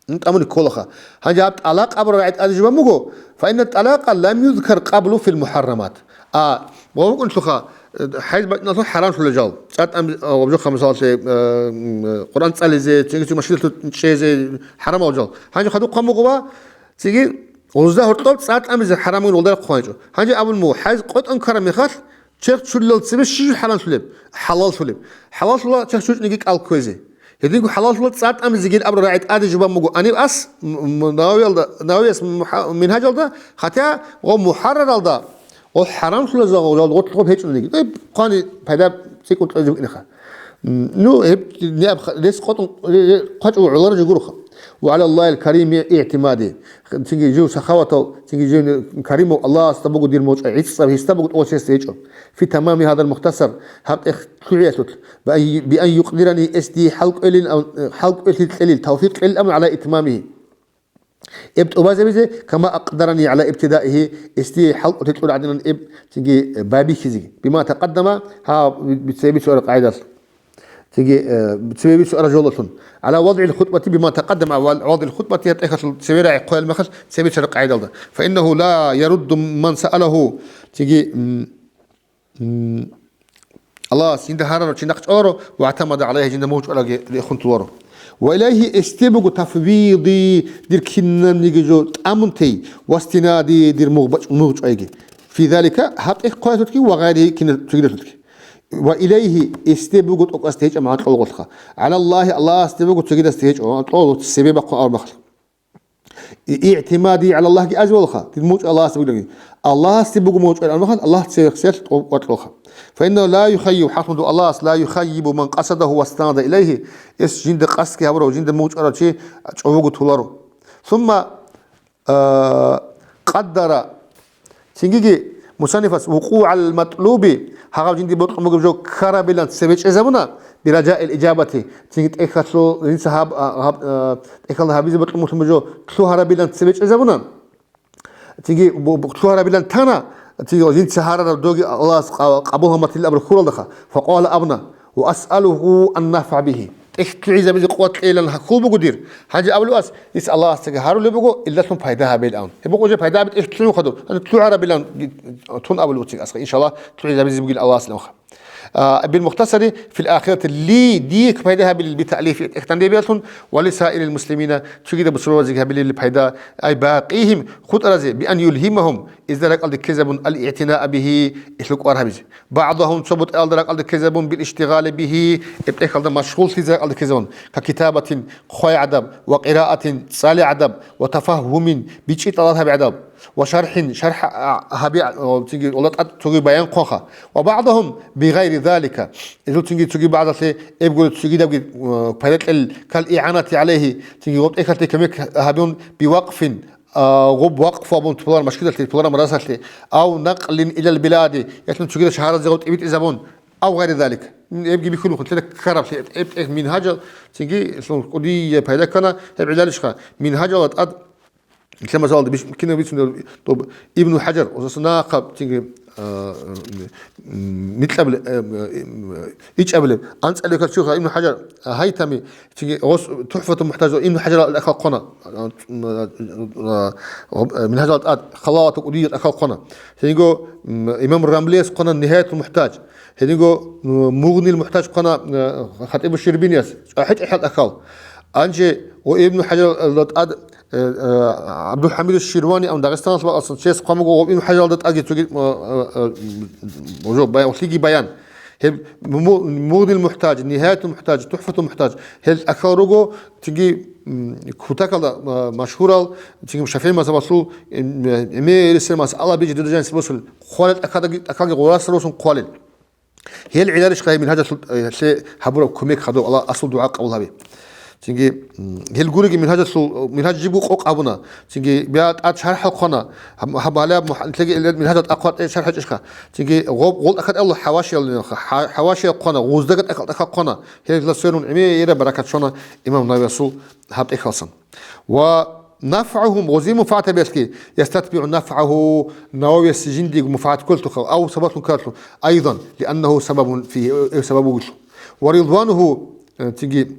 ТӀамуни кколаха. Гьанже гьаб тӀалакъ абураб рагӀи тӀаде жубан буго, фаинна тӀалакъа лам юзкар къаблу фил мухӀаррамат. А, ва вукӀунлъуха, э, хӀайз бачӀиналъул хӀарамлъула жал. ЦӀар тӀам-, а, гъобжохъа, мисалалъе, э, м, Къуръан цӀализе, цинги-цинги машиналъув чӀезе хӀарамал жал. Гьанже хадуб хъван буго ва цинги гъузда гьоркьоб цӀар тӀамизе хӀарамгун гъолда рахъ хъван гьечӀо. Гьанже абун буго, хӀайз къотӀун ккараб мехалъ, черх чурилал цебе щиб хӀарамлъулеб? ХӀалаллъулеб. ХӀалаллъула черх чучӀниги кӀал кквезе. Гьединго хӀалаллъула цӀар тӀамизегил абураб рагӀи тӀаде жубан буго. Гьаниб ас, м-, м-, Нававиялда, Нававияс мухӀа-, Мингьажалда, хатя гъо мухӀарраралда, гъо хӀарамлъула жал гъо гъорлъ гъоб гьечӀониги. Э, хъвани пайда цӀикӀкӀун кьезе букӀинеха. М, ну, гьеб, неб ха-, рес къотӀун, ре-, ре-, хъвачӀого гӀоларав жо гуроха. Ва гӀалаллагьил карими игӀтимади. Цинги жив сахаватав, цинги жив каримав Аллагьасда буго дир мочӀай, гӀицӀаб гьесда буго тӀоцесда гьечӀо. Фи тамами гьадал мухтасар, гьаб тӀехь лъугӀиялъулъ, ва ай-, би ан юкъдирани эс дие хӀалкӀвелин ав-, хӀалкӀвелъи кьелил тавфикъ кьелил амру гӀала итмамигьи. Эб тӀубазабизе, кама акъдарани гӀала ибтидаигьи, эс дие хӀалкӀвелъи кьургӀадинан эб цинги байбихьизеги. Бима такъаддама, гьаб би-, цебе бицуараб къагӀидалъ. Цинги, э, цебе бицуара жолалъун. Гьала вадгӀил хутӀбати бима такъаддама, ва вадгӀил хутӀбати гьатӀехалъул цеве рагӀи хъваял мехалъ цебе бицараб къагӀидалда. Фа иннагьу ла ярудду ман саалаху. Цинги, м, м, Аллагьас жинда гьарарав чи нахъ чӀваларо, ва гӀатамада гӀалайгьи, жинда мугъ чӀвараги рехун туларо. Ва илайгьи, эсде буго тафвиди, дир кинабниги жо тӀамун тей, ва стинади, дир мугъ бачӀ-, мугъ чӀвайги. Фи залика, гьаб тӀехь хъваялъулъги ва гъайригьи, кина-, цогидалъулъги. Ва илайгьи, эсде буго тӀокӀасда гьечӀеб магӀна кьолгъулха. ГӀалаллагьи, Аллагьасде буго, цогидасда гьечӀо, кьоло цебе бахъун абураб мехалъ. И-, игӀтимади гӀалаллагьги азивалха, дир мугъ чӀвай Аллагьасде бугони. Аллагьасде буго мугъ чӀвай абураб мехалъ, Аллагь цевехъ сиялъ тӀо-, кьватӀлъулха. Фа иннагьу ла юхаййибу, хӀакълъун буго, Аллагьас ла юхаййибу ман къасадагьу ва станада илайгьи, эс жинда къасдги гьабурав, жинда мугъ чӀварав чи чӀобого туларо. Сумма, а, къаддара, Цингиги мусаннифас вукъугӀал матлуби, гьагъав жинди бокьун бугеб жо ккарабилан цебе чӀезабуна, бираджаил иджабати, цинги тӀехьалъул жинца гьаб-, а, гьаб-, а, тӀехьалда гьабизе бокьун бугеб жо лъугьарабилан цебе чӀезабуна. Цинги бу-, бу-, лъугьарабилан тана, цинги жинца гьарараб доги Аллагьас къа-, къабул гьаматилин абураб хьуралдаха. Факъала абуна, ва асъалугьу ан нафгӀа бигьи. ТӀехь лъугӀизабизе къуват кьейилан хьул буго дир. Гьанже абулев ас, гьес Аллагьасдаги гьарулеб буго, илдалъун пайда гьабейилан. Гьеб букӀун жо пайда гьабе тӀехь лъугӀун хадур. Гьанже лъугӀарабилан тун абулев цин аска, иншаллагь, лъугӀизабизе бугил Аллагьас лъугӀа. А, бил мухтасари, фил ахирати ли, дие пайда гьабилил би таълифи тӀехь данде биялъун, ва ли саирил муслимина, цогидаб бусурбабазеги гьабилил пайда, ай бакъигьим, хутӀаразе, би ан юлгьимагьум, изда ракӀалде ккезабун, ал-игӀтинаа бигьи, гьелъул кӀвар гьабизе. БагӀдагьум, цо бутӀаялда ракӀалде ккезабун, бил иштигъали бигьи, гьеб тӀехьалда машгъуллъизе ракӀалде ккезабун, ка китабатин, хъвай гӀадаб, ва къираатин, цӀали гӀадаб, ва тафагьумин, бичӀчӀи тӀалаб гьаби гӀадаб. Ва шархӀин, шархӀ, а, гьаби, а, цинги, вала тӀад цоги баян хъваха. Ва багӀдагьум бигъайри залика. Гьезул цинги цоги багӀдалъе эбгури цогидабги, а, пайда кьел кал игӀанати гӀалайгьи, цинги гъоб тӀехьалъе кумек гьабун бивакъфин, а, гъоб вакъфу абун тулараб машгидалъе, тулараб расалъе, ав накълин илал билади, ясун цогидал шагьаразе гъоб тӀибитӀизабун, ав гъайри залик. Эбги бихьулухъун, лъела ккараблъи, эб-, эб-, мингьажал, цинги, лъун кӀудия пайда ккана, гьеб гӀилалищха, мингьажала тӀад Нилъер масалалда бищ-, кинаб бицунеб доб Ибну ХӀажар, ва сунахъаб, цинги, а, м, микьабилеб, э, э, ичӀабилеб, анцӀабилеб карчуха Ибну ХӀажар, а, Гьайтами, цинги гъос ТухӀфатул МухӀтаж Ибну ХӀажарал ахал хъвана, а, м, а, а, а, Мингьажал тӀад, халалатул кӀудият ахал хъвана. Цинги, м, имам Рамлиялъ хъвана Нигьаятул МухӀтаж. Гьединго, м, Мугънил МухӀтаж хъвана, э, ХатӀибу Щербинияс, чӀахӀи-чӀахӀиял ахал. Анже ва Ибну ХӀажаралда тӀад Э, э, ГӀабдулхӀамид Ширвани ам Дагъистаналъ вакъасан чес хъван буго ва Ибн ХӀажаралда тӀаги цоги, э, э, э, уже баян, лъиги баян. Гьеб му-, Мугънил МухӀтаж, Нигьаятул МухӀтаж, ТухӀфатул МухӀтаж, гьел тӀахьал руго, цинги, м, кутакалда, э, машгьурал, цинги ШафигӀи мазгьабалъул, э, э, гӀемерисел масъала бижи дуда жанис босулел, хъвалел тӀахьалги, тӀахьалги гъурасел росун хъвалел. Гьел гӀиларищха гьеб Мингьажалъул, э, лъе гьабураб кумек хадуб Аллагь асул дугӀа къабул гьабе. Цинги, м, гьел гуриги Мингьажалъул, Мингьаж жибго къокъ гьабуна. Цинги бя тӀад шархӀал хъвана. Гьаб-, гьаб гьалаб мух-, лъеги ил Мингьажал тӀахъвар тӀе шархӀал чӀишха. Цинги гъоб-, гъол тӀахьал хӀавашиял, ха-, хӀавашиял хъвана, гъуздаги тӀахьал, тӀахьал хъвана. Гьел ила сверун гӀемераб баракат щвана имам Нававиясул гьаб тӀехьалсан. ونفعهم, гъозие мунфагӀат гьабиялъги, يستتبع نفعه, Нававияс жиндиего мунфагӀат кколелъулха, ав сабаблъун кколелъул, أيضا لأنه سبب فيه, э, сабаб бугелъул. ورضوانه, э, цинги,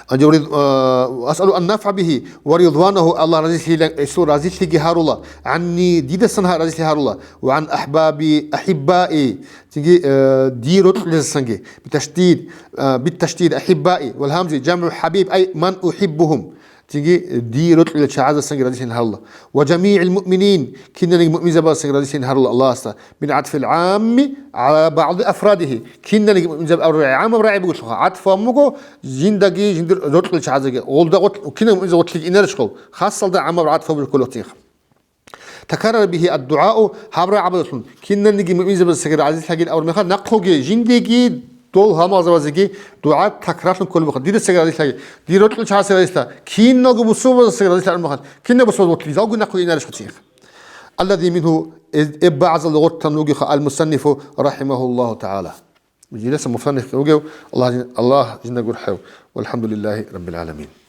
а, ورض-, а, أسأل النفع به ورضوانه, Аллагь разилъила, гьесул разилъиги гьарула, عني, дидасан гьа-, разилъи гьарула, وعن أحبابي, أحبائي, цинги, э, дир рокьулезасанги, بالتشديد, э, بالتشديد, أحبائي, والهمز جمع حبيب, أي من أحبهم. Цинги дир рокьулел чагӀазасанги разилъин гьарула. وجميع المؤمنين, киналги муъминзабазасанги разилъин гьарула Аллагьасда. من عطف العام على بعض أفراده. Киналги муъминзаби абураб рагӀи гӀамаб рагӀи бугелъулха. ГӀатфу гьаб буго жиндаги, жиндир рокьулел чагӀаздаги. Гъолда гъот-, кинаб муъминзаб гъотлъиги инарищ гъов? Хасалда гӀамаб гӀатфу гьабураб кколев цинги. تكرر به الدعاء, гьаб рагӀабазулъун киналниги муъминзабазда цеги разилъагин абураб мехалъ, нахъоги жиндиги дол гьалмагъзабазеги дугӀа такрарлъун кколеб буха. Дида цеги разилъаги, дир рокьул чагӀасе разилъа, киналго бусурбабазда цеги разилъа абураб мехалъ, кинаб бусурбабаз вутлиги, залгуй нахъоги инарищха цинги. الذي منه, эб-, эб багӀзалда гъортан вугеха المصنف رحمه الله تعالى. Жидаса мусанниф вугев, Аллагь, Аллагь жинда гурхӀев. والحمد لله رب العالمين.